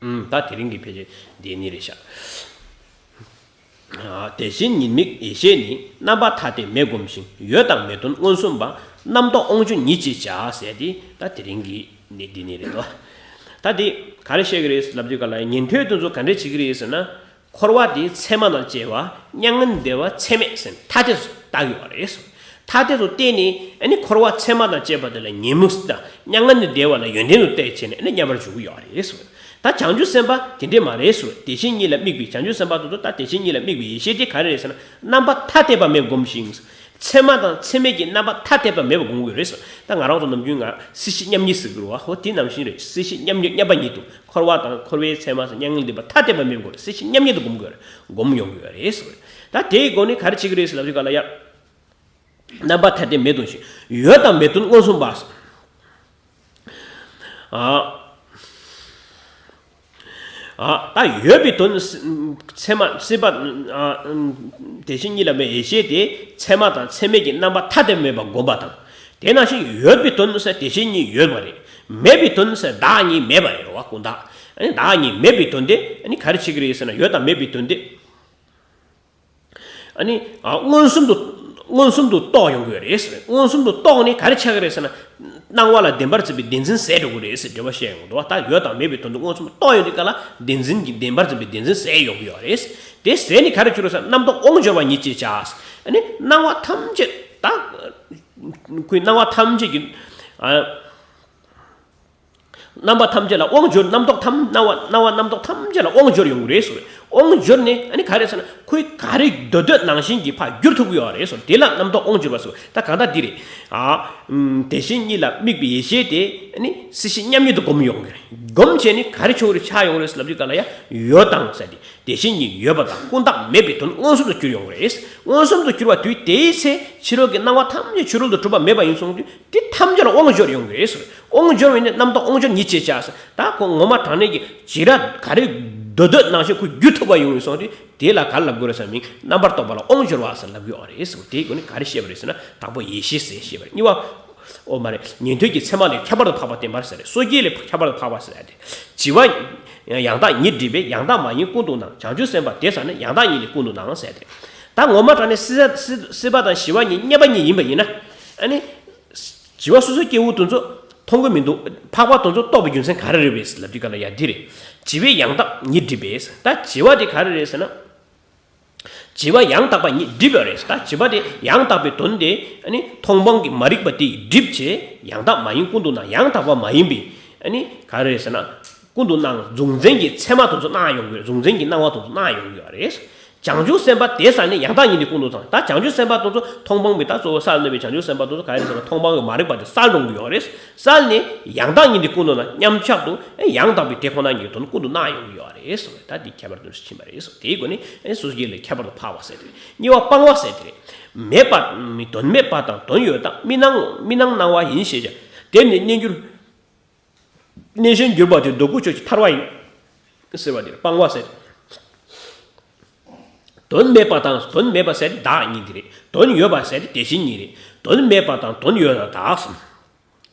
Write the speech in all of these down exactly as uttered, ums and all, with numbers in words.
ཨུམ། ད་དེ་རིང་གི་ཕལ་ཆེར་འདི་ནི་རེད་ཤག་དེ་བཞིན་ཉིད་དམིགས་ཡེ་ཤེས་ནི། རྣམ་པ་ཐ་དད་མེད་བསྒོམ་ཞིང་། ཡོད་དང་མེད་དོན་མངོན་སུམ་པ། རྣམ་རྟོག་དབང་སྒྱུར་ཉིད་ཅེས་བྱ་ཟེར་ཏེ། ད་དེ་རིང་གི་ནི་འདི་ནི་རེད་དོ། ད་འདི་ག་རེ་བཤད་ཀྱི་རེད་ལབ་དུས་ག་ལ་ཉན་ཐོས་དེ་ཚོ་ག་འདྲས་བྱེད་ཀྱི་རེད་ཟེར་ན། འཁོར་བ་དེའི་མཚན་མ་དང་བཅས་པ། མྱ་ངན་འདས་པ་ཚད་མེད་ཟེར་ནས་ཐ་དད་དུ་བལྟ་གི་ཡོད་རེད། ཐ་དད་དུ་བལྟས་ནས་ཨ་ནི་འཁོར་བ་མཚན་མ་དང་བཅས་པ་དེ་ལ་ཉོན་མོངས་དང་མྱ་ངན་ནས་འདས་པ་ལ་ཡོན་ཏན་དུ་བལྟས་བྱས་ནས་ཨ་ནི་མཉམ་པར་འཇོག་གི་ཡོད་རེད། ད་བྱང་ཆུབ་སེམས་དཔའ་དེ་འདྲས་མ་རེད་ཟེར། དེ་བཞིན་ཉིད་ལ་དམིགས་པའི་བྱང་ཆུབ་སེམས་དཔའ་དེ་ཚོ། ད་དེ་བཞིན་ཉིད་ལ་དམིགས་པའི་ཡེ་ཤེས་དེ་ག་རེ་རེད་ཟེར་ན། རྣམ་པ་ཐ་དད་པ་མེད་བསྒོམ་ཞིང་། མཚན་མ་དང་མཚན་མེད་ཀྱི་རྣམ་པ་ཐ་དད་པ་མེད་པ་བསྒོམ་དགོས་རེད་ཟེར། ད་ང་རང་ཚོ་ནམ་རྒྱུན་ང་སྲིད་ཞི་མཉམ་ཉིད་ཟེར་གི་རེད་བ། ཧོ་དེ་ནང་བཞིན་རེད། སྲིད་ཞི་མཉམ་ཉིད། མཉམ་པ་ཉིད་དུ། འཁོར་བ་དང་འཁོར་བའི་མཚན་མ་དང་མྱ་ངན་འདས་པ་ཐ་དད་པ་མེད་བསྒོམ་རེད། སྲིད་ཞི་མཉམ་ཉིད་དུ་བསྒོམ་དགོས་རེད། བསྒོམ་ཡོང་གི་ཡོད་རེད་ཟེར། ད་དེའི་སྒོ་ནས་ག་རེ་བྱེད་ཀྱི་རེད་ཟེར་ལབ་དུས་ག་ལ་ཡ། རྣམ་པ་ཐ་དད་མེད་དོ་ཞིང་། ཡོད་དང་མེད་དོན་མངོན་སུམ་པ། ཨ། ཨ། ད་ཡོད་པའི་དོན་ཚད་མ་སྲིད་པ། ཨ། དེ་བཞིན་ཉིད་ལ་དམིགས་པའི་ཡེ་ཤེས་དེ་མཚན་མ་དང་མཚན་མེད་ཀྱི་རྣམ་པ་ཐ་དད་མེད་པ་བསྒོམ་པ་དང་། དེ་ནང་བཞིན་ཡོད་པའི་དོན་ཟེར་དེ་བཞིན་ཉིད་ཡོད་པ་རེད། མེད་པའི་དོན་ཟེར་བདག་ཉིད་མེད་པ་རེད་རོ་བ་ཀུན་བཏགས། ཨ་ནི་བདག་ཉིད་མེད་པའི་དོན་དེ་ཨ་ནི་ག་རེ་བྱེད་ཀྱི་རེད་ཟེར་ན། ཡོད་དང་མེད་པའི་དོན་དེ། ཨ་ནི་ཨ་མངོན་སུམ་དུ། མངོན་སུམ་དུ་རྟོགས་ཡོང་གི་ཡོད་རེད། མངོན་སུམ་དུ་རྟོགས་ནས་ག་རེ་ཆགས་ཀྱི་རེད་ཟེར་ན། སྣང་བ་ལ་བདེན་པར་འཛིན་པའི་བདེན་འཛིན་ཟད་འགྲོ་གི་རེད་ཟེར་འགྲེལ་པ་བཤད་ཡོང་གི་འདུག་བ། ད་ཡོད་དང་མེད་པའི་དོན་དུ་མངོན་སུམ་དུ་རྟོགས་ཡོང་དུས་ག་ལ་བདེན་འཛིན་གྱི། བདེན་པར་འཛིན་པའི་བདེན་འཛིན་ཟད་ཡོང་གི་ཡོད་རེད། དེ་ཟད་ནས་ག་རེ་བྱུང་རེད་ཟེར་ན། རྣམ་རྟོག་དབང་འབྱོར་བ་ཉིད་ཅེས་བྱ། ཨ་ནི་སྣང་བ་ཐམས་ཅད་ད། ཁོའི་སྣང་བ་ཐམས་ཅད་ཀྱི། ཨ། རྣམ་པ་ཐམས་ཅད་ལ་དབང་འབྱོར། རྣམ་རྟོག་ཐམས། སྣང་བ། སྣང་བ་རྣམ་རྟོག་ཐམས་ཅད་ལ་དབང་འབྱོར་ཡོང་གི་རེད་ཟེར། དབང་འབྱོར་ནས་ཨ་ནི་ག་རེ་ཟེར་ན། ཁོས་ག་རེ་འདོད་འདོད་ནང་བཞིན་གྱི་ཕར་བསྒྱུར་ཐུབ་ཀྱི་ཡོད་རེད་ཟེར། དེ་ལ་རྣམ་རྟོག་དབང་འབྱོར་བ་ཟེར། ད་གང་ལྟར་འདི་རེད། ཨ། ཨམ། དེ་བཞིན་ཉིད་ལ་དམིགས་པའི་ཡེ་ཤེས་དེ་ཨ་ནི་སྲིད་ཞི་མཉམ་ཉིད་དུ་བསྒོམ་ཡོང་གི་རེད། བསྒོམ་བྱས་ནས་ག་རེ་བྱུང་རེད། ཆགས་ཡོང་གི་རེད་ཟེར་ལབ་དུས་ག་ལ་ཡ། ཡོད་དང་ཟེར་ཏེ། དེ་བཞིན་ཉིད་ཡོད་པ་དང་ཀུན་བཏགས་མེད་པའི་དོན་མངོན་སུམ་དུ་གྱུར་ཡོང་གི་རེད། མངོན་སུམ་དུ་གྱུར་བ་དུས་དེའི་ཚེ་ཕྱི་རོལ་གྱི་སྣང་བ་ཐམས་ཅད་ཕྱི་རོལ་དུ་གྲུབ་པ་མེད་པ་ཡིན་སོང་དུས། དེ་ཐམས་ཅད་ལ་དབང་འབྱོར་ཡོང་གི་རེད་ཟེར། དབང་འབྱོར་བས་ནི་རྣམ་རྟོག་དབང་འབྱོར་ཉིད་ཅེས་བྱ་ཟེར། ད་ཁོ་ངོ་མ་དྲང་གནས་ཀྱི་བྱེ་བྲག་ག་རེ་འདོད་འདོད་ནང་བཞིན་ཁོ་བསྒྱུར་ཐུབ་པ་ཡོང་ཡོང་སོང་དུས། དེ་ལ་ག་རེ་ལབ་དགོས་རེད་ཟེར་ན། མིང་རྣམ་པར་རྟོག་པ་ལ་དབང་འབྱོར་བ་ཟེར་ལབ་ཀྱི་ཡོད་རེད་ཟེར། དེའི་སྒོ་ནས་ག་རེ་བཤད་པ་རེད་ཟེར་ན། དང་པོ་ཡེ་ཤེས་ཟེར་བཤད་པ་རེད། གཉིས་པ། ཨོ་མ་རེད། ཉན་ཐོས་ཀྱི་ཚད་མ་ལས་ཁྱད་པར་དུ་འཕགས་པ་བསྟན་པར་ཟེར་རེད། སོ་སྐྱེ་ལས་ཁྱད་པར་དུ་འཕགས་པ་ཟེར་ཏེ། བྱིས་པ་ཡང་དག་ཉིད་སྒྲིབ་པས། ཡང་དག་མ་ཡིན་ཀུན་ཏུ་སྣང་། བྱང་ཆུབ་སེམས་དཔའ་དེ་ཟག་ནི། ཡང་དག་ཉིད་ནི་ཀུན་ཏུ་སྣང་ཟེར་ཏེ། ད་ངོ་མ་དྲང་གནས་སྲིད་པ། སྲིད་པ་དང་བྱིས་པ་གཉིས་གཉིས་པ་གཉིས་ཡིན་པ་ཡིན་ན། ཨ་ནི། བྱིས་པ་སོ་སོའི་སྐྱེ་བོ་དེ་ཚོ་མཐོང་གི་མི་འདུག་འཕགས་པ་དེ་ཚོ་རྟོགས་པའི་རྒྱུ་མཚན་ག་རེ་རེད་པས་ལབ་དུས་ག་ལ་ཡ་འདི་རེད། བྱིས་པས་ཡང་དག་ཉིད་སྒྲིབ་པས། ད་བྱིས་པ་དེ་ག་རེ་རེད་ཟེར་ན། བྱིས་པ་ཡང་དག་པ་ཉིད་སྒྲིབ་པ་རེད། ད་བྱིས་པ་དེ་ཡང་དག་པའི་དོན་དེ་ཨ་ནི་མཐོང་སྤང་གི་མ་རིག་པ་དེས་སྒྲིབ་བྱས། ཡང་དག་མ་ཡིན་ཀུན་ཏུ་སྣང་། ཡང་དག་པ་མ་ཡིན་པའི་ཨ་ནི་ག་རེ་རེད་ཟེར་ན། ཀུན་ཏུ་སྣང་། གཟུང་འཛིན་གྱི་མཚན་མ་དེ་ཚོ་སྣང་ཡོང་གི་རེད། གཟུང་འཛིན་གྱི་སྣང་བ་དེ་ཚོ་སྣང་ཡོང་གི་ཡོད་རེད། བྱང་ཆུབ་སེམས་དཔའ་དེ་ཟག་ནི། ཡང་དག་ཉིད་ནི་ཀུན་ཏུ་སྣང་། ད་བྱང་ཆུབ་སེམས་དཔའ་དེ་ཚོ་མཐོང་སྤང་གི། ད་གཙོ་བོ་སར་གནས་པའི་བྱང་ཆུབ་སེམས་དཔའ་དེ་ཚོ་ག་རེ་ཟེར་ན། མཐོང་སྤང་གི་མ་རིག་པ་དེ་སར་ལྷུང་གི་ཡོད་རེད། སར་ནས་ཡང་དག་ཉིད་ནི་ཀུན་ཏུ་སྣང་། མཉམ་གཞག་ཏུ་ཡང་དག་པའི་དེ་ཁོ་ན་ཉིད་ཀྱི་དོན་ཀུན་ཏུ་སྣང་ཡོང་གི་ཡོད་རེད་ཟེར། ད་འདི་ཁྱད་པར་དུ་ཕྱིན་པ་རེད་ཟེར། དེའི་སྒོ་ནས་སོ་སྐྱེ་ལས་ཁྱད་པར་དུ་འཕགས་པ་ཟེར་ཏེ། གཉིས་པ་སྤང་བ་ཟེར་ཏེ་རེད། མེད་པ། དོན་མེད་པ་དང་དོན་ཡོད་དག་མི་སྣང་། མི་སྣང་སྣང་བ་ཡིན་ཞེས་བྱ། དེ་ནི་གནས་འགྱུར། གནས་གཞན་གྱུར་པ་དེ་འདོད་དགུ་སྤྱོད་ཀྱི་ཐར་བ་ཡིན་ཟེར་བ་དེར་སྤང་བ་ཟེར། དོན་མེད་པ་དང་དོན་མེད་པ་ཟེར་དེ་བདག་ཉིད་དེ་རེད། དོན་ཡོད་པ་ཟེར་དེ་དེ་བཞིན་ཉིད་རེད། དོན་མེད་པ་དང་དོན་ཡོད་པ་དག་གསུམ།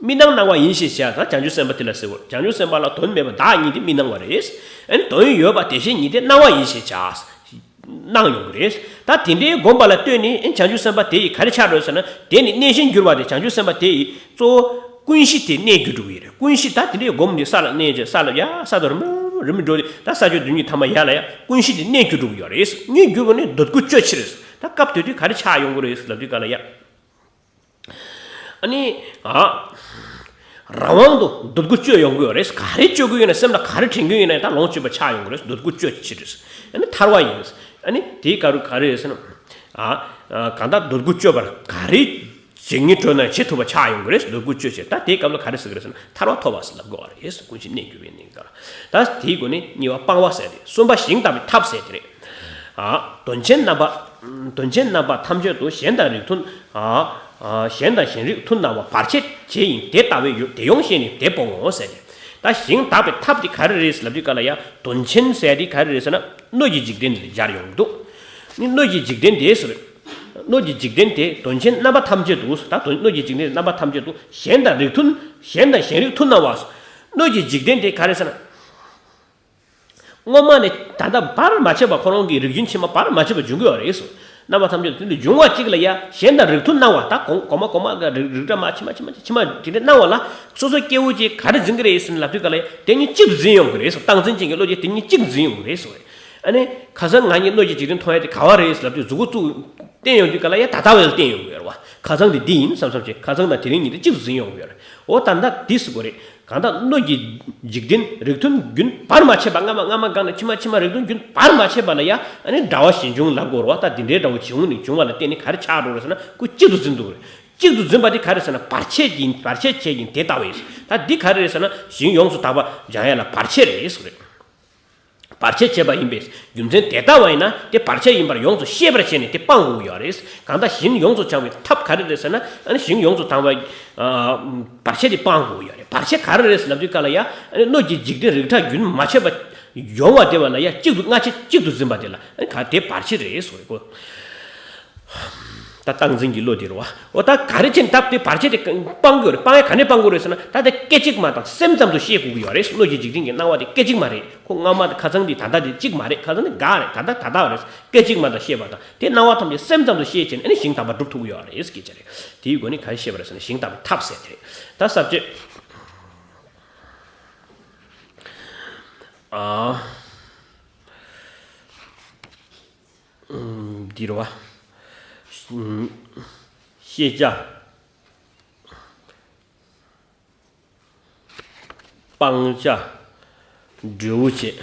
མི་སྣང་སྣང་བ་ཡིན་ཞེས་བྱ། ད་བྱང་ཆུབ་སེམས་དཔའ་དེ་ལ་ཟེར་བ། བྱང་ཆུབ་སེམས་དཔའ་ལ་དོན་མེད་པ་བདག་ཉིད་དེ་མི་སྣང་བ་རེད། ཨ་ནི་དོན་ཡོད་པ་དེ་བཞིན་ཉིད་དེ་སྣང་བ་ཡིན་ཞེས་བྱ། སྣང་ཡོང་གི་རེད། ད་དེ་འདྲའི་བསྒོམས་པ་ལ་ལྟོས་ནས་ཨེ་བྱང་ཆུབ་སེམས་དཔའ་དེ་ཡི་ག་རེ་ཆགས་འགྲོ་ཟེར་ན། དེ་ནི་གནས་གཞན་གྱུར་པ་དེ། བྱང་ཆུབ་སེམས་དཔའ་དེ་ཡི་གཙོ་བོ་ཀུན་གཞི་དེ་གནས་གྱུར་འགྲོ་གི་རེད། ཀུན་གཞི་ད་དེ་འདྲའི་བསྒོམས་ནས་ས་ལ་གནས་བྱས། ས་ལ་ཡ་ས་དོར་མི་རིམ་འགྲོ་དེ། ད་ས་བཅུ་དོན་གཉིས་ཐ་མ་ཡ་ལ་ཡ་ཀུན་གཞི་དེ་གནས་གྱུར་འགྲོ་གི་ཡོད་རེད། གནས་གྱུར་པ་ནི་འདོད་དགུ་སྤྱོད་ཕྱིར། ད་སྐབས་དེ་དུས་ག་རེ་ཆགས་ཡོང་གི་རེད་ལབ་དུས་ག་ལ་ཡ། ཨ་ནི། ཨ། རང་དབང་དུ་འདོད་དགུ་སྤྱོད་ཡོང་གི་ཡོད་རེད། ག་རེ་སྤྱོད་ཀྱི་ཡོད་ན། སེམས་ལ་ག་རེ་དྲན་གྱི་ཡོད་ན་ད་ལོངས་སྤྱོད་པ་ཆགས་ཡོང་གི་རེད། འདོད་དགུ་སྤྱོད་ཕྱིར། ཨ་ནི་ཐར་བ་ཡིན། ཨ་ནི་དེའི་སྐབས་ག་རེ་རེད་ཟེར་ན། ཨ། ཨ། གང་ལྟར་འདོད་དགུ་སྤྱོད་པར་ག་རེ་བྱེད་སྙིང་བྲོ་ན་བྱེད་ཐུབ་པ་ཆགས་ཡོང་གི་རེད། འདོད་དགུ་སྤྱོད་ཕྱིར། ད་དེའི་སྐབས་ལ་ག་རེ་ཟེར་གི་རེད་ཟེར་ན། ཐར་བ་ཐོབ་པ་ཟེར་ལབ་དགོས་པ་རེད། ཀུན་གཞི་གནས་གྱུར་པའི་གནས་སྐབས་ལ། ད་དེའི་སྒོ་ནས་གཉིས་པ་སྤང་བ་ཟེར་ཏེ། གསུམ་པ་ཞིང་དག་པའི་ཐབས་ཟེར་དེ་རེད། ཨ། དོན་ཆེན་རྣམ་པ། དོན་ཆེན་རྣམ་པ་ཐམས་ཅད་དུ། གཞན་དང་རིགས་མཐུན། ཨ། ཨ། གཞན་དང་གཞན་རིགས་མཐུན་སྣང་བ་བར་ཆད་བྱེད་ཡིན། དེ་ལྟ་བས་ཡོ། དེ་ཡོངས་ཤེས་ནས་དེ་སྤོང་ངོ་ཟེར་ཏེ། ད་ཞིང་དག་པའི་ཐབས་དེ་ག་རེ་རེད་ལབ་དུས་ག་ལ་ཡ། དོན་ཆེན་ཟེར་དེ་ག་རེ་རེད་ཟེར་ན། སྣོད་ཀྱི་འཇིག་རྟེན་དེ་སྦྱར་ཡོང་གི་འདུག་ནི་སྣོད་ཀྱི་འཇིག་རྟེན་དེ་ཟེར། སྣོད་ཀྱི་འཇིག་རྟེན་དེ་དོན་ཆེན་རྣམ་པ་ཐམས་ཅད་དུ། ད་དོན། སྣོད་ཀྱི་འཇིག་རྟེན་རྣམ་པ་ཐམས་ཅད་དུ། གཞན་དང་རིགས་མཐུན། གཞན་དང་གཞན་རིགས་མཐུན་སྣང་བ། སྣོད་ཀྱི་འཇིག་རྟེན་དེ་ག་རེ་ཟེར་ན། སྔོན་མ་ནས་ད་ལྟ་བར་མ་ཆད་པ་ཁོ་རང་གི་རིགས་རྒྱུན་ཕྱི་མ་བར་མ་ཆད་པ་འབྱུང་གི་ཡོད་རེད་སོ། རྣམ་པ་ཐམས་ཅད་དུ་དེ་འདྲ་འབྱུང་བ་གཅིག་ལ་ཡ་གཞན་དང་རིགས་མཐུན་སྣང་བ། ད་གོང་གོང་མ་གོང་མ་ག་རིགས་རིགས་འདྲ་མ་ཕྱི་མ་ཕྱི་མ་ཕྱི་མ་དེ་འདྲ་སྣང་བ་ལ་སོ་སོ་སྐྱེ་བོ་གཅིག་ག་རེ་འཛིན་གི་རེད་ཟེར་ན་ལབ་དུས་ག་ལ་ཡ་དེ་གཉིས་གཅིག་ཏུ་འཛིན་ཡོང་གི་རེད་སོ། སྟངས་འཛིན་ཅན་གྱི་བློ་གཅིག་དེ་གཉིས་གཅིག་ཏུ་འཛིན་ཡོང་གི་རེད་སོ། ཨ་ནི་ཁ་སང་ང་གཉིས་སྣོད་ཀྱི་འཇིག་རྟེན་མཐོང་ཡ་དེ་ག་བ་རེད་ལབ་དུས་གཟུགས་པོ་བཙུགས་བསྟན་ཡོང་དུས་ག་ལ་ཡ་ད་ལྟ་བས་བསྟན་ཡོང་གི་ཡོད་རེད་བ། ཁ་སང་དེ་འདི་ཡིན་བསམ་བསམ་བྱས་ཁ་སང་དང་དེ་རིང་གཉིས་དེ་གཅིག་ཏུ་འཛིན་ཡོང་གི་ཡོད་རེད། འོ་ད་ལྟ་འདི་ཟེར་དགོས་རེད། གང་ལྟར་སྣོད་ཀྱི་འཇིག་རྟེན་རིགས་མཐུན་རྒྱུན་བར་མ་ཆད་པ་སྔ་མ་སྔ་མ་གང་ལ་ཕྱི་མ་ཕྱི་མ་རིགས་མཐུན་རྒྱུན་བར་མ་ཆད་པ་ལ་ཡ་ཨ་ནི་འདྲ་བ་གཞན་བྱུང་ལབ་དགོས་རེད་བ། ད་འདི་འདྲའི་འདྲ་བ་བྱུང་ནས་བྱུང་བ་ལ་བརྟེན་ནས་ག་རེ་ཆགས་འགྲོ་རེད་ཟེར་ན་ཁོ་གཅིག་ཏུ་འཛིན་འདུག་རེད། གཅིག་ཏུ་འཛིན་པ་དེ་ག་རེ་ཟེར་ན་བར་ཆད་ཀྱི་བར་ཆད་བྱེད་ཀྱིན་དེ་ལྟ་བས། ད་འདི་ག་རེ་རེད་ཟེར་ན་ཞིང་ཡོངས་སུ་དག་པ་སྦྱང་ཡ་ལ་བར་ཆད་རེད་ཟེར་རེད། བར་ཆད་བྱེད་པ་ཡིན་པས་རྒྱུ་མཚན་དེ་ལྟ་བ་ཡིན་ན་དེ་བར་ཆད་ཡིན་པར་ཡོངས་སུ་ཤེས་པར་བྱས་ནས་དེ་སྤང་དགོས་ཀྱི་ཡོད་རེད། གང་ལྟར་ཞིང་ཡོངས་སུ་སྦྱང་བའི་ཐབས་ག་རེ་རེད་ཟེར་ན་ཨ་ནི་ཞིང་ཡོངས་སུ་དག་པ་བར་ཆད་དེ་སྤང་དགོས་ཀྱི་ཡོད་རེད། བར་ཆད་ག་རེ་རེད་ཟེར་ལབ་དུས་ག་ལ་ཡ་ཨ་ནི་སྣོད་ཀྱི་འཇིག་རྟེན་རིགས་འདྲ་རྒྱུན་མ་ཆད་པ་ཡོང་བ་དེ་བ་ལ་ཡ་གཅིག་ཏུ་སྔ་ཕྱི་གཅིག་ཏུ་འཛིན་པ་དེ་ལ་ཨ་ནི་ག་དེ་བར་ཆད་རེད་ཟེར་གོ། ད་སྟངས་འཛིན་གྱི་བློ་དེ་རེད་བ། འོ་ད་ག་རེ་བྱས་ནས་ད་དེ་བར་ཆད་དེ་སྤང་དགོས་རེད། སྤང་ཡ་ག་ནས་སྤང་དགོས་རེད་ཟེར་ན་ད་དེ་སྐད་ཅིག་མ་དང་སེམས་ཙམ་དུ་ཤེས་དགོས་ཀྱི་ཡོད་རེད། སྣོད་ཀྱི་འཇིག་རྟེན་གྱི་སྣང་བ་དེ་སྐད་ཅིག་མ་རེད། ཁོ་སྔ་མ་དང་ཁ་སང་དེ་ད་ལྟ་དེ་གཅིག་མ་རེད། ཁ་སང་དེ་འགའ་རེད། ད་ལྟ་ད་ལྟ་བ་རེད། སྐད་ཅིག་མ་དང་ཤེས་པ་དང་དེ་སྣང་བ་ཐམས་ཅད་སེམས་ཙམ་དུ་ཤེས་བྱས་ནས་ཨ་ནི་ཞིང་དག་པ་སྒྲུབ་ཐུབ་ཀྱི་ཡོད་རེད་སྐད་ཆ་རེད། དེའི་སྒོ་ནས་ག་རེ་བཤད་པ་རེད་ཟེར་ན་ཞིང་དག་པའི་ཐབས་ཟེར་དེ་རེད། ད་ས་བཅད་ཨ། འདི་རུ་བ། ཤེས་བྱ། སྤང་བྱ། འབྲས་བུ་བྱེད།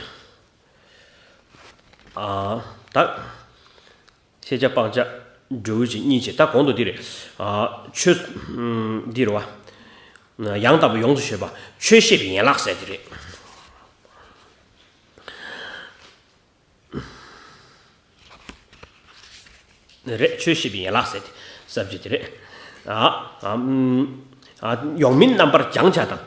ཨ། ད། ཤེས་བྱ་སྤང་བྱ་འབྲས་བུ་བྱེད་གཉིས་བྱེད། ད་གོང་དུ་འདི་རེད། ཨ། ཆོས། འདི་རུ་བ། ཡང་དག་པའི་ཡོངས་སུ་ཤེས་པ་ཆོས་ཤེས་པའི་ཡན་ལག་ཟེར་དེ་རེད། རེད། ཆོས་ཤེས་པའི་ཡན་ལག་ཟེར་ཏེ་ས་བཅད་དེ་རེད། ཨ། ཨ། ཨ། ཡོང་མིན་རྣམ་པར་སྦྱང་བྱ་དང་།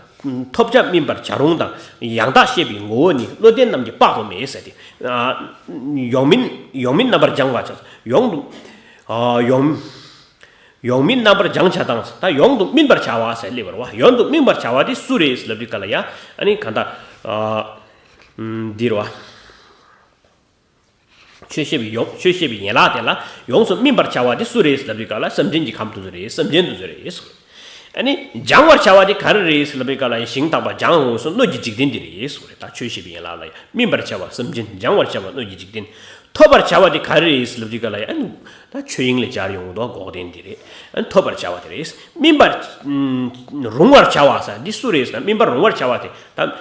ཐོབ་བྱ་སྨིན་པར་བྱ་རུང་དང་། ཡང་དག་ཤེས་པའི་ངོ་བོ་ནི། བློ་ལྡན་རྣམས་ཀྱིས་དཔག་ཏུ་མེད་ཟེར་ཏེ། ཨ། ཡོང་མིན་ཡོང་མིན་རྣམ་པར་སྦྱང་བ་བྱ། ཡོང་དུ། ཨ། ཡོང་། ཡོང་མིན་རྣམ་པར་སྦྱང་བྱ་དང་། ད་ཡོང་དུ་སྨིན་པར་བྱ་བ་ཟེར་སླེབས་པ་རེད་བ། ཡོང་དུ་སྨིན་པར་བྱ་བ་དེ་སུ་རེད་ལབ་དུས་ག་ལ་ཡ། ཨ་ནི་ག་ད། ཨ། འདི་རེད་བ། ཆོས་ཤེས་པའི་ཡོངས། ཆོས་ཤེས་པའི་ཡན་ལག་དེ་ལ་ཡོངས་སུ་སྨིན་པར་བྱ་བ་དེ་སུ་རེད་ལབ་དུས་ག་ལ་སེམས་ཅན་གྱི་ཁམས་དེ་ཚོ་རེད། སེམས་ཅན་དེ་ཚོ་རེད་གསུངས། ཨ་ནི་སྦྱང་བར་བྱ་བ་དེ་ག་རེ་རེད་ལབ་དུས་ག་ལ་ཡང་ཞིང་དག་པ་སྦྱང་འོང་སོང་སྣོད་ཀྱི་འཇིག་རྟེན་དེ་རེད་གསུངས་རེད། ད་ཆོས་ཤེས་པའི་ཡན་ལག་ལ་ཡང་སྨིན་པར་བྱ་བ་སེམས་ཅན། སྦྱང་བར་བྱ་བ་སྣོད་ཀྱི་འཇིག་རྟེན། ཐོབ་པར་བྱ་བ་དེ་ག་རེ་རེད་ལབ་དུས་ག་ལ་ཡང་ཨ་ནི་ད་ཆོས་དབྱིངས་ལས་སྦྱར་ཡོང་གི་འདུག་འགོག་བདེན་དེ་རེད། ཨ་ནི་ཐོབ་པར་བྱ་བ་དེ་རེད། སྨིན་པར་རུང་བར་བྱ་བ་ཟེར་འདི་སུ་རེད་ཟེར་ན་སྨིན་པར་རུང་བར་བྱ་བ་དེ་ད།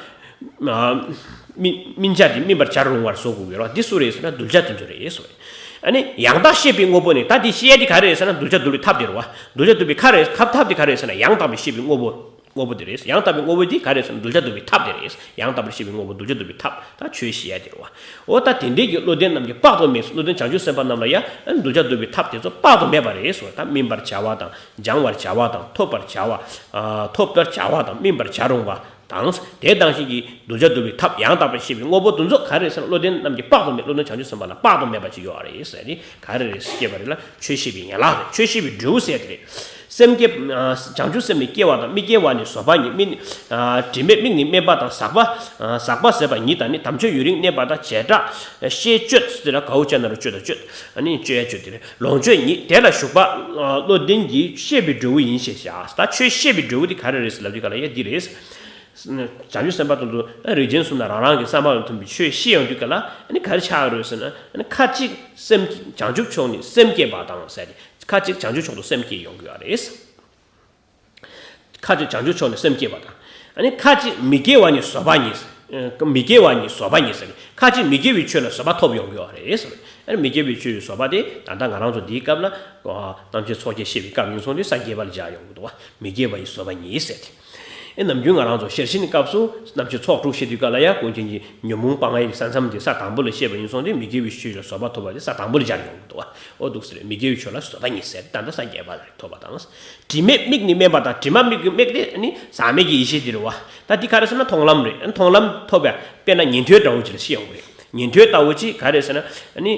སྨིན་སྨིན་བྱ་དེ་སྨིན་པར་བྱར་རུང་བར་བཟོ་དགོས་ཀྱི་རེད་བ། འདི་སུ་རེད་ཟེར་ན་གདུལ་བྱ་དེ་ཚོ་རེད་ཟེར་བ། ཨ་ནི་ཡང་དག་ཤེས་པའི་དངོས་པོ་ནི། ད་འདི་ཤེས་ཡ་དེ་ག་རེ་རེད་ཟེར་ན་གདུལ་བྱ་འདུལ་བའི་ཐབས་དེ་རེད་བ། གདུལ་བྱ་འདུལ་བའི་ག་རེ་ཁབ་ཐབས་དེ་ག་རེ་རེད་ཟེར་ན་ཡང་དག་པའི་ཤེས་པའི་དངོས་པོ། དངོས་པོ་དེ་རེད། ཡང་དག་པའི་དངོས་པོ་དེ་ག་རེ་རེད་ཟེར་ན་གདུལ་བྱ་འདུལ་བའི་ཐབས་དེ་རེད། ཡང་དག་པའི་ཤེས་པའི་དངོས་པོ་གདུལ་བྱ་འདུལ་བའི་ཐབས། ད་ཆོས་ཤེས་ཡ་དེ་རེད་བ། འོ་ད་དེ་འདྲའི་གི་བློ་ལྡན་རྣམས་ཀྱིས་དཔག་ཏུ་མེད། བློ་ལྡན་བྱང་ཆུབ་སེམས་དཔའ་རྣམས་ལ་ཡང་གདུལ་བྱ་འདུལ་བའི་ཐབས་དེ་ཚོ་དཔག་ཏུ་མེད་པ་རེད་ཟེར་བ། ད་སྨིན་པར་བྱ་བ་དང་། སྦྱང་བར་བྱ་བ་དང་། ཐོབ་པར་བྱ་བ། ཨ། ཐོབ་པར་བྱ་བ་དང་། སྨིན་པར་བྱ་རུང་བ། དང་། དེ་དང་ཞིང་གི་གདུལ་བྱ་འདུལ་བའི་ཐབས། ཡང་དག་པར་ཤེས་པའི་དངོས་པོ་དེ་ཚོ་ག་རེ་ཟེར་ན་བློ་ལྡན་རྣམས་ཀྱིས་དཔག་ཏུ་མེད། བློ་ལྡན་བྱང་ཆུབ་སེམས་དཔའ་ལ་དཔག་ཏུ་མེད་པ་ཅིག་ཡོད་རེད་ཟེར་ཏེ་ག་རེ་རེད་ཟེར་བ་རེད་ལ། ཆོས་ཤེས་པའི་ཡན་ལག་རེད། ཆོས་ཤེས་པའི་འབྲས་བུ་ཟེར་དེ་རེད། སེམས་བསྐྱེད། བྱང་ཆུབ་སེམས་ནི་སྐྱེ་བ་དང་། མི་སྐྱེ་བ་ནི་བཟོད་པ་ཉིད། མི་ནི། དྲི་མེད་མིག་ནི་དམན་པ་དང་། ཟག་པ། ཟག་པ་ཟད་པ་ཉིད་དང་ནི། དམ་ཆོས་ཡུན་རིང་གནས་པ་དང་། བྱེ་བྲག་ཤེས་སྤྱོད་ཟེར་ལ་གའོ་ཅ་ན་རོ་སྤྱོད་དང་སྤྱོད། ཨ་ནི་སྤྱོད་ཡ་སྤྱོད་དེ་རེད། ལོངས་སྤྱོད་ཉིད། དེ་ལ་ཞུགས་པ་བློ་ལྡན་གྱིས་ཤེས་པའི་འབྲས་བུ་ཡིན་ཞེས་བྱ། ད་ཆོས་ཤེས་པའི་འབྲས་བུ་དེ་ག་རེ་རེད་ཟེར་ལབ་དུས་ག་ལ་ཡ་འདི་རེད། བྱང་ཆུབ་སེམས་དཔའ་དེ་ཚོ་རིགས་ཅན་གསུམ་དང་རང་རང་གི་བསམ་པ་ལ་མཐུན་པའི་ཆོས་ཤེས་ཡོང་དུས་ག་ལ་ཨ་ནི་ག་རེ་ཆགས་ཡོད་རེད་ཟེར་ན། ཨ་ནི་ཁ་ཅིག་སེམས། བྱང་ཆུབ་མཆོག་ནི་སེམས་བསྐྱེད་པ་དང་ཟེར་ཏེ། ཁ་ཅིག་བྱང་ཆུབ་མཆོག་ཏུ་སེམས་བསྐྱེད་ཡོང་གི་ཡོད་རེད། ཁ་ཅིག་བྱང་ཆུབ་མཆོག་ནི་སེམས་བསྐྱེད་པ་དང་། ཨ་ནི་ཁ་ཅིག་མི་དགེ་བ་ནི་བཟོད་པ་ཉིད། མི་དགེ་བ་ནི་བཟོད་པ་ཉིད་ཟེར་ནས། ཁ་ཅིག་མི་དགེ་བའི་ཆོས་ལ་བཟོད་པ་ཐོབ་ཡོང་གི་ཡོད་རེད་ཟེར་བས། ཨ་ནི་མི་དགེ་བའི་ཆོས་ལ་བཟོད་པ་དེ་ད་ལྟ་ང་རང་ཚོ་འདིའི་སྐབས་ལ་རྣམ་མཁྱེན་ཚོགས་བརྒྱད་བཤད་པའི་སྐབས་ཡིན་སོང་དུས་ས་བརྒྱད་པ་ལ་སྦྱར་ཡོང་གི་འདུག་བ། མི་དགེ་བ་ཡི་བཟོད་པ་ཉིད་ཟེར་ཏེ། ཨེ་ནམ་རྒྱུན་ང་རང་ཚོ་ཤེར་ཕྱིན་སྐབས་སུ་རྣམ་མཁྱེན་ཚོགས་དྲུག་བཤད་དུས་ག་ལ་ཡ་ཀུན་མཁྱེན་གྱི་ཉོན་མོངས་སྤང་བའི་ས་མཚམས་དེ་ས་དང་པོ་ལ་བཤད་པ་ཡིན་སོང་དུས་མི་དགེ་བའི་ཆོས་ལ་བཟོད་པ་ཐོབ་པ་དེ་ས་དང་པོ་ལ་སྦྱར་ཡོང་གི་འདུག་བ། ཨོ་འདུག་ཟེར། མི་དགེ་བའི་ཆོས་ལ་བཟོད་པ་ཉིད་ཟེར་ཏེ་ད་ལྟ་ས་བརྒྱད་པ་ལ་ཐོབ་པ་དང་། དྲི་མེད་མིག་ནི་དམན་པ་དང་། དྲི་མ་མིག་གི་མིག་དེ་ནི་ཟག་མེད་ཀྱི་ཡེ་ཤེས་དེ་རེད་བ། ད་འདི་ག་རེ་ཟེར་ན་མཐོང་ལམ་རེད། མཐོང་ལམ་ཐོབ་པ་དཔེར་ན་ཉན་ཐོས་འདྲ་བོ་ཅིག་ལ་ཤེས་ཡོང་གི་རེད། ཉན་ཐོས་ལྟ་བུ་ཅིག་ག་རེ་ཟེར་ན་ནི།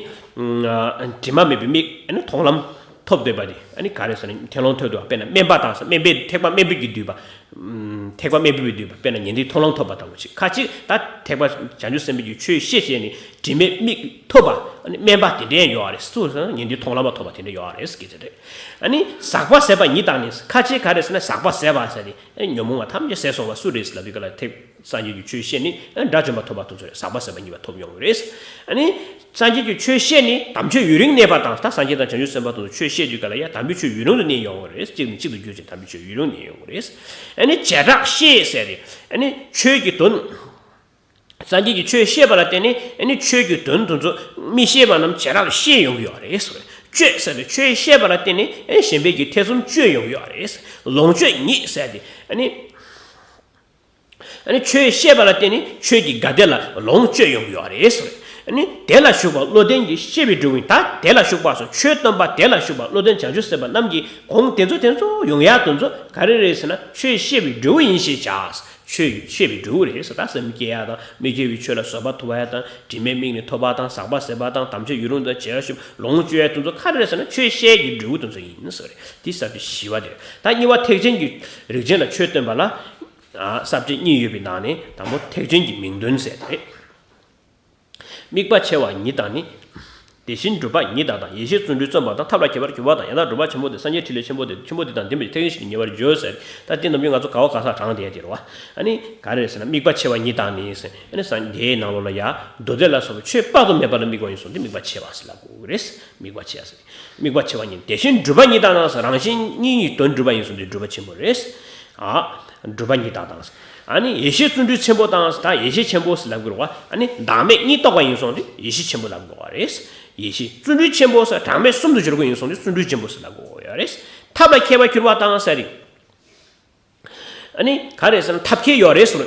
དྲི་མ་མེད་པའི་མིག་ནི་མཐོང་ལམ་ཐོབ་བསྡད་པ་དེ་ནི་ག་རེ་ཟེར་ན་ཐལ་རླུང་ཐོབ་བསྡད་པ་དཔེར་ན་དམན་པ་དང་ཟེར། དམན་པའི་ཐེག་པ་དམན་པའི་གི་བསྡུས་པ། ཐེག་པ་དམན་པའི་བསྡུས་པ། དཔེར་ན་ཉན་ཐོས་མཐོང་ལམ་ཐོབ་པ་ལྟ་བུ་ཅིག་ཁ་ཅིག་ད་ཐེག་པ་བྱང་ཆུབ་སེམས་དཔའི་གི་ཆོས་ཤེས་བྱས་ནས་དྲི་མེད་མིག་ཐོབ་པ། ཨ་ནི་དམན་པ་དེ་འདྲའི་ཡོད་རེད། སུ་ཟེར་ན་ཉན་ཐོས་མཐོང་ལམ་ཐོབ་པ་དེ་འདྲ་ཡོད་རེད་ཟེར་གྱི་དེ་རེད། ཨ་ནི་ཟག་པ་ཟད་པ་ཉིད་དང་ནི། ཁ་ཅིག་ག་རེ་ཟེར་ན་ཟག་པ་ཟད་པ་ཟེར་ཏེ་ཨ་ནི་ཉོན་མོངས་པ་ཐམས་ཅད་ཟད་སོང་བ་སུ་རེད་ཟེར་ལབ་དུས་ག་ལ་ཐེག་སངས་རྒྱས་ཀྱི་ཆོས་ཤེས་ནས་ཨ་ནི་དགྲ་བཅོམ་པ་ཐོབ་པ་དེ་ཚོ་རེད། ཟག་པ་ཟད་པ་ཉིད་པ་ཐོབ་ཡོང་གི་རེད། ཨ་ནི་སངས་རྒྱས་ཀྱི་ཆོས་ཤེས་ནས་དམ་ཆོས་ཡུན་རིང་གནས་པ་དང་། ད་སངས་རྒྱས་དང་བྱང་ཆུབ་སེམས་དཔའ་དེ་ཚོ་ཆོས་ཤེས་དུས་ག་ལ་ཡ་དམ་པའི་ཆོས་ཡུན་རིང་དུ་གནས་ཡོང་གི་རེད། གཅིག་ནས་གཅིག་ཏུ་གྱུར་ཅིང་དམ་པའི་ཆོས་ཡུན་རིང་གནས་ཡོང་གི་རེད། ཨ་ནི་བྱེ་བྲག་ཤེས་ཟེར་ཏེ་ཨ་ནི་ཆོས་ཀྱི་དོན། སངས་རྒྱས་ཀྱི་ཆོས་ཤེས་པ་ལ་བརྟེན་ནས་ཨ་ནི་ཆོས་ཀྱི་དོན་དེ་ཚོ་མི་ཤེས་པ་རྣམས་བྱེ་བྲག་ཤེས་ཡོང་གི་ཡོད་རེད་ཟེར། གཅོད་ཟེར་ཏེ་ཆོས་ཤེས་པ་ལ་བརྟེན་ནས་ཨ་ནི་གཞན་ཕན་གྱི་ཐེ་ཚོམ་གཅོད་ཡོང་གི་ཡོད་རེད། ལོངས་སྤྱོད་ཉིད་ཟེར་ཏེ་ཨ་ནི། ཨ་ནི་ཆོས་ཤེས་པ་ལ་བརྟེན་ནས་ཆོས་ཀྱི་དགའ་བདེ་ལ་ལོངས་སྤྱོད་ཡོང་གི་ཡོད་རེད་ཟེར། ཨ་ནི་དེ་ལ་ཞུགས་པ་བློ་ལྡན་གྱིས་ཤེས་པས་འགྲུབ་པ་ཡིན། ད་དེ་ལ་ཞུགས་པ་སོགས་ཆོས་སྟོན་པ་དེ་ལ་ཞུགས་པ་བློ་ལྡན་བྱང་ཆུབ་སེམས་དཔའ་རྣམས་ཀྱིས་གོང་དེ་ཚོ་དེ་ཚོ་ཡོང་ཡག་དེ་ཚོ་ག་རེ་རེད་ཟེར་ན་ཆོས་ཤེས་པས་འགྲུབ་པ་ཡིན་ཞེས་བྱ། ཆོས་ཤེས་པས་འགྲུབ་པ་རེད་ཟེར། ད་སེམས་བསྐྱེད་ཡག་དང་མི་དགེ་བའི་ཆོས་ལ་བཟོད་པ་ཐོབ་པ་ཡག་དང་དྲི་མེད་མིག་ནི་ཐོབ་པ་དང་ཟག་པ་ཟད་པ་དང་དམ་ཆོས་ཡུན་རིང་དུ་བྱེད་ཡག་ཞིག་ལོངས་སྤྱོད་ཡག་དེ་ཚོ་ག་རེ་རེད་ཟེར་ན་ཆོས་ཤེས་ཀྱིས་འགྲུབ་པ་དེ་ཚོ་ཡིན་ཟེར་རེད། འདི་ས་བཅད་བཞི་པ་དེ་རེད། ད་གཉིས་པ་ཐེག་ཆེན་གྱི་རིགས་ཅན་ལ་ཆོས་སྟོན་པ་ལ། ཨ། ས་བཅད་གཉིས་ཡོད་པའི་ནང་ནས་དང་པོ་ཐེག་ཆེན་གྱི་མིང་དོན་ཟེར་དེ་རེད། དམིགས་པ་ཆེ་བ་ཉིད་དང་ནི། དེ་བཞིན་སྒྲུབ་པ་ཉིད་དང་དང་། ཡེ་ཤེས་བརྩོན་འགྲུས་བརྩོན་པ་དང་། ཐབས་ལ་མཁས་པར་གྱུར་པ་དང་། ཡང་དག་སྒྲུབ་པ་ཆེན་པོ་དེ། སངས་རྒྱས་ཕྲིན་ལས་ཆེན་པོ་དེ། ཆེན་པོ་འདི་དང་ལྡན་པའི་ཐེག་ཆེན་ཞིག་ཉེ་བར་བརྗོད་ཟེར། ད་དེ་རྣམས་ཀྱི་ང་ཚོ་ག་བ་ག་ས་དྲངས་བསྡད་དེ་རེད་བ། ཨ་ནི་ག་རེ་ཟེར་ན་དམིགས་པ་ཆེ་བ་ཉིད་དང་ནི་ཟེར། ཨ་ནི་སངས་རྒྱས་ནང་ལོགས་ལ་ཡ་མདོ་སྡེ་ལ་སོགས་པའི་ཆོས་དཔག་ཏུ་མེད་པ་ལ་དམིགས་པ་ཡིན་སོང་དེ་དམིགས་པ་ཆེ་བ་ཟེར་ལབ་དགོས་རེད། དམིགས་པ་ཆེ་བ་ཟེར། དམིགས་པ་ཆེ་བ་ཉིད། དེ་བཞིན་སྒྲུབ་པ་ཉིད་དང་དང་ཟེར། རང་བཞིན་གཉིས་ཀྱི་དོན་སྒྲུབ་པ་ཡིན་སོང་དེ་སྒྲུབ་པ་ཆེན་པོ་རེད། ཨ། སྒྲུབ་པ་ཉིད་དང་དང་། ཨ་ནི་ཡེ་ཤེས་བརྩོན་འགྲུས་ཆེན་པོ་དང་། ད་ཡེ་ཤེས་ཆེན་པོ་ཟེར་ལབ་དགོས་རེད་བ། ཨ་ནི་བདག་མེད་གཉིས་རྟོགས་པ་ཡིན་སོང་དེ་ཡེ་ཤེས་ཆེན་པོ་ལབ་དགོས་པ་རེད། ཡེ་ཤེས་བརྩོན་འགྲུས་ཆེན་པོ་ཟེར། གྲངས་མེད་གསུམ་དུ་སྦྱོར་དགོས་ཡིན་སོང་དེ་བརྩོན་འགྲུས་ཆེན་པོ་ཟེར་ལབ་དགོས་པ་རེད། ཐབས་ལ་མཁས་པར་གྱུར་པ་དང་ཟེར་རེད། ཨ་ནི་ག་རེ་ཟེར་ན་ཐབས་མཁས་ཡོད་རེད་ཟེར།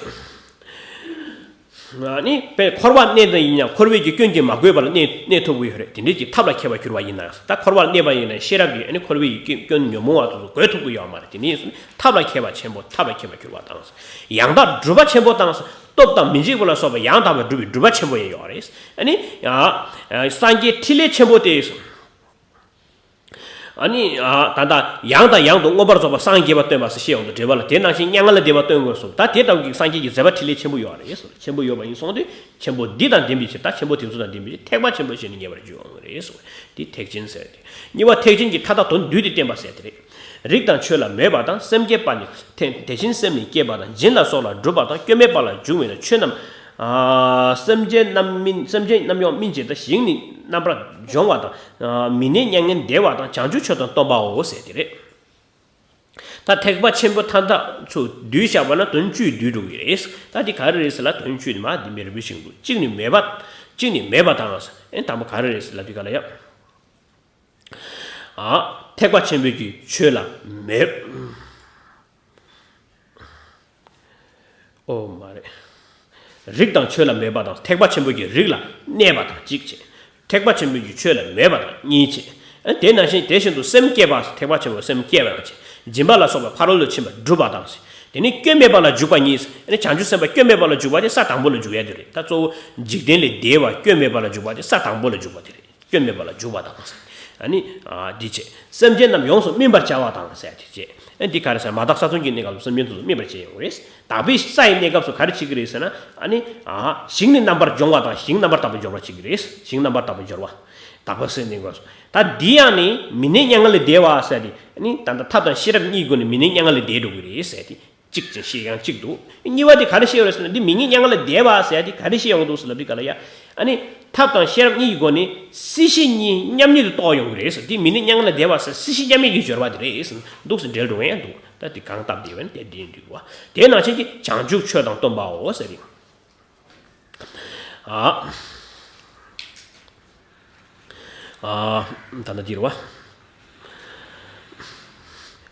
ཨ་ནི་དཔེ་འཁོར་བར་གནས་དང་ཡིན་ཡང་འཁོར་བའི་གི་སྐྱོན་གྱིས་མ་གོས་པ་ལ་གནས་གནས་ཐུབ་ཀྱི་ཡོད་རེད། དེ་འདྲའི་གི་ཐབས་ལ་མཁས་པར་གྱུར་པ་ཡིན་ན་ཡང་། ད་འཁོར་བར་གནས་པ་ཡིན་ན་ཤེས་རབ་ཀྱིས་ཨ་ནི་འཁོར་བའི་གི་སྐྱོན་ཉོན་མོངས་པ་དེ་ཚོ་གོས་ཐུབ་ཀྱི་ཡོད་མ་རེད། དེ་ནི་ཐབས་ལ་མཁས་པ་ཆེན་པོ། ཐབས་ལ་མཁས་པར་གྱུར་པ་དང་། ཡང་དག་སྒྲུབ་པ་ཆེན་པོ་དང་། སྟོབས་དང་མི་འཇིགས་པ་ལ་སོགས་པ་ཡང་དག་པར་སྒྲུབ་པའི་སྒྲུབ་པ་ཆེན་པོ་ཡང་ཡོད་རེད། ཨ་ནི་ཡང་སངས་རྒྱས་ཕྲིན་ལས་ཆེན་པོ་སྟེ། ཨ་ནི་ད་ལྟ་ཡང་དང་ཡང་དུ་མངོན་པར་རྫོགས་པར་སངས་རྒྱས་པ་སྟོན་པ་ཟེར་བཤད་ཡོང་དུས་འགྲེལ་པ་ལ། དེ་ནང་བཞིན་མྱ་ངན་ལས་འདས་པ་སྟོན་དགོས་གསུངས། ད་དེ་ལྟ་བུའི་སངས་རྒྱས་ཀྱི་མཛད་པ་ཕྲིན་ལས་ཆེན་པོ་ཡོད་རེད་གསུངས། ཆེན་པོ་ཡོད་པ་ཡིན་སོང་དུས་ཆེན་པོ་འདི་དང་ལྡན་པའི་ཕྱིར། ད་ཆེན་པོ་དེ་ཚོ་དང་ལྡན་པའི་ཕྱིར་ཐེག་པ་ཆེན་པོ་ཞེས་ནི་ངེས་པར་བརྗོད་འོང་གི་རེད་གསུངས། འདི་ཐེག་ཆེན་ཟེར་ཏེ། གཉིས་པ་ཐེག་ཆེན་གྱི་མཐའ་དག་དོན་བསྡུས་ཏེ་བསྟན་པ་ཟེར་དེ་རེད། རིགས་དང་ཆོས་ལ་མོས་པ་དང་། སེམས་བསྐྱེད་པ་ནི་དེ་བཞིན་སེམས་ནི་བསྐྱེད་པ་དང་། སྦྱིན་ལ་སོགས་ལ་སྒྲུབ་པ་དང་། སྐྱོན་མེད་པ་ལ་འཇུག་མིན་ལ། ཆོས་རྣམས་སེམས་ཅན་རྣམ་སྨིན། སེམས་ཅན་རྣམ་སྨིན་བྱེད་དང་། ཞིང་ནི་རྣམ་པར་སྦྱོང་བ་དང་། མི་གནས་མྱ་ངན་འདས་པ་དང་། བྱང་ཆུབ་ཆོས་དང་སྟོན་པའོ་ཟེར་དེ་རེད། ད་ཐེག་པ་ཆེན་པོ་མཐའ་དག་ཚུར་བསྡུས་བཞག་པ་ན་དོན་བཅུས་བསྡུས་འགྲོ་གི་རེད། ད་འདི་ག་རེ་རེད་ཟེར་ལ་དོན་བཅུ་ནི་མ་འདི་མི་རིགས་པའི་ཞིང་དུ་གཅིག་ནི་མོས་པ། གཅིག་ནི་མོས་པ་དང་། ཨེ་དང་པོ་ག་རེ་རེད་ཟེར་ལ་འདི་ག་ལ་ཡང་། ཨ། ཐེག་པ་ཆེན་པོའི་གི་ཆོས་ལ་མོས། ཨོ་མ་རེད། རིགས་དང་ཆོས་ལ་མོས་པ་དང་། ཐེག་པ་ཆེན་པོའི་གི་རིགས་ལ་གནས་པ་དང་གཅིག་བྱས། ཐེག་པ་ཆེན་པོའི་གི་ཆོས་ལ་མོས་པ་དང་གཉིས་བྱས། ཨ་དེ་ནང་བཞིན་དེ་བཞིན་དུ་སེམས་བསྐྱེད་པ། ཐེག་པ་ཆེན་པོའི་སེམས་བསྐྱེད་པ་དང་བྱས། སྦྱིན་པ་ལ་སོགས་པའི་ཕ་རོལ་ཏུ་ཕྱིན་པ་སྒྲུབ་པ་དང་བྱས། དེ་ནི་སྐྱོན་མེད་པ་ལ་འཇུག་པ་གཉིས། ཨ་ནི་བྱང་ཆུབ་སེམས་དཔའ་སྐྱོན་མེད་པ་ལ་འཇུག་པ་དེ་ས་དང་པོ་ལ་འཇུག་ཡ་དེ་རེད། ད་གཙོ་བོ་འཇིག་རྟེན་ལས་འདས་པ་སྐྱོན་མེད་པ་ལ་འཇུག་པ་དེ་ས་དང་པོ་ལ་འཇུག་པ་དེ་རེད། སྐྱོན་མེད་པ་ལ་འཇུག་པ་དང་། ཨ་ནི་ཨ་འདི་བྱས། སེམས་ཅན་རྣམས་ཡོངས་སུ་སྨིན་པར་བྱ་བ་དང་ཟེར་དེ་བྱས། ཨ་འདི་ག་རེ་ཟེར། མ་དག་ས་བོན་གྱི་གནས་སྐབས་སུ་སེམས་ཅན་དེ་ཚོ་སྨིན་པར་བྱེད་ཡོང་གི་རེད། དག་པའི་ས་ཡི་གནས་སྐབས་སུ་ག་རེ་བྱེད་ཀྱི་རེད་ཟེར་ན། ཨ་ནི་ཨ་ཞིང་ནི་རྣམ་པར་སྦྱོང་བ་དང་། ཞིང་རྣམ་པར་དག་པར་སྦྱོར་བ་བྱེད་ཀྱི་རེད། ཞིང་རྣམ་པར་དག་པར་སྦྱོར་བ། དག་པའི་ས་ཡི་གནས་སྐབས་སུ། ད་འདི་ཡང་ནི་མི་གནས་མྱ་ངན་ལས་འདས་པ་ཟེར་དེ། ཨ་ནི་ད་ལྟ་ཐབས་དང་ཤེས་རབ་གཉིས་སྒོ་ནས་མི་གནས་མྱ་ངན་ལས་འདས་འགྲོ་གི་རེད་ཟེར་དེ། གཅིག་ཅིག་བཤད་ཡང་གཅིག་འདུག་གཉིས་པ་དེ་ག་རེ་བཤད་ཡོད་རེད་ཟེར་ན། འདི་མི་གནས་མྱ་ངན་ལས་འདས་པ་ཟེར་ཡ་དེ་ག་རེ་བཤད་ཡོང་འདུག་ཟེར་ལབ་དུས་ག་ལ་ཡ། ཨ་ནི་ཐབས་དང་ཤེས་རབ་གཉིས་ཀྱི་སྒོ་ནས་སྲིད་ཞི་གཉིས་མཉམ་ཉིད་དུ་རྟོགས་ཡོང་གི་རེད་ཟེར། དེ་མི་གནས་མྱ་ངན་ལས་འདས་པ་ཟེར་སྲིད་ཞི་མཉམ་ཉིད་ཀྱི་སྦྱོར་བ་དེ་རེད་ཟེར་འདུག་ཟེར་འགྲེལ་འགྲོ་ཡང་འདུག་ད་དེ་གང་སྟབས་བདེ་བས་ན་དེ་བདེ་འདུག་བ། དེ་ནང་བཞིན་གྱི་བྱང་ཆུབ་ཆོས་དང་སྟོན་པའོ་ཟེར་རེད། ཨ། ཨ། ད་ལྟ་འདིར་བ།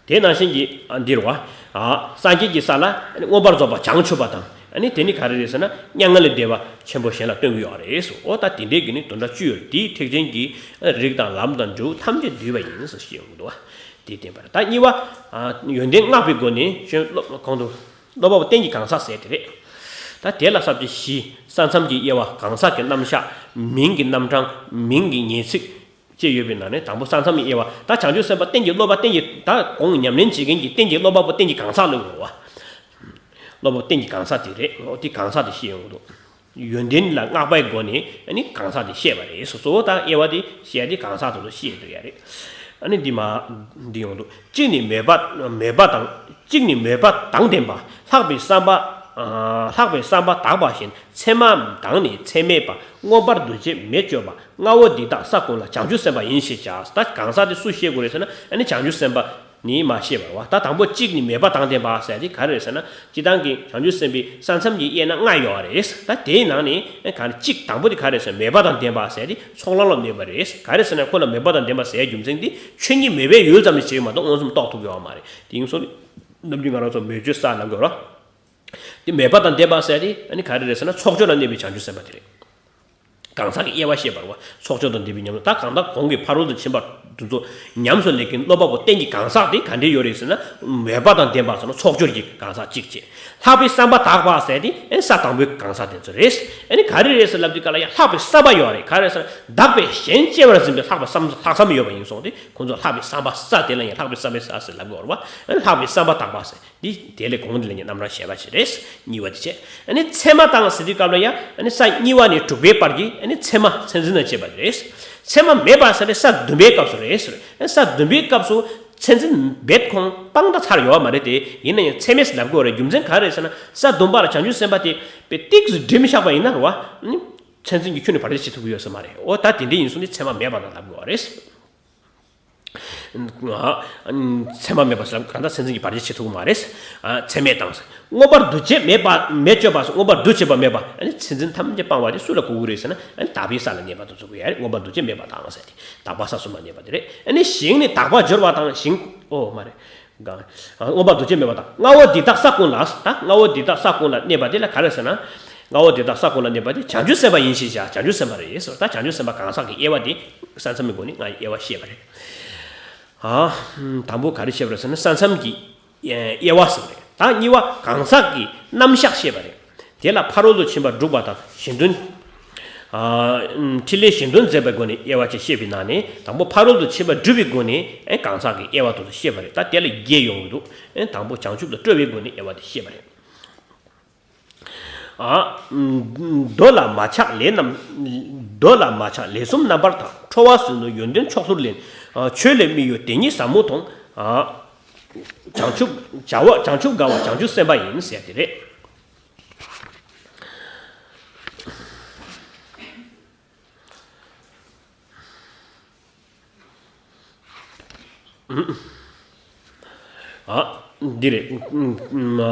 དེ་ནང་བཞིན་གྱི་ཨ་འདིར་བ། ཨ། སངས་རྒྱས་ཀྱི་ས་ལ་མངོན་པར་རྫོགས་པ་བྱང་ཆུབ་པ་དང་། ཨ་ནི་དེ་ནི་ག་རེ་རེད་ཟེར་ན། མྱ་ངན་ལས་འདས་པ་ཆེན་པོ་གཞན་ལ་སྟོན་གྱི་ཡོད་རེད་ཟེར། འོ་ད་དེ་འདྲའི་གི་ནི་དོན་དག་བཅུ་ཡོད་རེད། དེའི་ཐེག་ཆེན་གྱི་རིགས་དང་ལམ་དང་འབྲས་བུ་ཐམས་ཅད་བསྡུས་པ་ཡིན་ཟེར་བཤད་ཡོང་གི་འདུག་བ། དེ་བསྟན་པ་རེད། ད་གཉིས་པ། ཨ། ཡོན་ཏན་བསྔགས་པའི་སྒོ་ནས་གཞན་སློབ་གོང་དུ། སློབ་པ་པོ་རྟེན་གྱི་གང་ཟག་ཟེར་དེ་རེད། ད་དེ་ལ་ས་བཅད་བཞི། ས་མཚམས་ཀྱི་དབྱེ་བ། གང་ཟག་གི་རྣམ་གཞག་མིང་གི་རྣམ་གྲངས། མིང་གི་ངེས་ཚིག་བཅས་ཡོད་པའི་ནང་ནས་དང་པོ་ས་མཚམས་ཀྱི་དབྱེ་བ། ད་བྱང་ཆུབ་སེམས་དཔའ་རྟེན་གྱི་སློབ་པ། རྟེན་གྱི་ད་གོང་ཉམས་ལེན་བྱེད་མཁན་གྱི་རྟེན་གྱི་སློབ་པ་པོ་རྟེན་གྱི་གང་ཟག་ལ་གོ་བ། སློབ་དཔོན་བསྟན་གྱི་གང་ཟག་དེ་རེད། འོ་དེ་གང་ཟག་དེ་བཤད་ཡོང་གི་འདུག་ཡོན་ཏན་ལ་བསྔགས་པའི་སྒོ་ནས་ཨ་ནི་གང་ཟག་དེ་བཤད་པ་རེད། སོ་སོ་དང་དབྱེ་བ་དེ་བཤད་དེ་གང་ཟག་དེ་ཚོ་བཤད་འདུག་ཡ་རེད། ཨ་ནི་འདི་མ་འདི་ཡོང་འདུག་གཅིག་ནི་མོས་པ་མོས་པ་དང་། གཅིག་ནི་མོས་པ་དང་ལྡན་པ། ལྷག་པའི་བསམ་པ། ལྷག་པའི་བསམ་པ་དག་པ་བཞིན། མཚན་མ་དང་ནི་མཚན་མེད་པ། མངོན་པར་འདུ་བྱེད་མེད་སྤྱོད་པ། ལྔ་པོ་འདི་དག་ས་ཀུན་ལ། བྱང་ཆུབ་སེམས་དཔའ་ཡིན་ཞེས་བྱ། ད་གང་ཟག་དེ་སུ་བཤད་དགོས་རེད་ཟེར་ན། ཨ་ནི་བྱང་ཆུབ་སེམས་དཔའ་ནི་མ་བཤད་པར་བ། ད་དང་པོ་གཅིག་ནི་མོས་པ་དང་ལྡན་པ་ཟེར་དེ་ག་རེ་རེད་ཟེར་ན། སྤྱིར་བཏང་གི་བྱང་ཆུབ་སེམས་དཔའི་ས་མཚམས་ཀྱི་དབྱེ་ན་ལྔ་ཡོད་རེད། ད་དེའི་ནང་ནས་ག་རེ་གཅིག་དང་པོ་དེ་ག་རེ་ཟེར་ན། མོས་པ་དང་ལྡན་པ་ཟེར་དེ་ཚོགས་ལམ་ལ་གནས་པ་རེད། ག་རེ་ཟེར་ན་ཁོ་ལ་མོས་པ་དང་ལྡན་པ་ཟེར་རྒྱུ་མཚན་དེ་ཆོས་ཉིད་མོས་པའི་ཡུལ་ཙམ་ཞིག་བྱས་ཡོད་མ་གཏོགས་མངོན་སུམ་རྟོགས་ཐུབ་ཀྱི་ཡོད་མ་རེད། དེ་ཡིན་སོང་ནམ་རྒྱུན་ང་རང་ཚོ་མོས་སྤྱོད་ས་ལབ་དགོས་རོ། དེ་མོས་པ་དང་ལྡན་པ་ཟེར་དེ་ཨ་ནི་ག་རེ་རེད་ཟེར་ན། ཚོགས་སྦྱོར་ལ་གནས་པའི་བྱང་ཆུབ་སེམས་དཔའ་དེ་རེད། གང་ཟག་གི་དབྱེ་བ་བཤད་པར་བ། ཚོགས་སྦྱོར་དང་ལྡན་པའི་ཉམས་ལེན། ད་གང་ལྟར་གོང་གི་ཕ་རོལ་ཏུ་ཕྱིན་པ་དེ་ཚོ་ཉམས་སུ་ལེན་མཁན་སློབ་པ་པོ་བསྟན་གྱི་གང་ཟག་དེ་ག་འདྲས་ཡོད་རེད་ཟེར་ན། མོས་པ་དང་ལྡན་པ་ཟེར་ན་ཚོགས་སྦྱོར་གྱི་གང་ཟག་གཅིག་བྱས། ལྷག་པའི་བསམ་པ་དག་པ་ཟེར་དེ་ཨ་ནི་ས་དང་པོའི་གང་ཟག་དེ་ཚོ་རེད། ཨ་ནི་ག་རེ་རེད་ཟེར་ལབ་དུས་ག་ལ་ཡང་ལྷག་པའི་བསམ་པ་ཡོད་རེད། ག་རེ་ཟེར་ན་དག་པའི་གཞན་གཅེས་པར་འཛིན་པའི་ལྷག་པའི་བསམ་ལྷག་བསམ་ཡོད་པ་ཡིན་སོང་སྟེ་ཁོང་ཚོ་ལྷག་པའི་བསམ་པ་ས་དེ་ལ་ཡང་ལྷག་པའི་བསམ་པའི་ས་ཟེར་ལབ་དགོས་རེད་བ། ཨ་ནི་ལྷག་པའི་བསམ་པ་དག་པ་ཟེར། འདི་དེ་ལས་གོང་དུ་ལས་ཀྱི་རྣམ་གྲངས་བཤད་པ་ཞིག་རེད། གཉིས་པ་དེ་བྱས། ཨ་ནི་མཚན་མ་དང་ཟེར་དུས་སྐབས་ལ་ཡང་ཨ་ནི་ས་གཉིས་པ་ནས་དྲུག་པའི་བར་གྱི་ཨ་ནི་མཚན་མ་མཚན་འཛིན་དང་བཅས་པ་རེད། མཚན་མ་མེད་པ་ཟེར་ནས་ས་བདུན་པའི་སྐབས་སུ་རེད། ཨ་ནི་ས་བདུན་པའི་སྐབས་སུ་མཚན་འཛིན་རྦད་ཁོང་སྤངས་ད་ཚར་ཡོད་པ་མ་རེད་དེ། ཡིན་ན་ཡང་མཚན་མེད་ཟེར་ལབ་དགོས་རེད། རྒྱུ་མཚན་ག་རེ་རེད་ཟེར་ན། ས་བདུན་པར་བྱང་ཆུབ་སེམས་དཔའ་དེ་དཔེ་ཏིག་ཙམ་འདྲེས་མི་བཞག་པ་ཡིན་ན་རེད་བ། ཨ་ནི་མཚན་འཛིན་གྱི་ཁྱོན་ནས་བར་ཆད་བྱེད་ཐུབ་ཀྱི་ཡོད་ས་མ་རེད། འོ་ད་དེ་འདྲ་ཡིན་སོང་ནི་མཚན་མ་མེད་པ་དང་ལབ་དགོས་པ་རེད། མཚན་མ་མེད་པ་ཟེར་གང་ལྟར་མཚན་འཛིན་གྱི་བར་ཆད་བྱེད་ཐུབ་ཀྱི་མ་རེད། མཚན་མེད་དང་། མངོན་པར་འདུ་བྱེད་མེད་པ་མེད་སྤྱོད་པ་སོགས། མངོན་པར་འདུ་བྱེད་པ་མེད་པ། ཨ་ནི་མཚན་འཛིན་ཐམས་ཅད་སྤངས་པ་དེ་སུ་ལ་གོ་གི་རེད་ཟེར་ན། ཨ་ནི་དག་པའི་ས་ལ་གནས་པ་དེ་ཚོ་གོ་ཡ་རེད། མངོན་པར་འདུ་བྱེད་མེད་པ་དང་ཟེར་ཏེ་དག་པ་ས་གསུམ་ལ་གནས་པ་དེ་རེད། ཨ་ནི་ཞིང་ནི་དག་པར་སྦྱོར་བ་དང་། ཞིང་ཨོ་མ་རེད། གང་། མངོན་པར་འདུ་བྱེད་མེད་པ་དང་། ལྔ་པོ་འདི་དག་ས་ཀུན་ལ། ད་ལྔ་པོ་འདི་དག་ས་ཀུན་ལ་གནས་པ་དེ་ལ་ག་རེ་ཟེར་ན། ལྔ་པོ་འདི་དག་ས་ཀུན་ལ་གནས་པ་དེ་བྱང་ཆུབ་སེམས་དཔའ་ཡིན་ཞེས་བྱ། བྱང་ཆུབ་སེམས་དཔའ་རེད་ཟེར། ད་བྱང་ཆུབ་སེམས་དཔའ་གང་ཟག་གི་དབྱེ་བ་དེ་ས་མཚམས་མའི་སྒོ་ནས་ང་དབྱེ་བ་བཤད་པ་རེད། ཨ། དང་པོ་ག་རེ་བཤད་པ་རེད་ཟེར་ན། ས་མཚམས་ཀྱི་དབྱེ་བ་ཟེར་བ་རེད། ད་གཉིས་པ་གང་ཟག་གི་རྣམ་གཞག་བཤད་པ་རེད། དེ་ལ་ཕ་རོལ་ཏུ་ཕྱིན་པ་དྲུག་པ་དང་གཞན་དོན། ཨ། ཕྲིན་ལས་གཞན་དོན་མཛད་པའི་སྒོ་ནས་དབྱེ་བ་ཅིག་བཤད་པའི་ནང་ནས། དང་པོ་ཕ་རོལ་ཏུ་ཕྱིན་པ་སྒྲུབ་པའི་སྒོ་ནས་ཨེ་གང་ཟག་གི་དབྱེ་བ་དེ་ཚོ་བཤད་པ་རེད། ད་དེ་ལ་བརྒྱད་ཡོང་གི་འདུག་ཨེ་དང་པོ་བྱང་ཆུབ་ལ་སྤྲོ་བའི་སྒོ་ནས་དབྱེ་བ་དེ་བཤད་པ་རེད། ཨ། མདོ་ལ་མ་ཆགས་ལས་རྣམས། མདོ་ལ་མ་ཆགས་ལས་གསུམ་རྣམ་པར་དག་ཁྲོ་བ་ཟིལ་གནོན་ཡོན་ཏན་མཆོག་ཚུལ་ལེན། ཆོས་ལས་དམིགས་ཡུལ་དེ་ཉིད་ཟབ་མོ་མཐོང་། ཨ། བྱང་ཆུབ་བྱ་བ་བྱང་ཆུབ་དགའ་བ་བྱང་ཆུབ་སེམས་དཔའ་ཡིན་ཟེར་དེ་རེད། ཨ། འདི་རེད།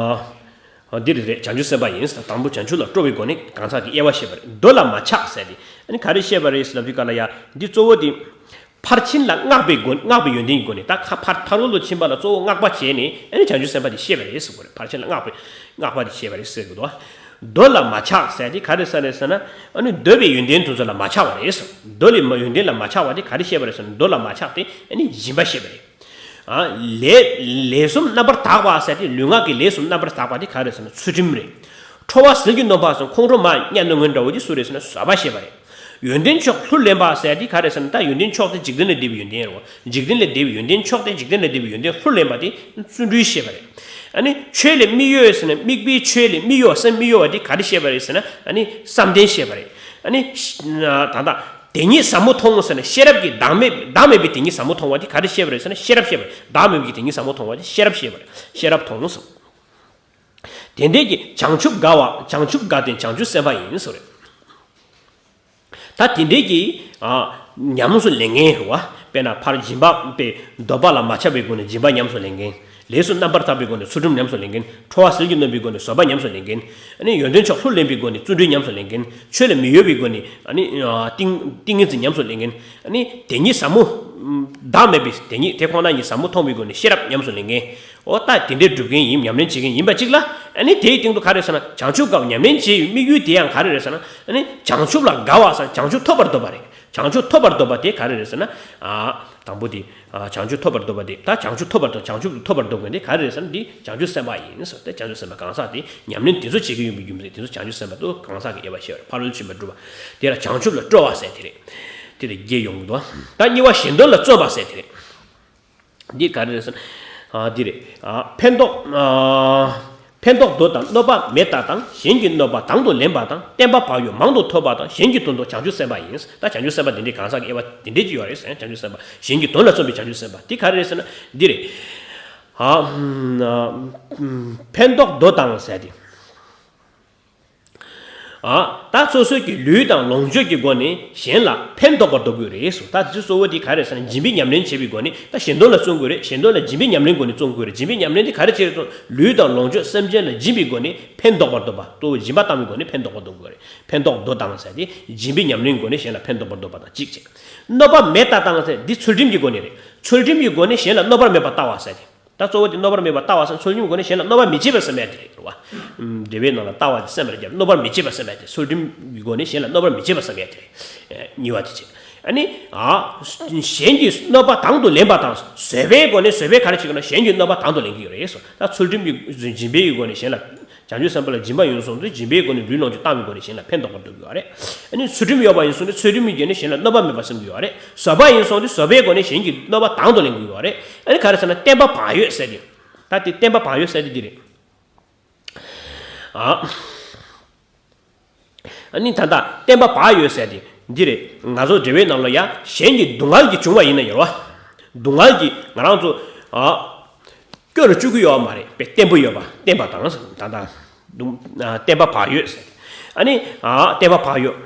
ཨ། འདི་རེད་རེད། བྱང་ཆུབ་སེམས་དཔའ་ཡིན། དང་པོ་བྱང་ཆུབ་ལ་སྤྲོ་བའི་སྒོ་ནས་གང་ཟག་གི་དབྱེ་བ་བཤད་པ་རེད། མདོ་ལ་མ་ཆགས་ཟེར་ཏེ། ཨ་ནི་ག་རེ་བཤད་པ་རེད་ཟེར་ལབ་དུས་ག་ལ་ཡ། འདི་གཙོ་བོ་དེ། ཕར་ཕྱིན་ལ་བསྔགས་པའི་སྒོ། བསྔགས་པའི་ཡོན་ཏན་གྱི་སྒོ་ནས། ད་ཁ་ཕར་ཕ་རོལ་ཏུ་ཕྱིན་པ་ལ་གཙོ་བོ་བསྔགས་པ་བྱས་ནས་ཨ་ནི་བྱང་ཆུབ་སེམས་དཔའ་དེ་བཤད་པ་རེད་ཟེར་དགོས་རེད། ཕར་ཕྱིན་ལ་བསྔགས་པའི་བསྔགས་པ་དེ་བཤད་པ་རེད་ཟེར་དགོས་འདུག་མདོ་ལ་མ་ཆགས་ཟེར་ཏེ་ག་རེ་ཟེར་རེད་ཟེར་ན། ཨ་ནི་འདོད་པའི་ཡོན་ཏན་དེ་ཚོ་ལ་མ་ཆགས་པ་རེད་ཟེར། འདོད་པའི་ཡོན་ཏན་ལ་མ་ཆགས་པ་དེ་ག་རེ་བཤད་པ་རེད་ཟེར་ན། འདོད་ལ་མ་ཆགས་ཏེ་ཨ་ནི་སྦྱིན་པ་བཤད་པ་རེད། ཨ། ལས་ལས་གསུམ་རྣམ་པར་དག་པ་ཟེར་ཏེ། ལུས་ངག་གི་ལས་གསུམ་རྣམ་པར་དག་པ་དེ་ག་རེ་ཟེར་ན། ཚུལ་ཁྲིམས་རེད། ཁྲོ་བ་ཟིལ་གྱིས་གནོན་པ་ཟེར། ཁོང་ཁྲོ་མ་གཉའ་གནོན་མཁན་འདྲ་བོ་དེ་སུ་རེད་ཟེར་ན། བཟོད་པ་བཤད་པ་རེད། ཡོན་ཏན་མཆོག་ལྷུར་ལེན་པ་ཟེར་དེ་ག་རེ་ཟེར་ན། ད་ཡོན་ཏན་མཆོག་དེ་འཇིག་རྟེན་ལས་འདས་པའི་ཡོན་ཏན་རེད་བ། འཇིག་རྟེན་ལས་འདས་པའི་ཡོན་ཏན་མཆོག་དེ་འཇིག་རྟེན་ལས་འདས་པའི་ཡོན་ཏན་ལྷུར་ལེན་པ་དེ་བརྩོན་འགྲུས་བཤད་པ་རེད། ཨ་ནི་ཆོས་ལས་དམིགས་ཡུལ་ཟེར་ན། དམིགས་པའི་ཆོས་ལས་དམིགས་ཡུལ་བ་སེམས་དམིགས་ཡུལ་བ་དེ་ག་རེ་བཤད་པ་རེད་ཟེར་ན། ཨ་ནི་བསམ་གཏན་བཤད་པ་རེད། ཨ་ནི་ད་ལྟ་དེ་ཉིད་ཟབ་མོ་མཐོང་ཟེར་ན། ཤེས་རབ་ཀྱི་བདག་མེད་བདག་མེད་པའི་དེ་ཉིད་ཟབ་མོ་མཐོང་བ་དེ་ག་རེ་བཤད་པ་རེད་ཟེར་ན། ཤེས་རབ་བཤད་པ་རེད། བདག་མེད་པའི་དེ་ཉིད་ཟབ་མོ་མཐོང་བ་དེ་ཤེས་རབ་བཤད་པ་རེད། ཤེས་རབ་མཐོང་ཟེར། དེ་འདྲའི་གི་བྱང་ཆུབ་དགའ་བ། བྱང་ཆུབ་དགའ་སྟེ་བྱང་ཆུབ་སེམས་དཔའ་ཡིན་ཟེར་རེད། ད་དེ་འདྲའི་གི་ཨ་ཉམས་སུ་ལེན་མཁན་རེད་བ། དཔེར་ན་ཕར་སྦྱིན་པ་པའི་འདོད་པ་ལ་མ་ཆགས་པའི་སྒོ་ནས་སྦྱིན་པ་ཉམས་སུ་ལེན་མཁན། ལས་སུ་རྣམ་པར་དག་པའི་སྒོ་ནས་ཚུལ་ཁྲིམས་ཉམས་སུ་ལེན་མཁན། ཁྲོ་བ་ཟིལ་གྱིས་གནོན་པའི་སྒོ་ནས་བཟོད་པ་ཉམས་སུ་ལེན་མཁན། ཨ་ནི་ཡོན་ཏན་མཆོག་ལྷུར་ལེན་པའི་སྒོ་ནས་བརྩོན་འགྲུས་ཉམས་སུ་ལེན་མཁན། ཆོས་ལ་མི་གཡོ་བའི་སྒོ་ནས་ཨ་ནི་ཏིང་ཏིང་ངེ་འཛིན་ཉམས་སུ་ལེན་མཁན། ཨ་ནི་དེ་ཉིད་ཟབ་མོ། བདག་མེད་པའི་དེ་ཉིད་དེ་ཁོ་ན་ཉིད་ཟབ་མོ་མཐོང་བའི་སྒོ་ནས་ཤེས་རབ་ཉམས་སུ་ལེན་མཁན། འོ་ད་དེ་འདྲའི་སྒྲུབ་མཁན་ཡིན། ཉམས་ལེན་བྱེད་མཁན་ཡིན་པ་གཅིག་ལ། ཨ་ནི་དེའི་སྟེང་དུ་ག་རེ་ཟེར་ན། བྱང་ཆུབ་དགའ་བ་ཉམས་ལེན་བྱེད་པའི་དམིགས་ཡུལ་དེ་ཡང་ག་རེ་རེད་ཟེར་ན། ཨ་ནི་བྱང་ཆུབ་ལ་དགའ་བ་ཟེར། བྱང་ཆུབ་ཐོབ་པར་འདོད་པ་རེད། བྱང་ཆུབ་ཐོབ་པར་འདོད་པ་དེ་ག་རེ་རེད་ཟེར་ན། ཨ། དང་པོ་དེ། ཨ། བྱང་ཆུབ་ཐོབ་པར་འདོད་པ་དེ། ད་བྱང་ཆུབ་ཐོབ་པར་འདོད། བྱང་ཆུབ་ཐོབ་པར་འདོད་མཁན་དེ་ག་རེ་རེད་ཟེར་ན། འདི་བྱང་ཆུབ་སེམས་དཔའ་ཡིན་ཟེར་ཏེ། བྱང་ཆུབ་སེམས་དཔའ་གང་ཟག་དེ་ཉམས་ལེན་དེ་ཚོ་བྱེད་ཀྱི་ཡོད་པའི་རྒྱུ་མཚན་དེ་ཚོ་བྱང་ཆུབ་སེམས་དཔའ་དེ་གང་ཟག་གི་དབྱེ་བ་བཤད་པ་རེད། ཕ་རོལ་ཏུ་ཕྱིན་པ་སྒྲུབ་པ་དེ་ལ་བྱང་ཆུབ་ལ་སྤྲོ་བ་ཟེར་དེ་རེད། དེ་ལ་བརྒྱད་ཡོང་གི་འདུག་ད་གཉིས་པ་གཞན་དོན་ལ་བརྩོན་པ་ཟེར་དེ་རེད། འདི་ག་རེ་རེད་ཟེར་ན། ཨ། འདི་རེད། ཨ། ཕན་འདོགས། ཨ། ཕན་འདོགས་མདོ་དང་གནོད་པ་མེད་ལྟ་དང་། གཞན་གྱི་གནོད་པ་དང་དུ་ལེན་པ་དང་། བསྟན་པ་བག་ཡོད་མང་དུ་ཐོབ་པ་དང་། གཞན་གྱི་དོན་དུ་བྱང་ཆུབ་སེམས་དཔའ་ཡིན། ད་བྱང་ཆུབ་སེམས་དཔའ་འདི་འདྲའི་གང་ཟག་གི་དབྱེ་བ་འདི་འདྲའི་ཅིག་ཡོད་རེད་ཟེར། བྱང་ཆུབ་སེམས་དཔའ་གཞན་གྱི་དོན་ལ་བརྩོན་པའི་བྱང་ཆུབ་སེམས་དཔའ་འདི་ག་རེ་རེད་ཟེར་ན་འདི་རེད། ཨ། ཕན་འདོགས་མདོ་དང་ཟེར་ཏེ། ཨ། ད་སོ་སོའི་གི་ལུས་དང་ལོངས་སྤྱོད་ཀྱི་སྒོ་ནས་གཞན་ལ་ཕན་འདོགས་པར་འདོད་དགོས་རེད་ཟེར། ད་དེ་གཙོ་བོ་དེ་ག་རེ་ཟེར་ན་སྦྱིན་པའི་ཉམས་ལེན་བྱེད་པའི་སྒོ་ནས་ད་གཞན་དོན་ལ་བརྩོན་དགོས་རེད། གཞན་དོན་ལ་སྦྱིན་པའི་ཉམས་ལེན་སྒོ་ནས་བརྩོན་དགོས་རེད། སྦྱིན་པའི་ཉམས་ལེན་དེ་ག་རེ་བྱེད་རེད་ཟེར་ན་ལུས་དང་ལོངས་སྤྱོད་སེམས་ཅན་ལ་སྦྱིན་པའི་སྒོ་ནས་ཕན་འདོགས་པར་འདོད་པ། གཙོ་བོ་སྦྱིན་པ་བཏང་བའི་སྒོ་ནས་ཕན་འདོགས་པར་འདོད་དགོས་རེད། ཕན་འདོགས་མདོ་དང་ཟེར་ཏེ་སྦྱིན་པའི་ཉམས་ལེན་སྒོ་ནས་གཞན་ལ་ཕན་འདོགས་པར་འདོད་པ་དང་གཅིག་བྱས། གནོད་པ་མེད་ལྟ་དང་ཟེར་འདི་ཚུལ་ཁྲིམས་ཀྱི་སྒོ་ནས་རེད། ཚུལ་ཁྲིམས་ཀྱི་སྒོ་ནས་གཞན་ལ་གནོད་པ་མེད་པར་ལྟ་བ་ཟེར་ཏེ། ད་གཙོ་བོ་དེ་གནོད་པ་མེད་པར་ལྟ་བ་ཟེར་ཚུལ་ཁྲིམས་ཀྱི་སྒོ་ནས་གཞན་ལ་གནོད་པ་མི་བྱེད་པར་སེམས་པ་དེ་རེད་རེད་བ། འགྲེལ་པའི་ནང་ལ་ལྟ་བ་དེ་སེམས་པར་བརྒྱབ། གནོད་པ་མི་བྱེད་པར་སེམས་པ་དེ་ཚུལ་ཁྲིམས་ཀྱི་སྒོ་ནས་གཞན་ལ་གནོད་པ་མི་བྱེད་པར་སེམས་པ་དེ་རེད། གཉིས་པ་དེ་བྱེད། ཨ་ནི། ཨ། གཞན་གྱི་གནོད་པ་དང་དུ་ལེན་པ་དང་བཟོད་པའི་སྒོ་ནས་བཟོད་པའི་ག་རེ་བྱེད་ཀྱི་ན་གཞན་གྱི་གནོད་པ་དང་དུ་ལེན་གྱི་ཡོད་རེད་ཟེར། ད་ཚུལ་ཁྲིམས་ཀྱི་སྦྱིན་པའི་སྒོ་ནས་གཞན་ལ། བྱང་ཆུབ་སེམས་དཔའ་ལ་སྦྱིན་པ་ཡིན་སོང་དུས་སྦྱིན་པའི་སྒོ་ནས་ལུས་ལོངས་སྤྱོད་བཏང་བའི་སྒོ་ནས་གཞན་ལ་ཕན་འདོགས་པར་འདོད་ཀྱི་ཡོད་རེད། ཨ་ནི་ཚུལ་ཁྲིམས་ཡོད་པ་ཡིན་སོང་དུས་ཚུལ་ཁྲིམས་ཀྱི་སྒོ་ནས་གཞན་ལ་གནོད་པ་མེད་པར་སེམས་ཀྱི་ཡོད་རེད། བཟོད་པ་ཡིན་སོང་དུས་བཟོད་པའི་སྒོ་ནས་གཞན་གྱི་གནོད་པ་དང་དུ་ལེན་གྱི་ཡོད་རེད། ཨ་ནི་ག་རེ་ཟེར་ན་བསྟན་པ་བག་ཡོད་ཟེར་ཏེ། ད་དེ་བསྟན་པ་བག་ཡོད་ཟེར་ཏེ་འདི་རེད། ཨ། ཨ་ནི་ད་ལྟ་བསྟན་པ་བག་ཡོད་ཟེར་ཏེ་འདི་རེད། ང་ཚོ་འགྲེལ་པའི་ནང་ལ་ཡ་གཞན་གྱི་སྡུག་བསྔལ་གྱིས་བྱུང་བ་ཡིན་ན་ཡོད་རེད་བ། སྡུག་བསྔལ་གྱིས་ང་རང་ཚོ། ཨ། སྐྱོ་རུ་བཅུག་གི་ཡོད་མ་རེད་པས། བརྟན་པོ་ཡོད་པ་བསྟན་པ་དང་ད་ལྟ་སྡུག་ཨ། བསྟན་པ་བག་ཡོད་ཟེར། ཨ་ནི། ཨ། བསྟན་པ་བག་ཡོད།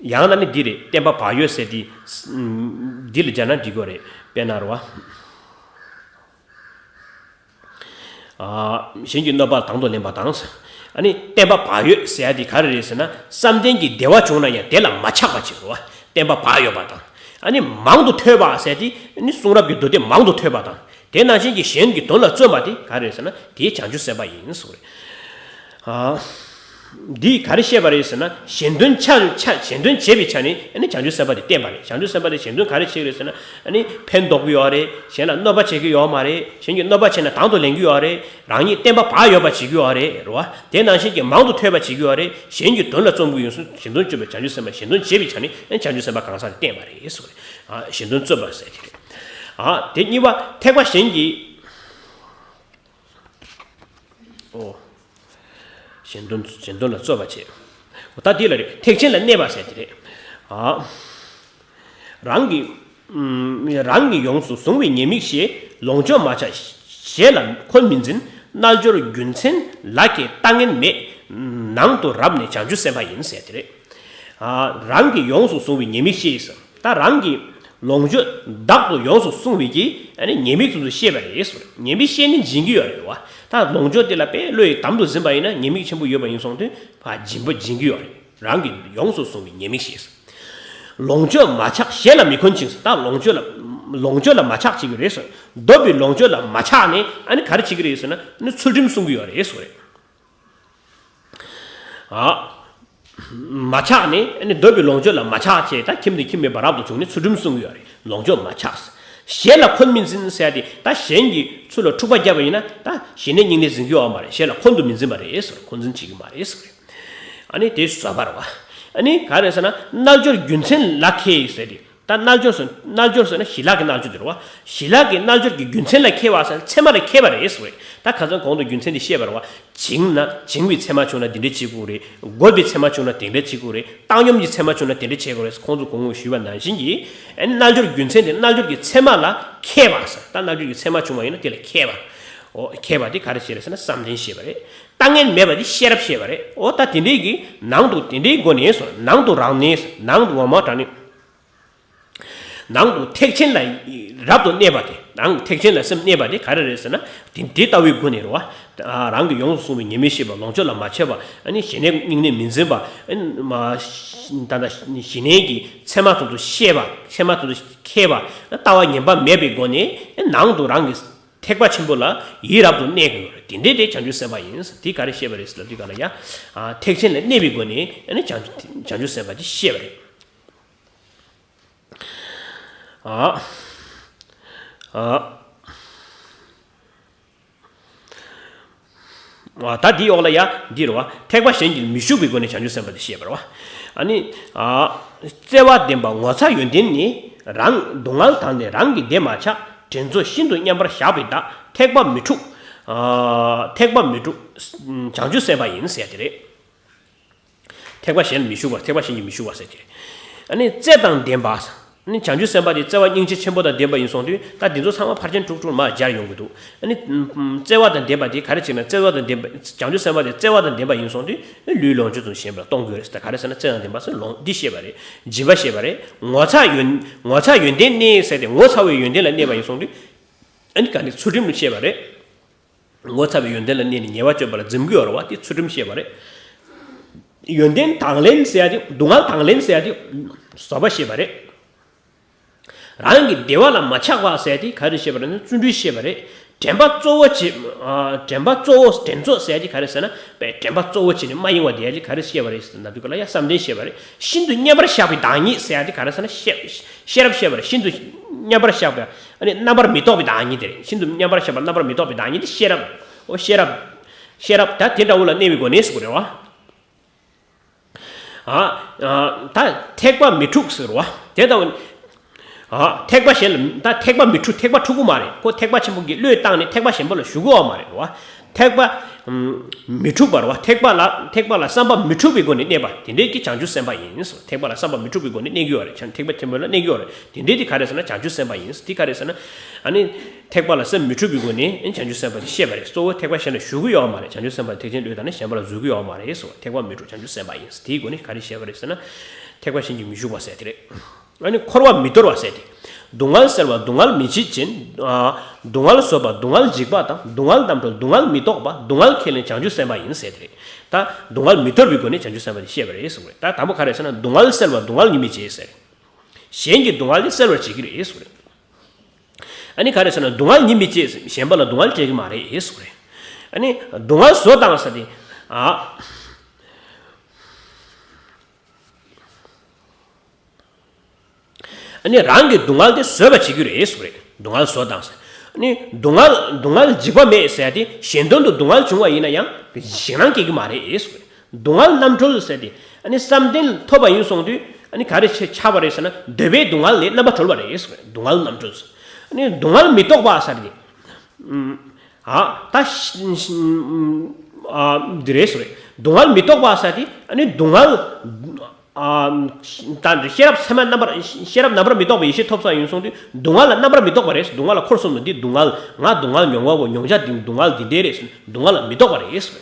ཡང་ན་ནི་འདི་རེད། བསྟན་པ་བག་ཡོད་ཟེར་དེ། འདི་ལ་སྦྱར་ན་འགྲིག་གི་རེད། དཔེར་ན་རེད་བ། ཨ། གཞན་གྱི་གནོད་པ་དང་དུ་ལེན་པ་དང་། ཨ་ནི་བསྟན་པ་བག་ཡོད་ཟེར་ཡ་དེ་ག་རེ་རེད་ཟེར་ན་བསམ་གཏན་གྱི་བདེ་བ་བྱུང་ན་ཡང་དེ་ལ་མ་ཆགས་པ་བྱེད་དགོས་པ། བསྟན་པ་བག་ཡོད་པ་དང་། ཨ་ནི་མང་དུ་ཐོས་པ་ཟེར་དེ་ནི་གསུང་རབ་ཀྱི་མདོ་སྡེ་མང་དུ་ཐོས་པ་དང་། དེ་ནང་བཞིན་གྱི་གཞན་གྱི་དོན་ལ་བརྩོན་པ་དེ་ག་རེ་རེད་ཟེར་ན་དེ་བྱང་ཆུབ་སེམས་དཔའ་ཡིན་གསུངས་རེད། ཨ། འདིས་ག་རེ་བཤད་པ་རེད་ཟེར་ན་གཞན་དོན་ཆ་ཆ་གཞན་དོན་བྱེད་པའི་ཆ་ནས་ཨ་ནི་བྱང་ཆུབ་སེམས་དཔའ་དེ་བསྟན་པ་རེད། བྱང་ཆུབ་སེམས་དཔའ་དེ་གཞན་དོན་ག་རེ་བྱེད་ཀྱི་རེད་ཟེར་ན་ཨ་ནི་ཕན་འདོགས་ཀྱི་ཡོད་རེད། གཞན་ལ་གནོད་པ་བྱེད་ཀྱི་ཡོད་མ་རེད། གཞན་གྱི་གནོད་པ་བྱས་ན་དང་དུ་ལེན་གྱི་ཡོད་རེད། རང་ཉིད་བསྟན་པ་བག་ཡོད་པ་བྱེད་ཀྱི་ཡོད་རེད་རེད་བ། དེ་ནང་བཞིན་གྱི་མང་དུ་ཐོས་པ་བྱེད་ཀྱི་ཡོད་རེད། གཞན་གྱི་དོན་ལ་བརྩོན་གྱི་ཡོད་གཞན་དོན་སྤྱོད་པའི་བྱང་ཆུབ་སེམས་དཔའ་གཞན་དོན་བྱེད་པའི་ཆ་ནས་ཨ་ནི་བྱང་ཆུབ་སེམས་དཔའ་གང་ཟག་དེ་བསྟན་པ་རེད་གསུངས་རེད། ཨ། གཞན་དོན་བརྩོན་པ་ཟེར་དེ་རེད། ཨ། དེ་གཉིས་པ་ཐེག་པ་གཞན་གྱི། ཨོ། གཞན་དོན་གཞན་དོན་ལ་རྩོད་པ་བྱེད། ཨོ་ད་འདི་ལ་རེད། ཐེག་ཆེན་ལ་གནས་པ་ཟེར་དེ་རེད། ཨ། རང་གི་ཨུམ། རང་གིས་ཡོངས་སུ་བཟུང་བའི་ཉེས་དམིགས་ཤེས། ལོངས་སྤྱོད་མ་ཆག་ཞེ་ལ་འཁོན་མི་འཛིན། རྣལ་འབྱོར་རྒྱུ་མཚན་ལ་མཁས་ལྟ་ངན་མེད། ནང་དུ་རབ་གནས་བྱང་ཆུབ་སེམས་དཔའ་ཡིན་ཟེར་དེ་རེད། ཨ། རང་གིས་ཡོངས་སུ་བཟུང་བའི་ཉེས་དམིགས་ཤེས་སམ། ད་རང་གིས་ལོངས་སྤྱོད་བདག་ཏུ་ཡོངས་སུ་བཟུང་བའི་གི་ཨ་ནི་ཉེས་དམིགས་དེ་ཚོ་ཤེས་པ་རེད་ཟེར། ཉེས་དམིགས་ཤེས་ནི་འབྱིན་གྱི་ཡོད་རེད་བ། ད་ལོངས་སྤྱོད་དེ་ལ་དཔེ་བློ་ཡི་དམ་དུ་འཛིན་པ་ཡིན་ན་ཉེས་དམིགས་ཆེན་པོ་ཡོད་པ་ཡིན་སོང་དུས་ཕར་འབྱིན་པ་འབྱིན་གྱི་ཡོད་རེད། རང་གིས་ཡོངས་སུ་བཟུང་བའི་ཉེས་དམིགས་ཤེས་སམ། ལོངས་སྤྱོད་མ་ཆག་ཞེ་ལ་མི་འཁོན་ཅིང་ཟེར། ད་ལོངས་སྤྱོད་ལ་ལོངས་སྤྱོད་ལ་མ་ཆག་བྱེད་ཀྱི་རེད་ཟེར། འདོད་པའི་ལོངས་སྤྱོད་ལ་མ་ཆག་ནས་ཨ་ནི་ག་རེ་བྱེད་ཀྱི་རེད་ཟེར་ན་ཨ་ནི་ཚུལ་ཁྲིམས་སྲུང་གི་ཡོད་རེད་ཟེར་བ་རེད། ཨ། མ་ཆག་ནས་ཨ་ནི་འདོད་པའི་ལོངས་སྤྱོད་ལ་མ་ཆག་བྱས་ད་ཁྱིམ་དང་ཁྱིམ་མེད་པ་རབ་ཏུ་བྱུང་ནས་ཚུལ་ཁྲིམས་སྲུང་གི་ཡོད་རེད། ལོངས་སྤྱོད་མ་ཆག་ཟེར། ཞེ་ལ་འཁོན་མི་འཛིན་ཟེར་ཏེ་ད་གཞན་གྱི་ཚུལ་ལ་འཁྲུག་པ་བརྒྱབ་པ་ཡིན་ན་ད་ཞེ་ནས་སྙིང་ནས་འཛིན་གྱི་ཡོད་མ་རེད། ཞེ་ལ་འཁོན་དུ་མི་འཛིན་པ་རེད་ཟེར། འཁོན་འཛིན་བྱེད་ཀྱི་མ་རེད་ཟེར། ཨ་ནི་དེ་བཟོད་པ་རེད་བ། ཨ་ནི་ག་རེ་ཟེར་ན་རྣལ་འབྱོར་རྒྱུ་མཚན་ལ་མཁས་ཟེར་ཏེ། ད་རྣལ་འབྱོར་ཟེར་རྣལ་འབྱོར་ཟེར་ན་ཞི་ལྷག་གི་རྣལ་འབྱོར་དེ་རེད་བ། ཞི་ལྷག་གི་རྣལ་འབྱོར་གྱི་རྒྱུ་མཚན་ལ་མཁས་པ་ཟེར་ན་ཚད་མ་ལ་མཁས་པ་རེད་ཟེར་བས། ད་ཁ་སང་གོང་དུ་རྒྱུ་མཚན་དེ་བཤད་པ་རེད་བ། བྱིང་ན་བྱིང་བའི་ཚད་མ་བྱུང་ན་དེ་འདྲ་བྱེད་དགོས་རེད། རྒོད་པའི་ཚད་མ་བྱུང་ན་དེ་འདྲ་བྱེད་དགོས་རེད། བཏང་སྙོམས་ཀྱི་ཚད་མ་བྱུང་ན་དེ་འདྲ་བྱེད་དགོས་རེད། ཁོང་ཚོ་གོང་དུ་ཞུས་པ་ནང་བཞིན་གྱི་ཨ་ནི་རྣལ་འབྱོར་རྒྱུ་མཚན་དེ་རྣལ་འབྱོར་གྱི་ཚད་མ་ལ་མཁས་པ་ཟེར། ད་རྣལ་འབྱོར་གྱི་ཚད་མ་བྱུང་བ་ཡིན་ན་དེ་ལ་མཁས་པ། ཨོ་མཁས་པ་དེ་ག་རེ་བྱེད་རེད་ཟེར་ན་བསམ་གཏན་ཤེས་པ་རེད། ལྟ་ངན་མེད་པ་དེ་ཤེས་རབ་ཤེས་པ་རེད། ཨོ་ད་དེ་འདྲའི་གི་ནང་དུ་དེ་འདྲའི་སྒོ་ནས་སོ་ནང་དུ་རང་གནས་ནང་དུ་ངོ་མ་དྲང་གནས། ནང་དུ་ཐེག་ཆེན་ལ་རབ་ཏུ་གནས་པ་དེ་ནང་ཐེག་ཆེན་ལ་སེམས་གནས་པ་དེ་ག་རེ་རེད་ཟེར་ན་དེ་དེ་ལྟ་བུའི་སྒོ་ནས་རེད་བ། རང་གིས་ཡོངས་སུ་བཟུང་བའི་ཉེས་དམིགས་ཤེས་པ་ལོངས་སྤྱོད་ལ་མ་ཆགས་པ་ཨ་ནི་ཞི་གནས་སྙིང་ནས་མི་འཛིན་པ་ཨ་ནི་མ་ད་ལྟ་ཞི་གནས་ཀྱི་ཚད་མ་དེ་ཚོ་ཤེས་པ་ཚད་མ་དེ་ཚོ་མཁས་པ་ལྟ་བ་ངན་པ་མེད་པའི་སྒོ་ནས་ནང་དུ་རང་གི་ཐེག་པ་ཆེན་པོ་ལ་ཡིད་རབ་ཏུ་གནས་དགོས་རེད། དེ་འདྲའི་དེ་བྱང་ཆུབ་སེམས་དཔའ་ཡིན། དེ་ག་རེ་བཤད་པ་རེད་ཟེར་ལབ་དུས་ག་ལ་ཡ། ཐེག་ཆེན་ལ་གནས་པའི་སྒོ་ནས་ཨ་ནི་བྱང་བྱང་ཆུབ་སེམས་དཔའ་དེ་བཤད་པ་རེད། ཨ། ཨ། ཨ། ད་འདིའི་འོག་ལ་ཡ་འདི་རེད་བ། ཐེག་པ་གཞན་གྱིས་མི་ཞུགས་པའི་སྒོ་ནས་བྱང་ཆུབ་སེམས་དཔའ་དེ་བཤད་པ་རེད་བ། ཨ་ནི། ཨ། བརྩེ་བ་ལྡན་པ་ངོ་ཚ་ཡོན་ཏན་ནི། རང་སྡུག་བསྔལ་དག་ནས་རང་གི་བདེ་མ་ཆགས། དྲན་རྫོགས་ཤིན་ཏུ་མཉམ་པར་བཞག་པའི་བདག་ཐེག་པ་མི་འཁྲུགས། ཨ། ཐེག་པ་མི་འཁྲུགས། བྱང་ཆུབ་སེམས་དཔའ་ཡིན་ཟེར་དེ་རེད། ཐེག་པ་གཞན་ལ་མི་ཞུགས་པ། ཐེག་པ་གཞན་གྱིས་མི་ཞུགས་པ་ཟེར་དེ་རེད། ཨ་ནི་བརྩེ་དང་ལྡན་པ། ཨ་ནི་བྱང་ཆུབ་སེམས་དཔའ་དེ་བརྩེ་བ་སྙིང་རྗེ་ཆེན་པོ་དང་ལྡན་པ་ཡིན་སོང་དུས་ད་འདི་ཚོ་ཚང་མ་ཕར་ཕྱིན་དྲུག་དྲུག་མར་སྦྱར་ཡོང་གི་འདུག་ཨ་ནི་བརྩེ་བ་དང་ལྡན་པ་དེ་ག་རེ་བྱས་ན། བརྩེ་བ་དང་ལྡན་པ། བྱང་ཆུབ་སེམས་དཔའ་དེ་བརྩེ་བ་དང་ལྡན་པ་ཡིན་སོང་དུས་ལུས་ལོངས་སྤྱོད་དུ་ཞེན་པ་ལ་གཏོང་དགོས་རེད་ཟེར། ད་ག་རེ་ཟེར་ན་བརྩེ་དང་ལྡན་པ་ཟེར་ལོངས་འདི་ཤེས་པ་རེད། སྦྱིན་པ་ཤེས་པ་རེད། ངོ་ཚ་ཡོན་ངོ་ཚ་ཡོན་ཏན་གནས་ཟེར་ཏེ་ངོ་ཚ་བའི་ཡོན་ཏན་ལ་གནས་པ་ཡིན་སོང་དུས་ཨ་ནི་ག་ནི་ཚུལ་ཁྲིམས་ལ་ཤེས་པ་རེད། ངོ་ཚ་བའི་ཡོན་ཏན་ལ་གནས་ནས་ཉེས་པ་སྤྱོད་པ་ལ་འཛེམ་གྱི་ཡོད་རེད་བ། དེ་ཚུལ་ཁྲིམས་ཤེས་པ་རེད། ཡོན་ཏན་དང་ལེན་ཟེར་ཡ་དེ། སྡུག་བསྔལ་དང་ལེན་ཟེར་ཡ་དེ་བཟོད་པ་ཤེས་པ་རེད། རང་གི་བདེ་བ་ལ་མ་ཆགས་པ་ཟེར་ཡ་དེ་ག་རེ་ཤེས་པ་རེད་ན་བརྩོན་འགྲུས་ཤེས་པ་རེད། དྲན་པ་གཙོ་བོ་བྱེད། ཨ། དྲན་པ་གཙོ་བོ་དྲན་རྫོགས་ཟེར་ཡ་དེ་ག་རེ་ཟེར་ན་པའི་དྲན་པ་གཙོ་བོ་བྱེད་ནས་མ་ཡེངས་པ་དེ་ཡ་དེ་ག་རེ་ཤེས་པ་རེད་ཟེར་ན་དུས་ག་ལ་ཡ་བསམ་གཏན་ཤེས་པ་རེད། ཤིན་ཏུ་མཉམ་པར་བཞག་པའི་བདག་ཉིད་ཟེར་ཡ་དེ་ག་རེ་ཟེར་ན་ཤེས་ཤེས་རབ་ཤེས་པ་རེད། ཤིན་ཏུ་མཉམ་པར་བཞག་པའི། ཨ་ནི་རྣམ་པར་མི་རྟོག་པའི་བདག་ཉིད་དེ་རེད། ཤིན་ཏུ་མཉམ་པར་བཞག་པ་རྣམ་པར་མི་རྟོག་པའི་བདག་ཉིད་དེ་ཤེས་རབ། འོ་ཤེས་རབ། ཤེས་རབ་ད་དེ་འདྲ་བོ་ལ་གནས་པའི་སྒོ་ནས་ཟེར་དགོས་རེད་བ། ཨ། ཨ། ད་ཐེག་པ་མི་འཁྲུགས་ཟེར་བ་དེ་ལྟ་བུ། ཨ། ཐེག་པ་གཞན་ལ་ད་ཐེག་པ་མི་འཁྲུགས། ཐེག་པ་འཁྲུག་གི་མ་རེད། ཁོ་ཐེག་པ་ཆེན་པོ་གི་བློས་བཏང་ནས་ཐེག་པ་གཞན་པ་ལ་ཞུགས་ཀྱི་ཡོད་མ་རེད་བ། ཐེག་པ་མི་འཁྲུགས་པ་རེད་བ། ཐེག་པ་ལ་ཐེག་པ་ལ་བསམ་པ་མི་འཁྲུགས་པའི་སྒོ་ནས་གནས་པ་དེ་འདྲའི་གི་བྱང་ཆུབ་སེམས་དཔའ་ཡིན། ཐེག་པ་ལ་བསམ་པ་མི་འཁྲུགས་པའི་སྒོ་ནས་གནས་ཀྱི་ཡོད་རེད། ཐེག་པ་ཆེན་པོ་ལ་གནས་ཀྱི་ཡོད་རེད། དེ་འདྲའི་དེ་ག་རེ་ཟེར་ན་བྱང་ཆུབ་སེམས་དཔའ་ཡིན། དེ་ག་རེ་ཟེར་ན། ཨ་ནི་ཐེག་པ་ལ་སེམས་མི་འཁྲུགས་པའི་སྒོ་ནས་བྱང་ཆུབ་སེམས་དཔའ་དེ་ཤེས་པ་རེད། གཙོ་བོ་ཐེག་པ་གཞན་ལ་ཞུགས་ཀྱི་ཡོད་མ་རེད། བྱང་ཆུབ་སེམས་དཔའ་ཐེག་ཆེན་བློས་བཏང་ནས་གཞན་པ་ལ་འཛུལ་གྱི་ཡོད་མ་རེད་ཟེར་བ། ཐེག་པ་མི་འཁྲུགས་བྱང་ཆུབ་སེམས་དཔའ་ཡིན། དེའི་སྒོ་ནས་ག་རེ་བཤད་པ་རེད་ཟེར་ན། ཐེག་པ་གཞན་གྱིས་མི་ཞུགས་པ་ཟེར་དེ་རེད། ཨ་ནི་འཁོར་བ་མི་འདོར་བ་ཟེར་ཏེ། སྡུག་བསྔལ་སེལ་བ་སྡུག་བསྔལ་མི་བྱེད་ཅིང་། ཨ། སྡུག་བསྔལ་བཟོད་པ་སྡུག་བསྔལ་འཇིགས་པ་དང་། སྡུག་བསྔལ་རྣམ་གྲོལ་སྡུག་བསྔལ་མི་རྟོག་པ། སྡུག་བསྔལ་ཁས་ལེན་བྱང་ཆུབ་སེམས་དཔའ་ཡིན་ཟེར་དེ་རེད། ད་སྡུག་བསྔལ་མི་འདོར་བའི་སྒོ་ནས་བྱང་ཆུབ་སེམས་དཔའ་དེ་བཤད་པ་རེད་གསུངས་རེད། ད་དང་པོ་ག་རེ་ཟེར་ན་སྡུག་བསྔལ་སེལ་བ་སྡུག་བསྔལ་ཉིད་མི་བྱེད་ཟེར། གཞན་གྱི་སྡུག་བསྔལ་དེ་སེལ་བར་བྱེད་ཀྱི་རེད་གསུངས་རེད། ཨ་ནི་ག་རེ་ཟེར་ན་སྡུག་བསྔལ་ཉིད་མི་བྱེད། གཞན་པ་ལ་སྡུག་བསྔལ་སྤྲད་ཀྱི་མ་རེད་གསུངས་རེད། ཨ་ནི་སྡུག་བསྔལ་བཟོ་དང་ཟེར་ཏེ། ཨ། ཨ་ནི་རང་གི་སྡུག་བསྔལ་དེ་བཟོད་པ་བྱེད་རྒྱུ་རེད་གསུངས་རེད། སྡུག་བསྔལ་བཟོ་དང་ཟེར། ཨ་ནི་སྡུག་བསྔལ་སྡུག་བསྔལ་འཇིགས་པ་མེད་ཟེར་ཡ་དེ་གཞན་དོན་དུ་སྡུག་བསྔལ་བྱུང་བ་ཡིན་ན་ཡང་ཞེད་སྣང་སྐྱེ་གི་མ་རེད་གསུངས་རེད། སྡུག་བསྔལ་རྣམ་གྲོལ་ཟེར་ཏེ་ཨ་ནི་བསམ་གཏན་ཐོབ་པ་ཡིན་སོང་དུས་ཨ་ནི་ག་རེ་ཆགས་པ་རེད་ཟེར་ན་འདོད་པའི་སྡུག་བསྔལ་ལས་རྣམ་པ་གྲོལ་བ་རེད་གསུངས་རེད། སྡུག་བསྔལ་རྣམ་གྲོལ་ཟེར། ཨ་ནི་སྡུག་བསྔལ་མི་རྟོག་པ་ཟེར་ཏེ། ཨ། ད་ཤ་ཤ་ཨ། འདི་རེད་ཟེར་རེད། སྡུག་བསྔལ་མི་རྟོག་པ་ཟེར་ཏེ་ཨ་ནི་སྡུག་བསྔལ། ཨ། ད་ཤེས་རབ་མཚན་མ་རྣམ་པར་ཤེས་རབ་རྣམ་པར་མི་རྟོག་པའི་ཡེ་ཤེས་ཐོབ་ས་ཡིན་སོང་དུས་སྡུག་བསྔལ་ལ་རྣམ་པར་མི་རྟོག་པ་རེད། སྡུག་བསྔལ་ལ་འཁོར་གསུམ་ལ་འདི་སྡུག་བསྔལ་ང་སྡུག་བསྔལ་མྱོང་བའོ། མྱོང་བྱ་འདི་སྡུག་བསྔལ་འདི་འདྲའི་རེད་ཟེར་སྡུག་བསྔལ་ལ་མི་རྟོག་པ་རེད་ཟེར།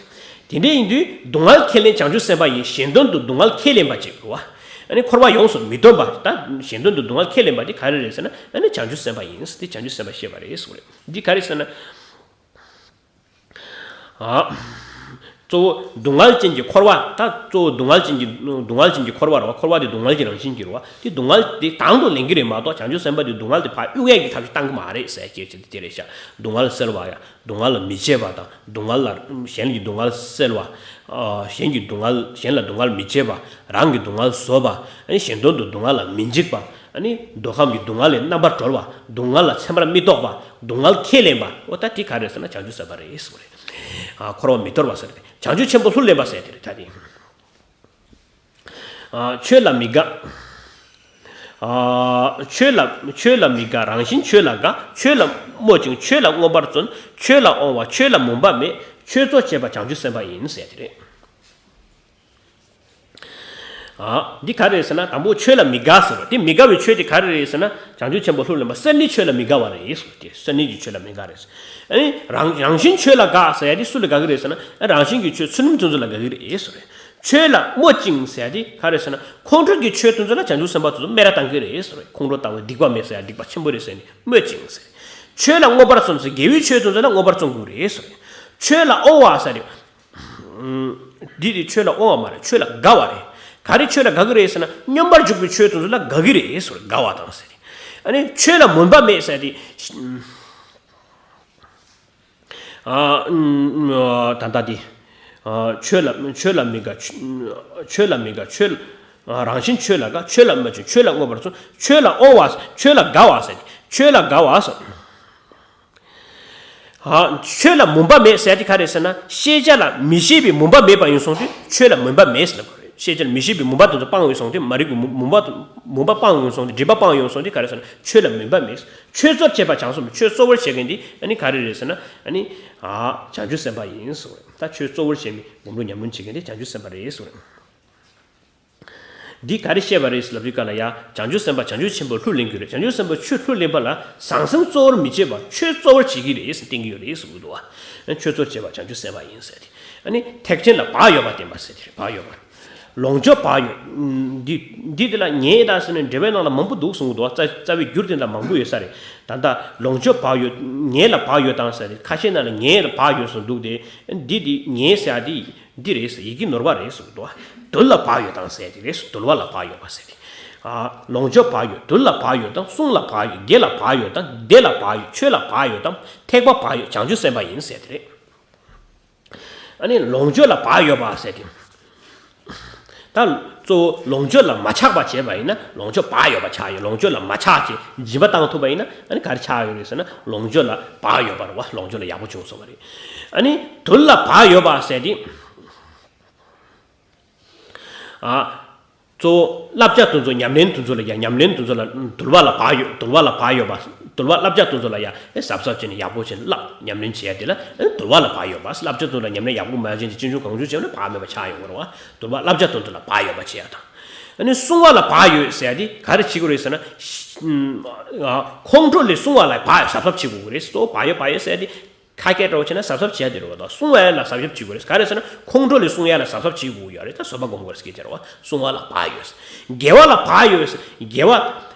དེ་འདྲ་ཡིན་དུས་སྡུག་བསྔལ་ཁས་ལེན་བྱང་ཆུབ་སེམས་དཔའ་ཡིན། གཞན་དོན་དུ་སྡུག་བསྔལ་ཁས་ལེན་པ་ཅིག་རེད་བ། ཨ་ནི་འཁོར་བ་ཡོངས་སུ་མི་སྟོན་པ། ད་གཞན་དོན་དུ་སྡུག་བསྔལ་ཁས་ལེན་པ་དེ་ག་རེ་རེད་ཟེར་ན་ཨ་ནི་བྱང་ཆུབ་སེམས་དཔའ་ཡིན། དེ་བྱང་ཆུབ་སེམས་དཔའ་ཤེས་པ་རེད་གསུངས་རེད། འདི་ག་རེ་ཟེར་ན། ཨ། གཙོ་བོ་སྡུག་བསྔལ་ཅན་གྱི་འཁོར་བ། ད་གཙོ་བོ་སྡུག་བསྔལ་ཅན་གྱི་སྡུག་བསྔལ་ཅན་གྱི་འཁོར་བ་རེད་བ། འཁོར་བ་དེ་སྡུག་བསྔལ་གྱི་རང་བཞིན་གྱི་རེད་བ། དེ་སྡུག་བསྔལ་དེ་དང་དུ་ལེན་གྱི་རེད་མ་གཏོགས་བྱང་ཆུབ་སེམས་དཔའ་དེ་སྡུག་བསྔལ་དེ་ཕར་གཡུག་ཡས་ཀྱི་ཐབས་ཤེས་བཏང་གི་མ་རེད་ཟེར་སྐད་ཆ་དེ་དེ་རེད་ཤག་སྡུག་བསྔལ་སེལ་བ་ཡ། སྡུག་བསྔལ་ལ་མི་བྱེད་པ་དང་། སྡུག་བསྔལ་ལ་གཞན་གྱི་སྡུག་བསྔལ་སེལ་བ། ཨ། གཞན་གྱི་སྡུག་བསྔལ་གཞན་ལ་སྡུག་བསྔལ་མི་བྱེད་པ། རང་གི་སྡུག་བསྔལ་བཟོད་པ། ཨ་ནི་གཞན་དོན་དུ་སྡུག་བསྔལ་ལ་མི་འཇིགས་པ། ཨ་ནི་འདོད་ཁམས་ཀྱི་སྡུག་བསྔལ་ལས་རྣམ་པར་གྲོལ་བ། སྡུག་བསྔལ་ལ་མཚན་མར་མི་རྟོག་པ། སྡུག་བསྔལ་ཁས་ལེན་པ། འོ་ད་དེ་ག་རེ་ཟེར་ན་བྱང་ཆུབ་སེམས་དཔའ་རེད་ཟེར་བ་རེད། ཨ། འཁོར་བ་མི་འདོར་བ་ཟེར་ཏེ་བྱང་ཆུབ་ཆེན་པོ་ལྷུར་ལེན་པ་ཟེར་དེ་རེད་ད་དེ། ཨ། ཆོས་ལ་མི་དགའ། ཨ། ཆོས་ལ་ཆོས་ལ་མི་དགའ། རང་བཞིན་ཆོས་ལ་དགའ། ཆོས་ལ་སྨོད་ཅིང་ཆོས་ལ་མངོན་པར་བརྩོན། ཆོས་ལ་དབང་བ་ཆོས་ལ་མུན་པ་མེད། ཆོས་གཙོ་བྱས་པ་བྱང་ཆུབ་སེམས་དཔའ་ཡིན་ཟེར་དེ་རེད། ཨ། འདི་ག་རེ་རེད་ཟེར་ན་དང་པོ་ཆོས་ལ་མི་དགའ་ཟེར་བ་དེ་མི་དགའ་བའི་ཆོས་དེ་ག་རེ་རེད་ཟེར་ན་བྱང་ཆུབ་ཆེན་པོ་ལྷུར་ལེན་པ་སེམས་ནི་ཆོས་ལ་མི་དགའ་བ་རེད་ཟེར་དེ་སེམས་ནི་གི་ཆོས་ལ་མི་དགའ་རེད་ཟེར། ཨ་ནི་རང་རང་བཞིན་ཆོས་ལ་དགའ་ཟེར་ཡ་དེ་སུ་ལ་དགའ་གི་རེད་ཟེར་ན་རང་བཞིན་གྱི་ཆོས་ཚུལ་ཁྲིམས་དེ་ཚོ་ལ་དགའ་གི་རེད་ཟེར་རེད། ཆོས་ལ་སྨོད་ཅིང་ཟེར་ཡ་དེ་ག་རེ་ཟེར་ན་ཁོང་ཁྲོ་གི་ཆོས་དེ་ཚོ་ལ་བྱང་ཆུབ་སེམས་དཔའ་དེ་ཚོ་སྨད་ར་བཏང་གི་རེད་ཟེར་རེད། ཁོང་ཁྲོ་ལྟ་བུའི་སྡིག་པ་མེད་ཟེར་ཡ་སྡིག་པ་ཆེན་པོ་རེད་ཟེར་ནས་སྨོད་ཅིང་ཟེར། ཆོས་ལ་མངོན་པར་བརྩོན་ཟེར་དགེ་བའི་ཆོས་དེ་ཚོ་ལ་མངོན་པར་བརྩོན་དགོས་རེད་ཟེར་རེད། ཆོས་ལ་དབང་བ་ཟེར་རེད། འདི་དེ་ཆོས་ལ་དབང་བ་མ་རེད། ཆོས་ལ་དགའ་བ་རེད། ག་རེ་ཆོས་ལ་དགའ་གི་རེད་ཟེར་ན་སྙོམས་པར་འཇུག་པའི་ཆོས་དེ་ཚོ་ལ་དགའ་གི་རེད་ཟེར་དགའ་བ་དང་ཟེར། ཨ་ནི་ཆོས་ལ་མུན་པ་མེད་ཟེར་དེ། ཨ། ད་ལྟ་དེ། ཨ། ཆོས་ལ་ཆོས་ལ་མི་དགའ། ཆོས་ལ་མི་དགའ། ཆོས་ལ་རང་བཞིན་ཆོས་ལ་དགའ། ཆོས་ལ་སྨོད་ཅིང་ཆོས་ལ་མངོན་པར་བརྩོན། ཆོས་ལ་དབང་བ། ཆོས་ལ་དགའ་བ་ཟེར། ཆོས་ལ་དགའ་བ་ཟེར། ཨ། ཆོས་ལ་མུན་པ་མེད་ཟེར་དེ་ག་རེ་ཟེར་ན་ཤེས་བྱ་ལ་མི་ཤེས་པའི་མུན་པ་མེད་པ་ཡིན་སོང་དུས་ཆོས་ལ་མུན་པ་མེད་ཟེར་ལབ་དགོས་རེད། ཤེས་བྱ་ལ་མི་ཤེས་པའི་མུན་པ་དེ་ཚོ་སྤངས་ཡོང་སོང་སྟེ། མ་རིག་པའི་མུ་མུན་པ་མུན་པ་སྤངས་ཡོང་སོང་སྟེ། སྒྲིབ་པ་སྤངས་ཡོང་སོང་སྟེ། ག་རེ་ཟེར་ན་ཆོས་ལ་མུན་པ་མེད། ཆོས་གཙོར་བྱེད་པ་བྱང་སེམས། ཆོས་གཙོ་བོར་བྱེད་མཁན་དེ་ཨ་ནི་ག་རེ་རེད་ཟེར་ན། ཨ་ནི་ཨ་བྱང་ཆུབ་སེམས་དཔའ་ཡིན་གསུངས་རེད། ད་ཆོས་གཙོ་བོར་བྱེད་མི་སྒོམ་རུ་ཉམས་ལེན་བྱེད་མཁན་དེ་བྱང་ཆུབ་སེམས་དཔའ་རེད་གསུངས་རེད། འདི་ག་རེ་བཤད་པ་རེད་ལབ་དུས་སྐབས་ལ་ཡ། བྱང་ཆུབ་སེམས་དཔའ་བྱང་ཆུབ་ཆེན་པོ་ལྷུར་ལེན་གྱི་རེད། བྱང་ཆུབ་སེམས་དཔའ་ཆོས་ལྷུར་ལེན་པ་ལ་ཟང་ཟིང་གཙོ་བོར་མི་བྱེད་པར་ཆོས་གཙོ་བོར་བྱེད་ཀྱི་རེད་ཟེར་བསྟན་གྱི་ཡོད་རེད་ཟེར་གྱི་འདུག་བ། ཆོས་གཙོར་བྱེད་པ་བྱང་ཆུབ་སེམས་དཔའ་ཡིན་ཟེར་ཏེ། ཨ་ནི་ཐེག་ཆེན་ལ་བག་ཡོད་པ་བསྟན་པ་ཟེར་ཏེ་རེད། བག་ཡོད་པ། ལོངས་སྤྱོད་བག་ཡོད། འདི་འདི་དེ་ལ་ངེས་དང་ཟེར་ནས་འགྲེལ་པའི་ནང་ལ་མང་པོ་འདུག་གསུངས་འདུག་བ། རྩ་རྩ་བའི་རྒྱུད་དེ་ལ་མང་པོ་ཡོད་ས་རེད། ད་ལྟ་ལོངས་སྤྱོད་བག་ཡོད། ངེས་ལ་བག་ཡོད་དང་ཟེར་ཏེ། ཁ་ཤས་ནང་ལ་ངེས་ལ་བག་ཡོད་གསུངས་འདུག་སྟེ། འདི་དེ་ངེས་ཟེར་ཡ་དེ། འདི་རེད་ཟེར། ཡི་གེ་ནོར་བ་རེད་གསུངས་འདུག་བ། དུལ་ལ་བག་ཡོད་དང་ཟེར་དེ་རེད། དུལ་བ་ལ་བག་ཡོད་པ་ཟེར་དེ། ཨ། ལོངས་སྤྱོད་བག་ཡོད། དུལ་ལ་བག་ཡོད་དང་། བསྲུང་ལ་བག་ཡོད། དགེ་ལ་བག་ཡོད་དང་། བདེ་ལ་བག་ཡོད། ཆོས་ལ་བག་ཡོད་དང་། ཐེག་པ་བག་ཡོད། བྱང་ཆུབ་སེམས་དཔའ་ཡིན་ཟེར་དེ་རེད། ཨ་ནི་ལོངས་སྤྱོད་ལ་བག་ཡོད་པ་ཟེར་དེ། ད་གཙོ་བོ་ལོངས་སྤྱོད་ལ་མ་ཆགས་པ་བྱས་པ་ཡིན་ན་ལོངས་སྤྱོད་བག་ཡོད་པ་ཆགས་ཡོད། ལོངས་སྤྱོད་ལ་མ་ཆགས་ཅིག་སྦྱིན་པ་བཏང་ཐུབ་པ་ཡིན་ན། ཨ་ནི་ག་རེ་ཆགས་ཡོད་རེད་ཟེར་ན། ལོངས་སྤྱོད་ལ་བག་ཡོད་པ་རེད་བ། ལོངས་སྤྱོད་ལ་ཡག་པོ་བྱུང་སོང་བ་རེད། ཨ་ནི་དུལ་ལ་བག་ཡོད་པ་ཟེར་དེ། ཨ། གཙོ་བོ་བསླབ་བྱ་དེ་ཚོ་ཉམས་ལེན་དེ་ཚོ་ལ་ཡ། ཉམས་ལེན་དེ་ཚོ་ལ་དུལ་བ་ལ་བག་ཡོད། དུལ་བ་ལ་བག་ཡོད་པ། དུལ་བ་བསླབ་བྱ་དེ་ཚོ་ལ་ཡ། ཨེ་གཟབ་གཟབ་བྱས་ནས་ཡག་པོ་བྱས་ནས་བསླབ། ཉམས་ལེན་བྱེད་ཡ་དེ་ལ་ཨེ་དུལ་བ་ལ་བག་ཡོད་པ། བསླབ་བྱ་དེ་ཚོ་ལ་ཉམས་ལེན་ཡག་པོ་མ་བྱས་ནས་ཅི་བྱུང་གང་བྱུང་བྱས་ན་བག་མེད་པ་ཆགས་ཡོང་གི་རེད་བ། དུལ་བ་བསླབ་བྱ་དེ་ཚོ་ལ་བག་ཡོད་པ་བྱེད་ཡ་དང་། ཨ་ནི་བསྲུང་བ་ལ་བག་ཡོད་ཟེར་ཡ་དེ་ག་རེ་བྱེད་དགོས་རེད་ཟེར་ན། ཁོང་ཁྲོ་ལས་བསྲུང་བ་ལ་བག་ཡོད། གཟབ་གཟབ་བྱེད་དགོས་ཀྱི་རེད། གཙོ་བོ་བག་ཡོད་བག་ཡོད་ཟེར་ཡ་དེ། ཁ་སྐད་འདྲ་བོ་བྱས་ན་གཟབ་གཟབ་བྱས་དེ་རེད་བ། ད་བསྲུང་བ་ལ་གཟབ་གཟབ་བྱེད་དགོས་རེད། ག་རེ་ཟེར་ན་ཁོང་ཁྲོ་ལས་བསྲུང་ཡ་ལ་གཟབ་གཟབ་བྱེད་དགོས་ཡོད་རེད། ད་བཟོད་པ་སྒོམ་དགོས་རེད་ཟེར་གྱི་རེད་བ། བསྲུང་བ་ལ་བག་ཡོད། དགེ་བ་ལ་བག་ཡོད། དགེ་བ།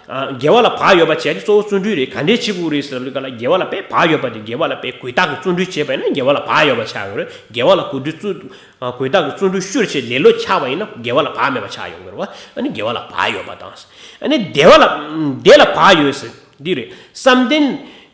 ཨ། དགེ་བ་ལ་བག་ཡོད་པ་བྱས་ཏེ་གཙོ་བོ་བརྩོན་འགྲུས་རེད། ག་འདྲས་བྱེད་དགོས་རེད་ཟེར་ལབ་དུས་སྐབས་ལ་དགེ་བ་ལ་དཔེ་བག་ཡོད་པ་དེ། དགེ་བ་ལ་དཔེ་གུས་བརྟག་གི་བརྩོན་འགྲུས་བྱས་པ་ཡིན་ན་དགེ་བ་ལ་བག་ཡོད་པ་ཆགས་ཡོད་རེད། དགེ་བ་ལ་གུས་འདུད་བརྩོན། ཨ། གུས་བརྟག་གི་བརྩོན་འགྲུས་ཤུགས་ཆེ་ལེ་ལོ་ཆགས་པ་ཡིན་ན་དགེ་བ་ལ་བག་མེད་པ་ཆགས་ཡོང་གི་རེད་བ། ཨ་ནི་དགེ་བ་ལ་བག་ཡོད་པ་དང་། ཨ་ནི་བདེ་བ་ལ། བདེ་ལ་བག་ཡོད་ཟེར། འདི་རེད། བསམ་གཏན་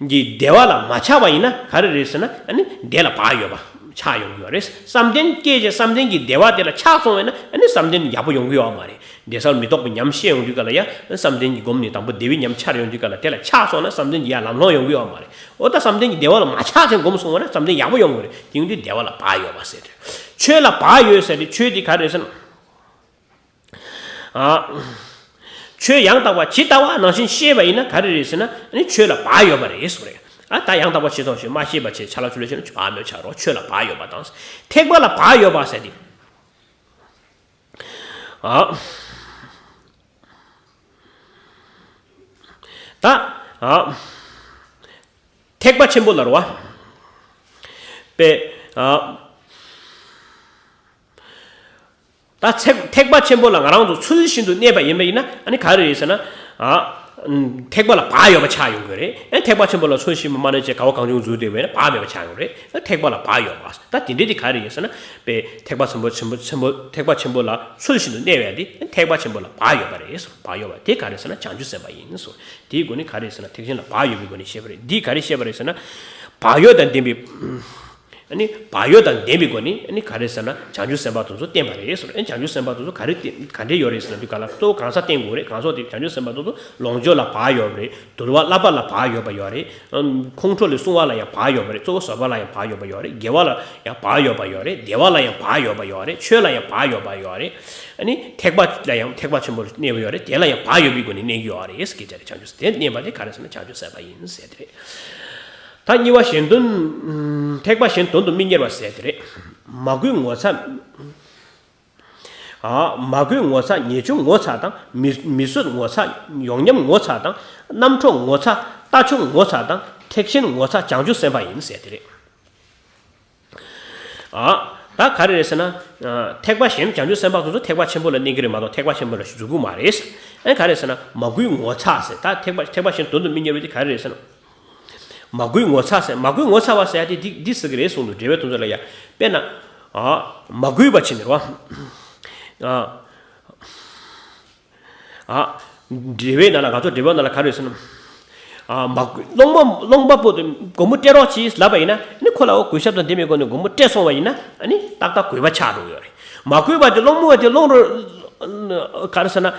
གྱི་བདེ་བ་ལ་མ་ཆགས་པ་ཡིན་ན་ག་རེ་རེད་ཟེར་ན། ཨ་ནི་བདེ་ལ་བག་ཡོད་པ་ཆགས་ཡོང་གི་ཡོད་རེད། བསམ་གཏན་སྐྱེས་བྱས་བསམ་གཏན་གྱི་བདེ་བ་དེ་ལ་ཆགས་སོང་བས་ན། ཨ་ནི་བསམ་གཏན་ཡག་པོ་ཡོང་གི་ཡོད་མ་རེད། བདེ་གསལ་མི་རྟོག་པའི་ཉམས་ཤར་ཡོང་དུས་སྐབས་ལ་ཡ། བསམ་གཏན་གྱི་སྒོམ་ནས་དང་པོ་བདེ་བའི་ཉམས་འཆར་ཡོང་དུས་སྐབས་ལ་དེ་ལ་ཆགས་སོང་ན་བསམ་གཏན་གྱི་ཡ་ལམ་ལྷོང་ཡོང་གི་ཡོད་མ་རེད། འོ་ད་བསམ་གཏན་གྱི་བདེ་བ་ལ་མ་ཆགས་ཅན་སྒོམ་སོང་བ་ན་བསམ་གཏན་ཡག་པོ་ཡོང་གི་རེད། དེ་ཡོང་དུས་བདེ་བ་ལ་བག་ཡོད་པ་ཟེར་ཏེ། ཆོས་ལ་བག་ཡོད་ཟེར་ཏེ་ཆོས་དེ་ག་རེ་རེད་ཟེར་ན། ཨ། ཆོས་ཡང་དག་པ་ཇི་ལྟ་བ་ནང་བཞིན་ཤེས་པ་ཡིན་ན་ག་རེ་རེད་ཟེར་ན། ཨ་ནི་ཆོས་ལ་བག་ཡོད་པ་རེད་ཟེར་བ་རེད། ཨ་ད་ཡང་དག་པ་ཇི་ལྟ་བ་ཞིག་མ་ཤེས་པ་བྱས་ཆ་ལ་ཆུ་ལ་ཤེས་ན་བག་མེད་ཆགས་རོགས། ཆོས་ལ་བག་ཡོད་པ་དང་། ཐེག་པ་ལ་བག་ཡོད་པ་ཟེར་ཏེ། ཨ། ད། ཨ། ཐེག་པ་ཆེན་པོ་ལ་རེད་བ། པས། ཨ། ད་ཚེག་ཐེག་པ་ཆེན་པོ་ལ་ང་རང་ཚོ་ཚུལ་བཞིན་དུ་གནས་པ་ཡིན་པ་ཡིན་ན། ཨ་ནི་ག་རེ་རེད་ཟེར་ན། ཨ། ཐེག་པ་ལ་བག་ཡོད་པ་ཆགས་ཡོང་གི་རེད། ཨ་ཐེག་པ་ཆེན་པོ་ལ་ཚུལ་བཞིན་དུ་མ་གནས་བྱས་དགའ་བ་གང་བྱུང་བཟོས་བསྡད་པ་ཡིན་ན་བག་མེད་པ་ཆགས་ཡོང་གི་རེད། ཨ་ཐེག་པ་ལ་བག་ཡོད་པ། ད་དེ་འདྲས་དེ་ག་རེ་ཡིན་ཟེར་ན། པས་ཐེག་པ་ཆེན་པོ་ཆེན་པོ་ཆེན་པོ་ཐེག་པ་ཆེན་པོ་ལ་ཚུལ་བཞིན་དུ་གནས་པ་དེ་ཐེག་པ་ཆེན་པོ་ལ་བག་ཡོད་པ་རེད་ཟེར། བག་ཡོད་པ་དེ་ག་རེ་ཟེར་ན་བྱང་ཆུབ་སེམས་དཔའ་ཡིན་ཟེར། དེའི་སྒོ་ནས་ག་རེ་ཟེར་ན་ཐེག་ཆེན་ལ་བག་ཡོད་པའི་སྒོ་ནས་བཤད་པ་རེད། འདིས་ག་རེ་བཤད་པ་རེད་ཟེར་ན། བག་ཡོད་དང་ལྡན་པའི། ཨ་ནི་བག་ཡོད་དང་ལྡན་པའི་སྒོ་ནས་ཨ་ནི་ག་རེ་ཟེར་ན་བྱང་ཆུབ་སེམས་དཔའ་དེ་ཚོ་བསྟན་པ་རེད་ཟེར། ཨ་ནི་བྱང་ཆུབ་སེམས་དཔའ་དེ་ཚོ་ག་རེ་བསྟན་ག་འདྲས་ཡོད་རེད་ཟེར་ན། དུས་ག་ལ་གཙོ་བོ་གང་ཟག་བསྟན་དགོས་རེད། གང་ཟག་དེ་བྱང་ཆུབ་སེམས་དཔའ་དེ་ཚོ་ལོངས་སྤྱོད་ལ་བག་ཡོད་པ་རེད། དུལ་བ་བསླབ་པ་ལ་བག་ཡོད་པ་ཡོད་རེད། ཁོང་ཁྲོ་ལས་སྲུང་བ་ལ་ཡང་བག་ཡོད་པ་རེད། གཙོ་བོ་བཟོད་པ་ལ་ཡང་བག་ཡོད་པ་ཡོད་རེད། དགེ་བ་ལ་ཡང་བག་ཡོད་པ་ཡོད་རེད། བདེ་བ་ལ་ཡང་བག་ཡོད་པ་ཡོད་རེད། ཆོས་ལ་ཡང་བག་ཡོད་པ་ཡོད་རེད། ཨ་ནི་ཐེག་པ་ལ་ཡང་ཐེག་པ་ཆེན་པོ་ལ་གནས་པ་ཡོད་རེད། དེ་ལ་ཡང་བག་ཡོད་པའི་སྒོ་ནས་གནས་ཀྱི་ཡོད་རེད་ཟེར་གྱི་རེད། བྱང་ཆུབ་དེ་གནས་པ་དེ་ག་རེ་ཟེར་ན་བྱང་ཆུབ་སེམས་དཔའ་ཡིན་ཟེར་དེ་རེད། ད་གཉིས་པ་གཞན་དོན། ཐེག་པ་གཞན་དོན་དུ་མི་གཉེར་བ་ཟེར་དེ་རེད། མ་གུས་ངོ་ཚ། ཨ། མ་གུས་ངོ་ཚ། ཉེས་སྐྱོན་ངོ་ཚ་དང་། མི་མི་བཟོད་ངོ་ཚ། ཡོངས་ཉམས་ངོ་ཚ་དང་། རྣམ་འཕྲོག་ངོ་ཚ། ལྟ་ཕྱོགས་ངོ་ཚ་དང་། ཐེག་ཆེན་ངོ་ཚ། བྱང་ཆུབ་སེམས་དཔའ་ཡིན་ཟེར་དེ་རེད། ཨ། ད་ག་རེ་རེད་ཟེར་ན། ཨ། ཐེག་པ་གཞན་བྱང་ཆུབ་སེམས་དཔའ་དེ་ཚོ་ཐེག་པ་ཆེན་པོ་ལ་གནས་ཀྱི་རེད་མ་གཏོགས་ཐེག་པ་ཆེན་པོ་ལ་འཇུག་གི་མ་རེད། ཨ་ག་རེ་ཟེར་ན་མ་གུས་ངོ་ཚ་ཟེར། ད་ཐེག་པ་ཐེག་པ་གཞན་དོན་དུ་མི་གཉེར་བ་དེ་ག་རེ་རེད་ཟེར་ན། མ་གུས་ངོ་ཚ་ཟེར། མ་གུས་ངོ་ཚ་བ་ཟེར་ཡ་དེ་འདི་འདི་ཟེར་གི་རེད་གསུངས་འདུག་འགྲེལ་པའི་དོན་ཚོ་ལ་ཡ། དཔེར་ན། ཨ། མ་གུས་པ་བྱས་ནས་རེད་བ། ཨ། ཨ། འགྲེལ་པའི་ནང་ལ་ང་ཚོ་འགྲེལ་པ་ནང་ལ་ག་རེ་ཟེར་ན། ཨ། མ་གུས་སློང་མོ་སློང་པ་པོ་དེ་སྒོར་མོ་སྤྲད་རོགས་གྱིས་ལབ་པ་ཡིན་ན་ནི་ཁོ་ལ་འོ་གུས་ཞབས་དང་ལྡན་པའི་སྒོ་ནས་སྒོར་མོ་སྤྲད་སོང་བ་ཡིན་ན་ཨ་ནི་ཏག་ཏག་གུས་པ་ཆགས་འགྲོ་གི་ཡོད་རེད། མ་གུས་པ་དེ་སློང་མོ་བ་དེ་སློང་རོགས། ག་རེ་ཟེར་ན།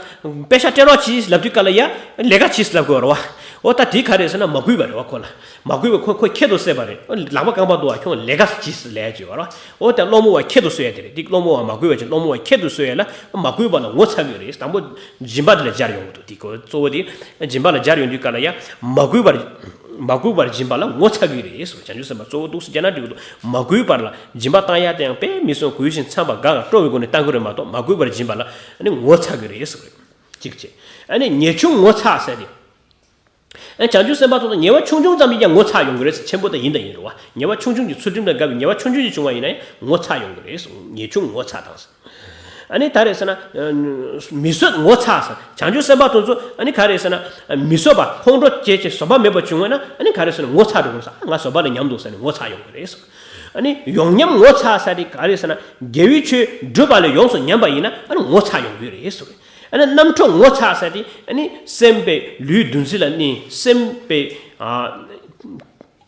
པེ་ཤ་སྤྲད་རོགས་གྱིས་ལབ་དུས་སྐབས་ལ་ཡ། ལས་ཀ་གྱིས་ལབ་དགོས་རེད་བ། འོ་ད་དེ་ག་རེད་ཟེར་ན་མ་གུས་པ་རེད་བ། ཁོ་ལ་མ་གུས་པ་ཁོ་ཁོ་ཁྱད་དུ་གསོད་པ་རེད། ལག་པ་རྐང་པ་འདུག་བ། ཁྱོད་ལས་ཀ་ཅིས་ལས་བྱེད་པ་རེད་བ། འོ་ད་སློང་མོ་བ་ཁྱད་དུ་གསོད་ཡ་དེ་རེད། དེ་སློང་མོ་བ་མ་གུས་པ་ཅིག་སློང་མོ་བ་ཁྱད་དུ་གསོད་ཡ་ལ་མ་གུས་པ་ལ་ངོ་ཚ་གི་རེད། དང་པོ་སྦྱིན་པ་དེ་ལ་སྦྱར་ཡོང་གི་འདུག། དེ་གོ་གཙོ་བོ་དེ་སྦྱིན་པ་ལ་སྦྱར་ཡོང་དུས་ག་ལ་ཡ་མ་གུས་པར་མ་གུས་པར་སྦྱིན་པ་ལ་ངོ་ཚ་གི་རེད་ཟེར། བྱང་ཆུབ་སེམས་དཔའ་གཙོ་བོ་འདུག་ཟེར་རྒྱ་ནག་འབྲི་གི་འདུག། མ་གུས་པར་ལ་སྦྱིན་པ་བཏང་ཡ་དེ་ཡང་དཔེ་མི་སྲིད་གུས་ཤིང་འཚམས་པ་དགའ་བ་སྤྲོ་བའི་སྒོ་ནས་བཏང་གི་རེད་མ་གཏོགས་མ་གུས་པར་སྦྱིན་པ་ལ་ནི་ངོ་ཚ་གི་རེད་ཟེར། གཅིག་བྱས། ཨ་ནི་ཉེས་ཆུང་ངོ་ཚ་ཟེར་ཏེ། ཨ་བྱང་ཆུབ་སེམས་དཔའ་ཚོ་ཚོ་ཉེས་པ་ཆུང་ཆུང་ཙམ་ཡིན་ཀྱང་ངོ་ཚ་ཡོང་གི་རེད་ཟེར། ཆེན་པོ་དང་ཡིན་དང་ཡིན་རེད་བ། ཉེས་པ་ཆུང་ཆུང་གི་ཚུལ་ཁྲིམས་དང་འགལ་བའི་ཉེས་པ་ཆུང་ཆུང་ཞིག་བྱུང་བ་ཡིན་ན་ཡང་ངོ་ཚ་ཡོང་གི་རེད་ཟེར། ཉེས་ཆུང་ངོ་ཚ་དང་ཟེར། ཨ་ནི་ད་རེད་ཟེར་ན་མི་བཟོད་ངོ་ཚ་ཟེར། བྱང་ཆུབ་སེམས་དཔའ་དེ་ཚོ་ཨ་ནི་ག་རེད་ཟེར་ན་མི་བཟོད་པ་ཁོང་ཁྲོ་བྱེད་ཅེས་བཟོད་པ་མེད་པ་བྱུང་བ་ན་ཨ་ནི་ག་རེད་ཟེར་ན་ངོ་ཚ་འགྲོ་གི་རེད་ཟེར། ཨ་ང་བཟོད་པ་ལས་ཉམས་འདུག་ཟེར་ནས་ངོ་ཚ་ཡོང་གི་རེད་ཟེར། ཨ་ནི་ཡོངས་ཉམས་ངོ་ཚ་ཟེར་དེ་ག་རེད་ཟེར་ན་དགེ་བའི་ཆོས་སྒྲུབ་པ་ལས་ཡོངས་སུ་ཉམས་པ་ཡིན་ན་ཨ་ནི་ངོ་ཚ་ཡོང་གི་རེད་ཟེར། ཨ་ནི་རྣམ་འཕྲུལ་ངོ་ཚ་ཟེར་དེ་ཨ་ནི་སེམས་པས་ལུས་འདུ་འཛི་ལ་གནས། སེམས་པས་ཨ་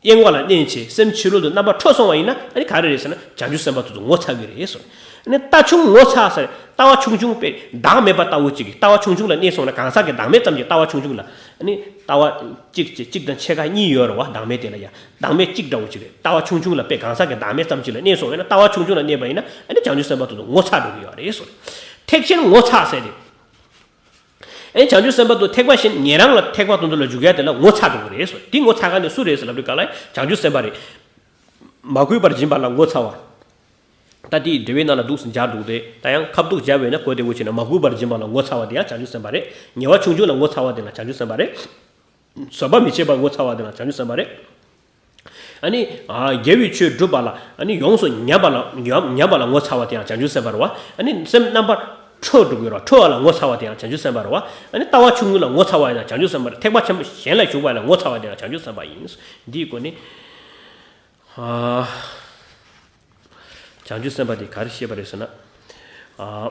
གཡེང་བ་ལ་གནས་བྱས་སེམས་ཕྱི་རོལ་དུ་རྣམ་པར་འཕྲོ་སོང་བ་ཡིན་ན་ཨ་ནི་ག་རེ་རེད་ཟེར་ན་བྱང་ཆུབ་སེམས་དཔའ་དེ་ཚོ་ངོ་ཚ་གི་རེད་ཟེར། ཨ་ནི་ལྟ་ཆུང་ངོ་ཚ་ཟེར། ལྟ་བ་ཆུང་ཆུང་དཔེ་བདག་མེད་པ་ལྟ་བུ་ཅིག་གི་ལྟ་བ་ཆུང་ཆུང་ལ་གནས་སོང་ན་གང་ཟག་གི་བདག་མེད་ཙམ་གྱི་ལྟ་བ་ཆུང་ཆུང་ལ་ཨ་ནི་ལྟ་བ་གཅིག་གཅིག་གཅིག་དང་ཕྱེད་ཀ་གཉིས་ཡོད་རེད་བ། བདག་མེད་དེ་ལ་ཡ་བདག་མེད་གཅིག་འདྲ་བོ་ཅིག་རེད། ལྟ་བ་ཆུང་ཆུང་ལ་དཔེ་གང་ཟག་གི་བདག་མེད་ཙམ་ཅིག་ལ་གནས་སོང་བས་ན་ལྟ་བ་ཆུང་ཆུང་ལ་གནས་པ་ཡིན་ན་ཨ་ནི་བྱང་ཆུབ་སེམས་དཔའ་དེ་ཚོ་ངོ་ཚ་འགྲོ་གི་ཡོད་རེད་ཟེར། ཐེག་ཆེན་ངོ་ཚ་ཟེར་ཏེ། ཨེ་བྱང་ཆུབ་སེམས་དཔའ་དེ་ཚོ་ཐེག་པ་གཞན་ཉན་རང་ལ་ཐེག་པ་དེ་ཚོ་ལ་འཇུག་ཡ་དེ་ལ་ངོ་ཚ་འགྲོ་གི་རེད་ཟེར། དེ་ངོ་ཚ་མཁན་དེ་སུ་རེད་ཟེར་ལབ་དུས་ག་ལ་བྱང་ཆུབ་སེམས་དཔའ་རེད། མ་གུས་པར་སྦྱིན་པ་ལ་ངོ་ཚ་བ། ད་དེའི་འགྲེལ་པའི་ནང་ལ་འདུག་སེ་སྦྱར་འདུག་སྟེ། ད་ཡང་ཁ་བསྡུ་སྦྱར་བས་ན་གོ་བདེ་བོ་བྱས་ན་མ་གུས་པར་སྦྱིན་པ་ལ་ངོ་ཚ་བ་དེ་ཡང་བྱང་ཆུབ་སེམས་དཔའ་རེད། ཉེས་པ་ཆུང་ཆུང་ལ་ངོ་ཚ་བ་དེ་ལ་བྱང་ཆུབ་སེམས་དཔའ་རེད། བཟོད་པ་མི་བྱེད་པར་ངོ་ཚ་བ་དེ་ལ་བྱང་ཆུབ་སེམས་དཔའ་རེད། ཨ་ནི། ཨ་དགེ་བའི་ཆོས་སྒྲུབ་པ་ལ་ཨ་ནི་ཡོངས་སུ་ཉམས་པ་ལ་ཉམས་ཉམས་པ་ལ་ངོ་ཚ་བ་དེ་ཡང་བྱང་ཆུབ་སེམས་དཔའ་རེད་བ། ཨ་ནི་སེམས་རྣམ་པར་འཕྲོ་འགྲོ་གི་རེད་བ། འཕྲོ་བ་ལ་ངོ་ཚ་བ་དེ་ཡང་བྱང་ཆུབ་སེམས་དཔའ་རེད་བ། ཨ་ནི་ལྟ་བ་ཆུང་ངུ་ལ་ངོ་ཚ་བ་ཡང་བྱང་ཆུབ་སེམས་དཔའ་རེད། ཐེག་པ་ཆེན་པོ་གཞན་ལ་ཞུགས་པ་ལ་ངོ་ཚ་བ་དེ་ཡང་བྱང་ཆུབ་སེམས་དཔའ་ཡིན། འདིའི་སྒོ་ནས། ཨ། བྱང་ཆུབ་སེམས་དཔའ་དེ་ག་རེ་བཤད་པ་རེད་ཟེར་ན། ཨ།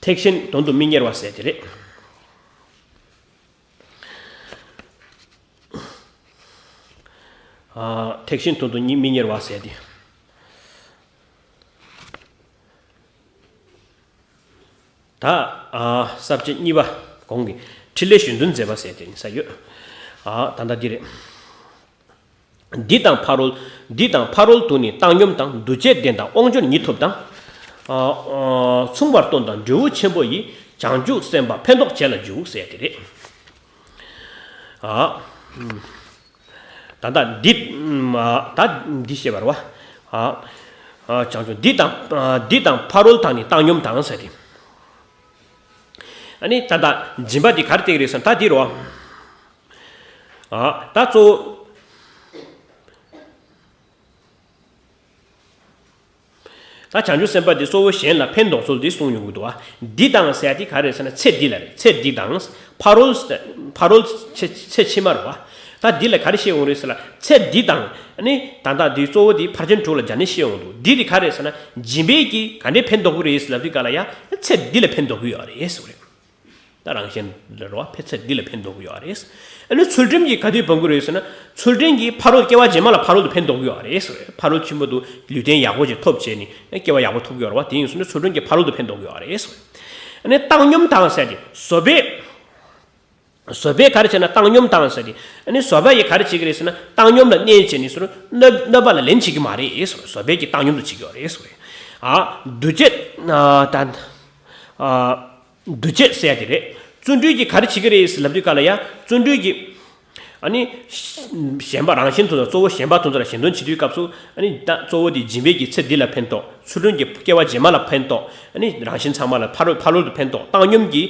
ཐེག་ཆེན་དོན་དུ་མི་གཉེར་བ་ཟེར་དེ་རེད། ཨ། ཐེག་ཆེན་དོན་དུ་མི་མི་གཉེར་བ་ཟེར་དེ། ད། ཨ། ས་བཅད་གཉིས་པ་གོང་གི་ཕྲིན་ལས་གཞན་དོན་མཛད་པ་ཟེར་དེ་ཡིན་ས་ཡོད། ཨ། ད་ལྟ་འདི་རེད། འདི་དང་ཕ་རོལ། འདི་དང་ཕ་རོལ་དུ་ནི་བཏང་སྙོམས་དང་འདུ་བྱེད་ལྡན་དང་དབང་འབྱོར་ཉིད་ཐོབ་དང་། ཨ། ཨ། མཚུངས་པར་སྟོན་དང་འབྲས་བུ་ཆེན་པོ་ཡི། བྱང་ཆུབ་སེམས་དཔའ་ཕན་འདོགས་བྱེད་ལ་འཇུག་ཟེར་དེ་རེད། ཨ། ད་ལྟ་འདི། ཨ། ད་འདི་བཤད་པ་རེད་བ། ཨ། ཨ། བྱང་ཆུབ་འདི་དང་། ཨ། འདི་དང་ཕ་རོལ་དང་ནི་བཏང་སྙོམས་དང་ཟེར་ཏེ། ཨ་ནི་ད་ལྟ་སྦྱིན་པ་འདི་ག་རེ་བསྟན་གྱི་རེད་ཟེར་ན་ད་འདི་རེད་བ། ཨ། ད་གཙོ་བོ། ད་བྱང་ཆུབ་སེམས་དཔའ་འདི་གཙོ་བོ་གཞན་ལ་ཕན་འདོགས་ཚུལ་འདི་གསུངས་ཡོང་གི་འདུག་བ། འདི་དང་ཟེར་ཡ་འདི་ག་རེ་ཟེར་ན་ཚེ་འདི་ལ་རེད། ཚེ་འདི་དང་། ཕ་རོལ། ཕ་རོལ་ཚེ་ཚེ་ཕྱི་མ་རེད་བ། ད་འདི་ལ་ག་རེ་བཤད་ཡོང་རེད་ཟེར་ན་ཚེ་འདི་དང་ནི་ད་ལྟ་འདི་གཙོ་བོ་འདི་ཕར་ཕྱིན་དྲུག་ལ་སྦྱར་ནས་བཤད་ཡོང་གི་འདུག། འདི་དེ་ག་རེ་ཟེར་ན་སྦྱིན་པའི་གིས་ག་འདྲས་ཕན་འདོགས་ཀྱི་རེད་ཟེར་ལབ་དུས་ག་ལ་ཡ་ཚེ་འདི་ལ་ཕན་འདོགས་ཀྱི་ཡོད་རེད་ཟེར་བ་རེད། ད་རང་གཞན་ལ་རེད་བ། ཕན་ཚེ་འདི་ལ་ཕན་འདོགས་ཀྱི་ཡོད་རེད། ཨ་ནི་ཚུལ་ཁྲིམས་ཀྱིས་ག་དུས་སྤང་གི་རེད་ཟེར་ན། ཚུལ་ཁྲིམས་ཀྱིས་ཕ་རོལ་སྐྱེ་བ་རྗེས་མ་ལ་ཕ་རོལ་ཏུ་ཕན་འདོགས་ཀྱི་ཡོད་རེད་ཟེར། ཕ་རོལ་ཕྱིན་པ་དུ་ལུས་རྟེན་ཡག་པོ་ཅིག་ཐོབ་བྱས་ནས་སྐྱེ་བ་ཡག་པོ་ཐོབ་ཀྱི་ཡོད་རེད་བ། དེ་ཡིན་ཟེར་ན་ཚུལ་ཁྲིམས་ཀྱིས་ཕ་རོལ་ཏུ་ཕན་འདོགས་ཀྱི་ཡོད་རེད་ཟེར། ཨ་ནི་བཏང་སྙོམས་དང་ཟེར་ཏེ་བཟོད་པས། བཟོད་པས་ག་རེ་བྱས་ན་བཏང་སྙོམས་དང་ཟེར་ཏེ། ཨ་ནི་བཟོད་པ་ཡིས་ག་རེ་བྱེད་ཀྱི་རེད་ཟེར་ན་བཏང་སྙོམས་ལ་གནས་བྱས་ནས་ཟེར་གནོད་གནོད་པ་ལ་ལེན་བྱེད་ཀྱི་མ་རེད་ཟེར། བཟོད་པས་ཀྱིས་བཏང་སྙོམས་དུ་བྱེད་ཀྱི་ཡོད་རེད་ཟེར། ཨ། འདུ་བྱེད། ཨ། ད། ཨ། འདུ་བྱེད་ཟེར་ཡ་དེ་རེད། བརྩོན་འགྲུས་ཀྱིས་ག་རེ་བྱེད་ཀྱི་རེད་ཟེར་ལབ་དུས་ག་ལ་ཡ་བརྩོན་འགྲུས་ཀྱིས། ཨ་ནི། གཞན་པ་རང་གཞན་དུ་གཙོ་བོ་གཞན་པ་དུ་ལ་གཞན་དོན་བྱེད་དུས་སྐབས་སུ་ཨ་ནི་ད་གཙོ་བོ་དེ་སྦྱིན་པའི་གི་ཚེ་འདི་ལ་ཕན་ཐོགས། ཚུལ་ཁྲིམས་ཀྱི་སྐྱེ་བ་རྗེས་མ་ལ་ཕན་ཐོགས། ཨ་ནི་རང་གཞན་ཚང་མ་ལ་ཕ་རོལ་ཕ་རོལ་ཏུ་ཕན་ཐོགས། བཏང་སྙོམས་ཀྱིས་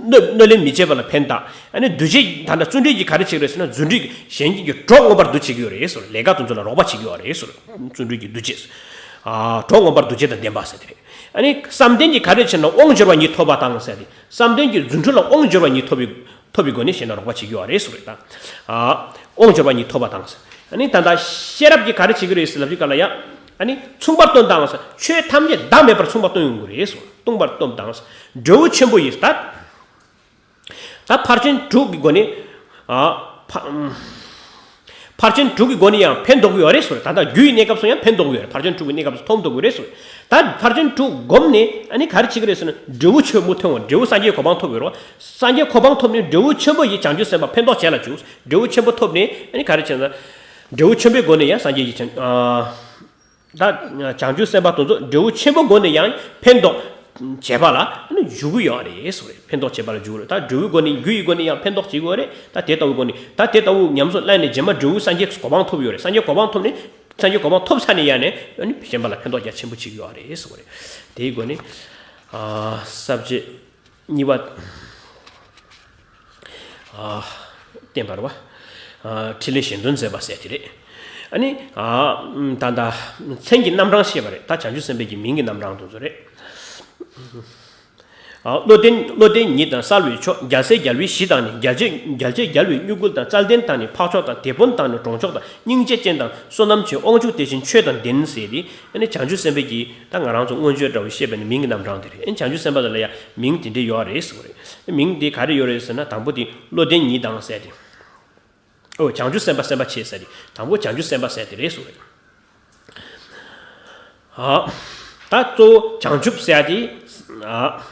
གནོད་གནོད་ལན་མི་བྱེད་པ་ལ་ཕན་ཐོགས། ཨ་ནི་འདུ་བྱེད་ད་ལྟ་བརྩོན་འགྲུས་ཀྱིས་ག་རེ་བྱེད་ཀྱི་རེད་ཟེར་ན་བརྩོན་འགྲུས་ཀྱིས་གཞན་གྱི་གྲོགས་མངོན་པར་འདུ་བྱེད་ཀྱི་ཡོད་རེད་ཟེར། ལས་ཀ་དུ་ཚོ་ལ་རོགས་པ་བྱེད་ཀྱི་ཡོད་རེད་ཟེར། བརྩོན་འགྲུས་ཀྱི་འདུ་བྱེད། ཨ། གྲོགས་མངོན་པར་འདུ་བྱེད་དང་ལྡན་པ་ཟེར་དེ་རེད། ཨ་ནི་བསམ་གཏན་གྱིས་ག་རེ་བྱེད་ན་དབང་འབྱོར་བ་ཉིད་ཐོབ་པ་དང་ཟེར་ཏེ། བསམ་གཏན་གྱི་རྫུ་འཕྲུལ་ལ་དབང་འབྱོར་བ་ཉིད་ཐོབ་པའི་ཐོབ་པའི་སྒོ་ནས་གཞན་ལ་རོགས་པ་བྱེད་ཀྱི་ཡོད་རེད་ཟེར་བ་རེད་ད། ཨ། དབང་འབྱོར་བ་ཉིད་ཐོབ་པ་དང་ཟེར། ཨ་ནི་ད་ལྟ་ཤེས་རབ་ཀྱིས་ག་རེ་བྱེད་ཀྱི་རེད་ཟེར་ལབ་དུས་ག་ལ་ཡ། ཨ་ནི་མཚུངས་པར་སྟོན་དང་ཟེར། ཆོས་ཐམས་ཅད་བདག་མེད་པར་མཚུངས་པར་སྟོན་ཡོང་གི་རེད་ཟེར། སྟོན་པར་སྟོན་དང་ཟེར། འབྲས་བུ་ཆེན་པོ་ཡིས་ད། ད་ཕར་ཕྱིན་དྲུག་གི་སྒོ་ནས། ཨ། ཕ། ཕར་ཕྱིན་དྲུག་གི་སྒོ་ནས་ཡང་ཕན་འདོགས་ཀྱི་ཡོད་རེད་ཟེར། ད་ལྟ་རྒྱུ་ཡི་གནས་སྐབས་སུ་ཡང་ཕན་འདོགས་ཀྱི་ཡོད་རེད། ཕར་ཕྱིན་དྲུག་གི་གནས་སྐབས་སུ་ཐོབ་འདོགས་ཀྱི་རེད་ཟེར། ད་ཕར་ཕྱིན་དྲུག་བསྒོམས་ནས་ཨ་ནི་ག་རེ་བྱེད་ཀྱི་རེད་ཟེར་ན། འབྲས་བུ་ཆེན་པོ་ཐོན་འོང་། འབྲས་བུ་སངས་རྒྱས་གོ་འཕང་ཐོབ་ཡོད་རེད་བ། སངས་རྒྱས་གོ་འཕང་ཐོབ་ནས་འབྲས་བུ་ཆེན་པོ་ཡིས་བྱང་ཆུབ་སེམས་དཔའ་ཕན་ཐོགས་བྱེད་ལ་འཇུག། འབྲས་བུ་ཆེན་པོ་ཐོབ་ནས་ཨ་ནི་ག་རེ་བྱེད་ན། འབྲས་བུ་ཆེན་པོའི་སྒོ་ནས་ཡང་སངས་རྒྱས་ཀྱི་བྱང་ཨ། ད་བྱང་ཆུབ་སེམས་དཔའ་དེ་ཚོ་འབྲས་བུ་ཆེན་པོའི་སྒོ་ནས་ཡང་ཕན་ཐོགས་བྱེད་པ་ལ་ཨ་ནི་འཇུག་གི་ཡོད་རེད་ཟེར་བ་རེད། ཕན་ཐོགས་བྱེད་པ་ལ་འཇུག་གི་རེད། ད་འབྲས་བུའི་སྒོ་ནས་རྒྱུ་ཡི་སྒོ་ནས་ཡང་ཕན་ཐོགས་བྱེད་ཀྱི་ཡོད་རེད། ད་དེ་ལྟ་བུའི་སྒོ་ནས་ད་དེ་ལྟ་བུ་ཉམས་སུ་བླངས་ནས་རྗེས་མ་འབྲས་བུ་སངས་རྒྱས་གོ་འཕང་ཐོབ་ཡོད་རེད། སངས་རྒྱས་གོ་འཕང་ཐོབ་ནས་སངས་རྒྱས་གོ་འཕང་ཐོབ་ཚར་ནས་ཡང་ནས་ཨ་ནི་གཞན་པ་ལ་ཕན་ཐོགས་རྒྱ་ཆེན་པོ་བྱེད་ཀྱི་ཡོད་རེད་ཟེར་བ་རེད། དེའི་སྒོ་ནས་ཨ་ས་བཅད་གཉིས་པ། ཨ། བསྟན་པ་རེད་བ། ཨ། ཕྲིན་ལས་གཞན་དོན་མཛད་པ་ཟེར་དེ་རེད། ཨ་ནི། ཨ། ད་ལྟ་མཚན་གྱི་རྣམ་གྲངས་བཤད་པ་རེད། ད་བྱང་ཆུབ་སེམས་དཔའི་གི་མིང་གི་རྣམ་གྲངས་དེ་ཚོ་རེད། ཨ། བློ་ལྡན་བློ་ལྡན་ཉིད་དང་གསལ་བའི་མཆོག་རྒྱལ་སྲས་རྒྱལ་བའི་གཞི་དང་ནི། རྒྱལ་བྱེད་རྒྱལ་བྱེད་རྒྱལ་བའི་མྱུ་གུ་དང་། རྩལ་ལྡན་དང་ནི་འཕགས་མཆོག་དང་། དེད་དཔོན་དང་ནི་གྲོང་ཆོག་དང་། སྙིང་རྗེ་ཅན་དང་བསོད་ནམས་ཆེ། དབང་ཕྱུག་དེ་བཞིན་ཆོས་དང་ལྡན་ཟེར་ཏེ། ཨ་ནི་བྱང་ཆུབ་སེམས་དཔའི་གི་ད་ང་རང་ཚོ་མངོན་བརྗོད་འདྲ་བོ་བཤད་པ་ནི་མིང་གི་རྣམ་གྲངས་དེ་རེད། ཨ་ནི་བྱང་ཆུབ་སེམས་དཔའ་དེ་ལ་ཡང་མིང་དེ་འདྲས་ཡོད་རེད་ཟེར་བ་རེད། མིང་དེ་ག་རེ་ཡོད་རེད་ཟེར་ན། དང་པོ་དེ་བློ་ལྡན་ཉིད་དང་ཟེར་ཏེ། ཨོ། བྱང་ཆུབ་སེམས་དཔའ་སེམས་དཔའ་ཆེ་ཟེར་ཏེ། དང་པོ་བྱང་ཆུབ་སེམས་དཔའ་ཟེར་དེ་རེད་ཟེར་བ་རེད། ཨ། ད་གཙོ་བོ་བྱང་ཆུབ་ཟེར་ཡ་དེ། ཨ།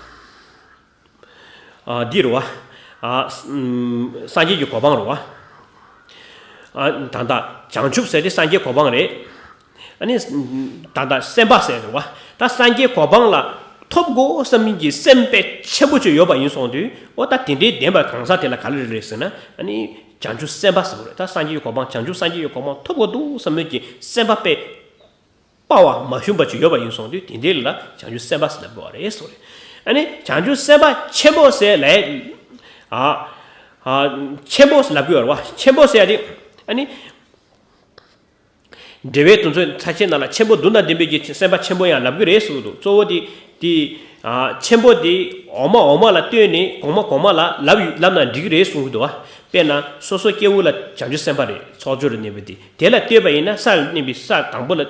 ཨ། འདི་རེད་བ། ཨ། སངས་རྒྱས་ཀྱི་གོ་འཕང་རེད་བ། ཨ། ད་ལྟ་བྱང་ཆུབ་ཟེར་དེ་སངས་རྒྱས་གོ་འཕང་རེད། ཨ་ནི། ད་ལྟ་སེམས་དཔའ་ཟེར་རེད་བ། ད་སངས་རྒྱས་གོ་འཕང་ལ་ཐོབ་དགོས་བསམ་མཁན་གྱི་སེམས་དཔའ་ཆེན་པོ་ཅིག་ཡོད་པ་ཡིན་སོང་དུས། ཨོ། ད་དེ་འདྲའི་བདེན་པ་གང་ཟག་དེ་ལ་ག་རེ་རེད་ཟེར་ན། ཨ་ནི་བྱང་ཆུབ་སེམས་དཔའ་ཟེར་བ་རེད། ད་སངས་རྒྱས་ཀྱི་གོ་འཕང་། བྱང་ཆུབ་སངས་རྒྱས་ཀྱི་གོ་འཕང་ཐོབ་དགོས་འདུག་བསམ་མཁན་གྱི་སེམས་དཔའ་དཔེ། དཔའ་བ་མ་ཞུམ་པ་ཅིག་ཡོད་པ་ཡིན་སོང་དུས། དེ་འདྲའི་ལ་བྱང་ཆུབ་སེམས་དཔའ་ཟེར་ལབ་དགོས་པ་རེད་ཟེར་བ་རེད། ཨ་ནི་བྱང་ཆུབ་སེམས་དཔའ་ཆེན་པོ་ཟེར་ལབ། ཨ། ཨ། ཆེན་པོ་ཟེར་ལབ་དགོས་པ་རེད་བ། ཆེན་པོ་ཟེར་ཡ་དེ། ཨ་ནི་འགྲེལ་པའི་དོན་ཚོད་ཚར་ཕྱེད་ནང་ལ་ཆེན་པོ་བདུན་དང་ལྡན་པའི་གི་སེམས་དཔའ་ཆེན་པོ་ཡང་ལབ་གི་རེད་གསུངས་འདུག། གཙོ་བོ་དེ་དེ། ཨ། ཆེན་པོ་དེ་འོག་མ་འོག་མ་ལ་ལྟོས་ནས་གོང་མ་གོང་མ་ལ་ལབ་ལབ་ན་འགྲིག་གི་རེད་གསུངས་འདུག། དཔེར་ན་སོ་སོ་སྐྱེ་བོ་ལ་བྱང་ཆུབ་སེམས་དཔའ་རེད། ཚོགས་སྦྱོར་རུ་གནས་པ་དེ། དེ་ལ་ལྟོས་པ་ཡིན་ན། ས་ལ་གནས་པའི་ས་དང་པོ་ལ་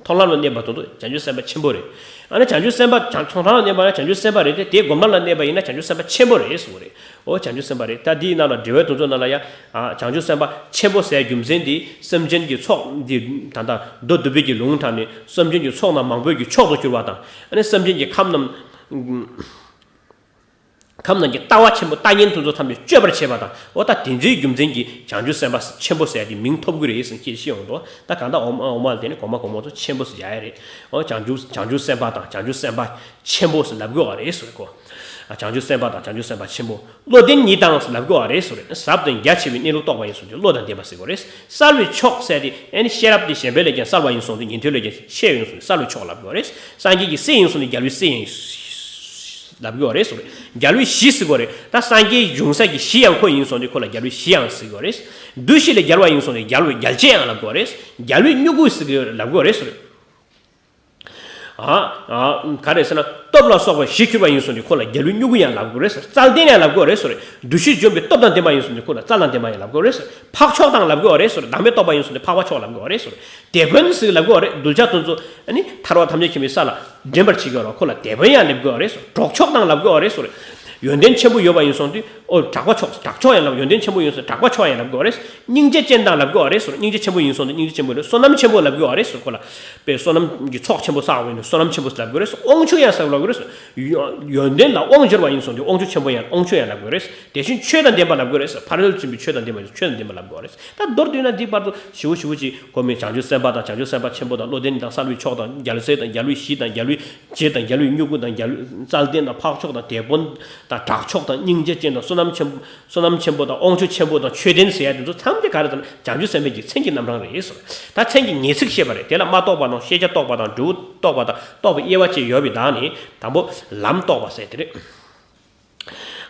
མཐོང་ལམ་ལ་གནས་པ་དེ་ཚོ་བྱང་ཆུབ་སེམས་དཔའ་ཆེན་པོ་རེད། ཨ་ནི་བྱང་ཆུབ་སེམས་དཔའ་བྱང་མཐོང་ལམ་ལ་གནས་པ་ན་བྱང་ཆུབ་སེམས་དཔའ་རེད་དེ། དེའི་སྒོམ་ལམ་ལ་གནས་པ་ཡིན་ན་བྱང་ཆུབ་སེམས་དཔའ་ཆེན་པོ་རེད་གསུངས་པ་རེད། ཨོ། བྱང་ཆུབ་སེམས་དཔའ་རེད། ད་འདིའི་ནང་ལ་འགྲེལ་བའི་དོན་ཚོད་ནང་ལ་ཡང་། ཨ། བྱང་ཆུབ་སེམས་དཔའ་ཆེན་པོ་ཟེར་རྒྱུ་མཚན་འདི་སེམས་ཅན་གྱི་ཚོགས་འདི། ད་ལྟ་མདོ་སྡུད་པའི་གི་ལུང་དྲངས་ནས་སེམས་ཅན་གྱི་ཚོགས་རྣམས་མང་པོའི་གི་མཆོག་ཏུ་གྱུར་པ་དང་། ཨ་ནི་སེམས་ཅན་གྱི་ཁམས་རྣམས། ཁམས་རྣམས་ཀྱི་ལྟ་བ་ཆེན་པོ། ལྟ་ཉན་དེ་ཚོ་ཐམས་ཅད་སྤྱོད་པར་བྱེད་པ་དང་། འོ། ད་དེ་ཚོའི་རྒྱུ་མཚན་གྱིས་བྱང་ཆུབ་སེམས་དཔའ་ཆེན་པོ་ཟེར་ཡ་དེ་མིང་ཐོབ་ཀྱི་རེད་ཟེར་ཁྱེད་ཤེས་ཡོང་དོ། ད་གང་ལྟར་འོག་མ་འོག་མ་ལ་དེ་ནི་གོང་མ་གོང་མ་ཚོ་ཆེན་པོ་ཟེར་ཡ་ཡ་རེད། འོ། བྱང་ཆུབ་བྱང་ཆུབ་སེམས་དཔའ་དང་བྱང་ཆུབ་སེམས་དཔའ་ཆེན་པོ་ཟེར་ལབ་དགོས་པ་རེད་ཟེར་གོ། ཨ། བྱང་ཆུབ་སེམས་དཔའ་དང་བྱང་ཆུབ་སེམས་དཔའ་ཆེན་པོ། བློ་ལྡན་ཉིད་དང་ཟེར་ལབ་དགོས་པ་རེད་ཟེར། ཟབ་དང་རྒྱ་ཆེ་བའི་གནས་ལུགས་རྟོགས་པ་ཡིན་སོང་དུས་བློ་དང་ལྡན་པ་ཟེར་དགོས་རེད། གསལ་བའི་མཆོག་ཟེར་དེ་ཨ་ནི་ཤེས་རབ་དེ་གཞན་ཕན་ལས་ཀྱང་གསལ་བ་ཡིན་སོང་དུས། ཉན་ཐོས་ལས་ཀྱང་ཆེ་བ་ཡིན་སོང་དུས་གསལ་བའི་མཆོག་ལབ་དགོས་རེད། སངས་རྒྱས་ཀྱི་སྲས་ཡིན་སོང་དུས་རྒྱལ་བའི་སྲས་ཡིན་ལབ་དགོས་རེད་ཟེར། རྒྱལ་བའི་གཞི་ཟེར་དགོས་རེད། ད་སངས་རྒྱས་འབྱུང་ས་ཀྱི་གཞི་ཡང་ཁོ་ཡིན་སོང་དུས་ཁོ་ལ་རྒྱལ་བའི་གཞི་ཡང་ཟེར་དགོས་རེད། འདུ་ཤེས་ལས་རྒྱལ་བ་ཡིན་སོང་དུས་རྒྱལ་བའི་རྒྱལ་བྱེད་ཡང་ལབ་དགོས་རེད། རྒྱལ་བའི་མྱུ་གུ་ཟེར་དགོས་ལབ་དགོས་རེད་ཟེར། ཨ། ཨ། ག་རེ་ཟེར་ན། སྟོབས་ལ་སོགས་པ་བཞི་གྱུར་པ་ཡིན་སོང་དུས་ཁོ་ལ་རྒྱལ་བའི་མྱུ་གུ་ཡང་ལབ་དགོས་རེད་ཟེར། རྩལ་ལྡན་ཡང་ལབ་དགོས་རེད་ཟེར། འདུ་ཤེས་འཇོམས་པའི་སྟོབས་དང་ལྡན་པ་ཡིན་སོང་དུས་ཁོ་ལ་རྩལ་དང་ལྡན་པ་ཡང་ལབ་དགོས་རེད་ཟེར། འཕགས་མཆོག་དང་ལབ་དགོས་རེད་ཟེར། བདག་མེད་རྟོགས་པ་ཡིན་སོང་དུས་འཕགས་པ་མཆོག་ལབ་དགོས་རེད་ཟེར། དེད་དཔོན་ཟེར་ལབ་དགོས་རེད། གདུལ་བྱ་དེ་ཚོ་ཨ་ནི་ཐར་པ་ཐམས་ཅད་མཁྱེན་པའི་ས་ལ་འདྲེན་པར་བྱེད་དགོས་རེད། ཁོ་ལ་དེད་དཔོན་ཡང་ལབ་དགོས་རེད་ཟེར། གྲོགས་མཆོག་དང་ལབ་དགོས་རེད་ཟེར། ཡོན་ཏན་ཆེན་པོ་ཡོད་པ་ཡིན་སོང་དུས། ཨོ། གྲགས་པ་མཆོག་གྲགས་མཆོག་ཡང་ལབ། ཡོན་ཏན་ཆེན་པོ་ཡིན་སོང་གྲགས་པ་མཆོག་ཡང་ལབ་དགོས་རེད། སྙིང་རྗེ་ཅན་དང་ལབ་དགོས་རེད་ཟེར། སྙིང་རྗེ་ཆེན་པོ་ཡིན་སོང་དུས་སྙིང་རྗེ་ཆེན་པོ་རེད། བསོད་ནམས་ཆེན་པོ་ལབ་དགོས་རེད་ཟེར། ཁོ་ལ་དཔེ་བསོད་ནམས་ཀྱི་ཚོགས་ཆེན་པོ་བསགས་པ་ཡིན་ན་བསོད་ནམས་ཆེན་པོ་ལབ་དགོས་རེད་ཟེར། དབང་ཕྱུག་ཡང་ཟེར་ལབ་དགོས་རེད་ཟེར། ཡོ་ཡོན་ཏན་ལ་དབང་སྦྱོར་བ་ཡིན་སོང་དུས་དབང་ཕྱུག་ཆེན་པོ་ཡང་དབང་ཕྱུག་ཡང་ལབ་དགོས་རེད། དེ་བཞིན་ཆོས་དང་ལྡན་པ་ལབ་དགོས་རེད་ཟེར། ཕ་རོལ་ཕྱིན་པའི་ཆོས་དང་ལྡན་པ་ཡིན་ཆོས་དང་ལྡན་པ་ལབ་དགོས་རེད། ད་མདོར་བསྡུས་ན་འདི་བར་དུ་ཞེ་པོ་ཞེ་པོ་ཅིག་གོ་མི་བྱང་ཆུབ་སེམས་དཔའ་དང་བྱང་ཆུབ་སེམས་དཔའ་ཆེན་པོ་དང་བློ་ལྡན་དང་གསལ་བའི་མཆོག་དང་རྒྱལ་སྲས་དང་རྒྱལ་བའི་གཞི་དང་རྒྱལ་བའི་རྗེ་དང་རྒྱལ་བའི་མྱུ་གུ་དང་རྒྱལ་བའི་རྩལ་ལྡན་དང་འཕགས་མཆོག་དང་དེད་དཔོན་དང་གྲགས་མཆོག་དང་སྙིང་རྗེ་ཅན་དང་བསོད་ནམས་ཆེན་པོ་བསོད་ནམས་ཆེན་པོ་དང་དབང་ཕྱུག་ཆེན་པོ་དང་ཆོས་ལྡན་ཟེར་ཡ་དེ་ཚོ་ཐམས་ཅད་ག་རེ་ཟེར་ན་བྱང་ཆུབ་སེམས་དཔའི་གི་མཚན་གྱི་རྣམ་གྲངས་རེད་ཟེར། ད་མཚན་གྱི་ངེས་ཚིག་བཤད་པ་རེད། དེ་ལ་མ་རྟོགས་པ་དང་ཤེས་བྱ་རྟོགས་པ་དང་འབྲས་བུ་རྟོགས་པ་དང་རྟོགས་པའི་དབྱེ་བ་བཅས་ཡོད་པའི་བདག་ནི་དང་པོ་ལམ་རྟོགས་པ་ཟེར་དེ་རེད།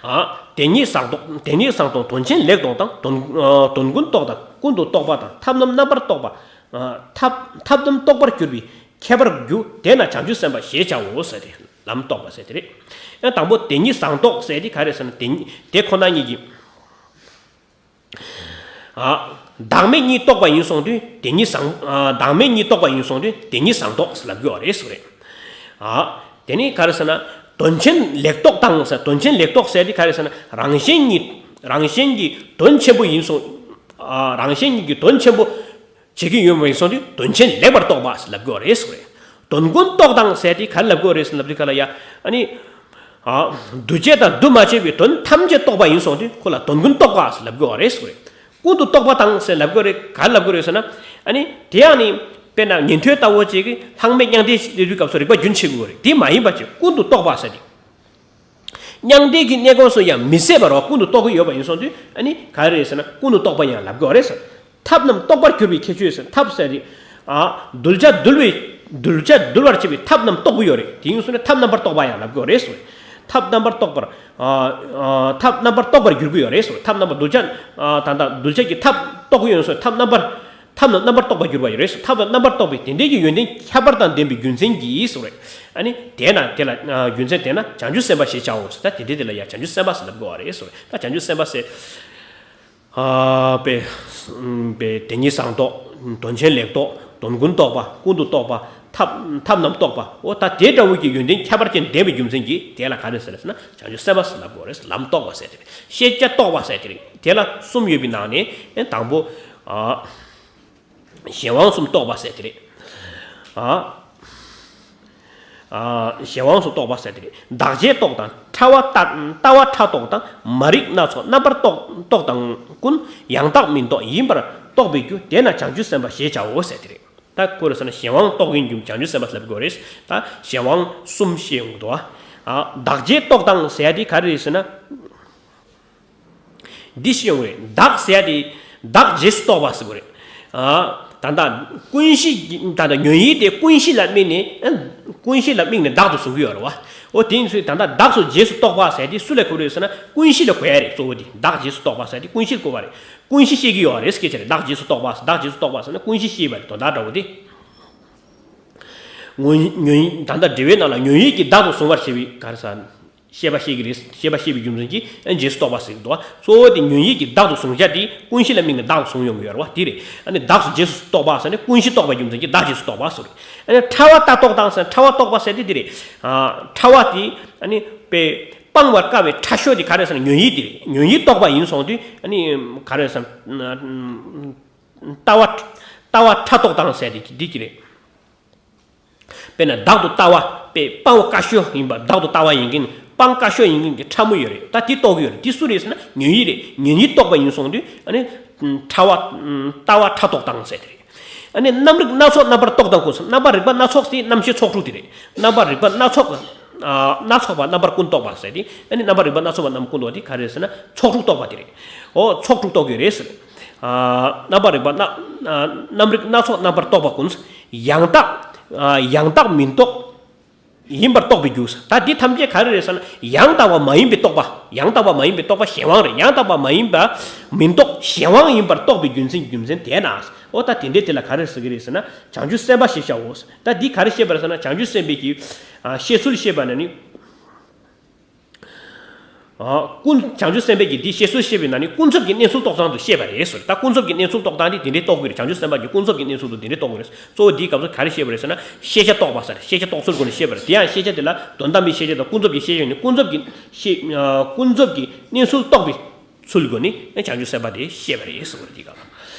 ཨ། དེ་ཉིད་བཟང་རྟོག་དེ་ཉིད་བཟང་རྟོག་དོན་ཆེན་ལེགས་རྟོག་དང་དོན་ཨ་དོན་ཀུན་རྟོག་དང་ཀུན་ཏུ་རྟོག་པ་དང་ཐབས་རྣམས་རྣམ་པར་རྟོག་པ། ཨ། ཐབས་ཐབས་རྣམས་རྟོགས་པར་གྱུར་པའི་ཁྱད་པར་རྒྱུ་དེ་ན་བྱང་ཆུབ་སེམས་དཔའ་ཞེས་བྱའོ་ཟེར་ཏེ་ལམ་རྟོགས་པ་ཟེར་དེ་རེད། ཡང་དང་པོ་དེ་ཉིད་བཟང་རྟོག་ཟེར་དེ་ག་རེ་ཟེར་ན་དེ་ཉིད་དེ་ཁོ་ན་ཉིད་ཀྱིས། ཨ། བདག་མེད་གཉིས་རྟོགས་པ་ཡིན་སོང་དུས་དེ་ཉིད་བཟང་ཨ། བདག་མེད་གཉིས་རྟོགས་པ་ཡིན་སོང་དུས་དེ་ཉིད་བཟང་རྟོག་ལབ་དགོས་པ་རེད་ཟེར་བ་རེད། ཨ། དེ་ནི་ག་རེ་ཟེར་ན་དོན་ཆེན་ལེགས་རྟོག་དང་ཟེར། དོན་ཆེན་ལེགས་རྟོག་ཟེར་དེ་ག་རེ་ཟེར་ན་རང་གཞན་གཉིས་རང་གཞན་གྱི་དོན་ཆེན་པོ་ཡིན་སོང་། ཨ། རང་གཞན་གཉིས་ཀྱི་དོན་ཆེན་པོ་བྱེད་ཀྱི་ཡོད་པ་ཡིན་སོང་དུས་དོན་ཆེན་ལེགས་པར་རྟོགས་པ་ལབ་དགོས་པ་རེད་ཟེར་བ་རེད། དོན་ཀུན་རྟོགས་དང་ཟེར་དེ་ག་རེ་ལབ་དགོས་རེད་ཟེར་ལབ་དུས་ག་ལ་ཡ། ཨ་ནི། ཨ། འདུ་བྱེད་དང་འདུ་མ་བྱེད་པའི་དོན་ཐམས་ཅད་རྟོགས་པ་ཡིན་སོང་དུས་ཁོ་ལ་དོན་ཀུན་རྟོགས་པ་ཟེར་ལབ་དགོས་རེད་ཟེར་བ་རེད། ཀུན་ཏུ་རྟོགས་པ་དང་ཟེར་ལབ་དགོས་རེད། ག་རེ་ལབ་དགོས་རེད་ཟེར་ན། ཨ་ནི། དེ་ཡང་ནི། དཔེར་ན་ཉན་ཐོས་ལྟ་བུ་ཅིག་གིས་ལྷག་མེད་མྱང་འདས་ཀྱི་སྐབས་སུ་རིག་པ་རྒྱུན་ཆད་དགོས་རེད། དེ་མ་ཡིན་པ་ཅིག་ཀུན་ཏུ་རྟོགས་པ་ཟེར་དེ། མྱང་འདས་ཀྱི་གནས་སྐབས་སུ་ཡང་མི་ཟད་པར་བ་ཀུན་ཏུ་རྟོགས་ཀྱི་ཡོད་པ་ཡིན་སོང་དུས་ཨ་ནི་ག་རེ་རེད་ཟེར་ན་ཀུན་ཏུ་རྟོགས་པ་ཡང་ལབ་དགོས་རེད་ཟེར། ཐབས་རྣམས་རྟོགས་པར་གྱུར་པའི་ཁྱད་ཆོས་ཟེར། ཐབས་ཟེར་དེ། ཨ། གདུལ་བྱ་འདུལ་བའི། གདུལ་བྱ་འདུལ་བར་བྱེད་པའི་ཐབས་རྣམས་རྟོགས་ཀྱི་ཡོད་རེད། དེ་ཡིན་སོང་ན་ཐབས་རྣམ་པར་རྟོགས་པ་ཡང་ལབ་དགོས་རེད་ཟེར། ཐབས་རྣམ་པར་རྟོགས་པར། ཨ། ཨ། ཐབས་རྣམ་པར་རྟོགས་པར་འགྱུར་གྱི་ཡོད་རེད་ཟེར། ཐབས་རྣམ་པར་གདུལ་བྱ། ཨ། ད་ལྟ་གདུལ་བྱ་གྱི་ཐབས་རྟོགས་ཀྱི་ཡོད་སོང་ཐབས་རྣམ་པར། ཐབས་རྣམས་རྣམ་པར་རྟོགས་པར་འགྱུར་བ་ཡོད་རེད་ཟེར། ཐབས་རྣམས་རྣམ་པར་རྟོགས་པའི་དེ་འདྲའི་གི་ཡོན་ཏན་ཁྱད་པར་དང་ལྡན་པའི་རྒྱུ་མཚན་གྱིས་ཟེར་བ་རེད། ཨ་ནི་དེས་ན་དེ་ལ། ཨ། རྒྱུ་མཚན་དེས་ན་བྱང་ཆུབ་སེམས་དཔའ་ཞེས་བྱའོ་ཟེར། ད་དེ་འདྲའི་དེ་ལ་ཡང་བྱང་ཆུབ་སེམས་དཔའ་ཟེར་ལབ་དགོས་བ་རེད་ཟེར་བ་རེད། ད་བྱང་ཆུབ་སེམས་དཔའ་ཟེར། ཨ། པའི། པའི་དེ་ཉིད་བཟང་རྟོག་དོན་ཆེན་ལེགས་རྟོག་དོན་ཀུན་རྟོགས་པ། ཀུན་ཏུ་རྟོགས་པ། ཐབས། ཐབས་རྣམས་རྟོགས་པ། འོ་ད་དེ་འདྲ་བོ་གི་ཡོན་ཏན་ཁྱད་པར་ཅན་ལྡན་པའི་རྒྱུ་མཚན་གྱིས་དེ་ལ་ག་རེ་ཟེར་ཟེར་ན་བྱང་ཆུབ་སེམས་དཔའ་ཟེར་ལབ་དགོས་རེད། ལམ་རྟོགས་པ་ཟེར་དེ་རེད། ཤེས་བྱ་རྟོགས་པ་ཟེར་དེ་རེད། དེ་ལ་གསུམ་ཡོད་པའི་ནང་ནས་དང་པོ། ཨ། གཞན་དབང་གསུམ་རྟོགས་པ་ཟེར་དེ་རེད། ཨ། ཨ། གཞན་དབང་གསུམ་རྟོགས་པ་ཟེར་དེ་རེད། བདག་བྱད་རྟོགས་དང་ཕྲ་བ་ལྟ། ལྟ་བ་ཕྲ་རྟོགས་དང་མ་རིག་སྣ་ཚོགས་རྣམ་པར་རྟོག་རྟོགས་དང་ཀུན་ཡང་དག་མིན་རྟོག་ཡིན་པར་རྟོགས་པའི་རྒྱུ་དེ་ན་བྱང་ཆུབ་སེམས་དཔའ་ཞེས་བྱའོ་ཟེར་དེ་རེད། ད་ཁོ་རེ་ཟེར་ན་གཞན་དབང་རྟོགས་ཀྱི་རྒྱུ་བྱང་ཆུབ་སེམས་དཔའ་ལབ་དགོས་རེད། ད་གཞན་དབང་གསུམ་བཤད་ཡོང་གི་འདུག་ཨ། བདག་བྱད་རྟོགས་དང་ཟེར་ཡ་དེ་ག་རེ་རེད་ཟེར་ན། འདི་ཤེས་ཡོང་རེད། བདག་ཟེར་ཡ་དེ། བདག་རྗེས་སུ་རྟོགས་པ་ཟེར་དགོས་རེད། ཨ། ད་ལྟ་ཀུན་གཞི། ད་ལྟ་ཉོན་ཡིད་དེ་ཀུན་གཞི་ལ་དམིགས་ནས། ཨ། ཀུན་གཞི་ལ་དམིགས་ནས་བདག་ཏུ་བཟུང་གི་ཡོད་རེད་བ། འོ་དེ་ཡིན་ཚུལ་ད་ལྟ་བདག་སོགས་རྗེས་སུ་རྟོགས་པ་ཟེར་དེ་སུ་ལ་གོ་རེད་ཟེར་ན་ཀུན་གཞི་ལ་གོ་ཡ་རེད། གཙོ་བོ་དེ་བདག་རྗེས་སུ་རྟོགས་པ་ཟེར་དེ་ཀུན་གཞི་ལ་གོ་བ་རེད། ཀུན་གཞི་ཤེས་ཀྱི་ཡོད་རེད་སྐད་ཆ་རེད། བདག་རྗེས་སུ་རྟོགས་པ། བདག་རྗེས་སུ་རྟོགས་པ་ཟེར་ན་ཀུན་གཞི་ཤེས་པ་རེད། དོན་དག་འདྲ་བོ་དེ། ཉོན། ཉོན། ད་ལྟ་འགྲེལ་བའི་ནང་ལ་ཉོན་ཡིད་ཀྱིས་བདག་ཏུ་བཟུང་བར་བྱེད་པའི་ག་རེ་ཟེར། ཤེས་པ་ཤེས་ཀྱི་རེད། ཤེས་པ་ཤེས་པའི་རྒྱུ་མཚན་གྱིས་རྗེས་སུ་རྟོགས་པ་ཟེར་གྱི་འདུག་གཙོ་བོ་དེ་ཉོན་ཡིད་ཀྱིས་བདག་ཏུ་བཟུང་བྱ་དེ་ཀུན་གཞི་ལ་དམིགས་ནས་བདག་ཏུ་བཟུང་ཡོང་གི་ཡོད་རེད་བ། དེ་རེད། ཨ་ནི་བདག་སོགས་རྗེས་སུ་རྟོགས་པ་ཟེར་ནས་ཀུན་གཞི་རྟོགས་པའི་རྒྱུ་མཚན་གྱིས་བདག་རྗེས་སུ་རྟོགས་པ་ཟེར་རེད། ཨ་ནི་ཕྲ་བ་ལྟ་རྟོགས་དང་ཟེར་ཕྲ་བ་རྟོགས་པ་ཟེར་དེ་དེ་རེད། ཨ། ཕྲ་བ་དེ་ཨ་ནི་དཔེ་སྤང་བར་དཀའ་བའི་ཕྲ་ཤོས་དེ་ག་རེ་ཟེར་ན་ཉོན་ཡིད་དེ་རེད། ཉོན་ཡིད་རྟོགས་པ་ཡིན་སོང་དུས་ཨ་ནི་ག་རེ་ཟེར་ན། ལྟ་བ། ལྟ་བ་ཕྲ་རྟོགས་དང་ཟེར་དེ་འདི་གི་རེད། དཔེར་ན་བདག་ཏུ་ལྟ་བ་དཔེ་སྤང་བ་དཀའ་ཤོས་ཡིན་པ། བདག་ཏུ་ལྟ་བ་ཡིན་མཁན། སྤང་དཀའ་ཤོས་ཡིན་མཁན་གྱི་ཕྲ་མོ་ཡོད་རེད། ད་དེ་རྟོགས་ཀྱི་ཡོད་རེད། དེ་སུ་རེད་ཟེར་ན་ཉོན་ཡིད་རེད། ཉོན་ཡིད་རྟོགས་པ་ཡིན་སོང་དུས་ཨ་ནི་ཕྲ་བ། ལྟ་བ་ཕྲ་རྟོགས་དང་ཟེར་དེ་རེད། ཨ་ནི་རྣམ་རིག་སྣ་ཚོགས་རྣམ་པར་རྟོག་དང་ཀུན། རྣམ་པར་རིག་པ་སྣ་ཚོགས་དེ་རྣམ་ཤེས་ཚོགས་དྲུག་དེ་རེད། རྣམ་པར་རིག་པ་སྣ་ཚོགས། ཨ། སྣ་ཚོགས་པ་རྣམ་པར་ཀུན་རྟོག་པ་ཟེར་དེ། ཨ་ནི་རྣམ་པར་རིག་པ་སྣ་ཚོགས་པ་རྣམ་ཀུན་རྟོག་དེ་ག་རེ་རེད་ཟེར་ན་ཚོགས་དྲུག་རྟོགས་པ་དེ་རེད། འོ་ཚོགས་དྲུག་རྟོགས་ཀྱི་རེད་ཟེར། ཨ། རྣམ་པར་རིག་པ་སྣ། ཨ། རྣམ་རིག་སྣ་ཚོགས་རྣམ་པར་རྟོག་པ་ཀུན། ཡང་དག་ཨ། ཡང་དག་མིན་རྟོག་ཡིན་པར་རྟོགས་པའི་རྒྱུ། ད་འདི་ཐམས་ཅད་ག་རེ་རེད་ཟེར་ན་ཡང་དག་པ་མ་ཡིན་པའི་རྟོག་པ། ཡང་དག་པ་མ་ཡིན་པའི་རྟོག་པ་གཞན་དབང་རེད། ཡང་དག་པ་མ་ཡིན་པ་མིན་རྟོག་གཞན་དབང་ཡིན་པར་རྟོགས་པའི་རྒྱུ་མཚན། རྒྱུ་མཚན་དེས་ན། འོ་ད་དེ་འདྲའི་དེ་ལ་ག་རེ་ཟེར་གྱི་རེད་ཟེར་ན་བྱང་ཆུབ་སེམས་དཔའ་ཞེས་བྱའོ། ད་འདི་ག་རེ་བཤད་པ་རེད་ཟེར་ན་བྱང་ཆུབ་སེམས་དཔའི་གི། ཨ། བཤད་ཚུལ་བཤད་པ་ན་ནི། ཨ། ཀུན། བྱང་ཆུབ་སེམས་དཔའི་གི་འདི་བཤད་ཚུལ་བཤད་པའི་ནང་ནས་ཀུན་རྫོབ་ཀྱི་གནས་ཚུལ་རྟོགས་སྟངས་དུ་བཤད་པ་རེད་ཟེར། ད་ཀུན་རྫོབ་ཀྱི་གནས་ཚུལ་རྟོགས་སྟངས་དེ་དེ་འདྲའི་རྟོགས་དགོས་རེད། བྱང་ཆུབ་སེམས་དཔའ་གི་ཀུན་རྫོབ་ཀྱི་གནས་ཚུལ་དུ་དེ་འདྲའི་རྟོགས་དགོས་རེད། གཙོ་བོ་འདིའི་སྐབས་སུ་ག་རེ་བཤད་པ་རེད་ཟེར་ན་ཤེས་བྱ་རྟོགས་པ་ཟེར། ཤེས་བྱ་རྟོགས་ཚུལ་སྒོ་ནས་བཤད་པ་རེད། དེ་ཡང་ཤེས་བྱ་དེ་ལ་དོན་དམ་པའི་ཤེས་བྱ་དང་ཀུན་རྫོབ་ཀྱི་ཤེས་བྱ་ཡོད་ནས་ཀུན་རྫོབ་ཀྱི་ཤེས། ཨ། ཀུན་རྫོབ་ཀྱི་གནས་ཚུལ་རྟོགས་པའི་ཚུལ་སྒོ་ནས་བྱང་ཆུབ་སེམས་དཔའ་དེ་བཤད་པ་རེད་ཟེར་བ་རེད། འདིའི་སྐབས་ལ་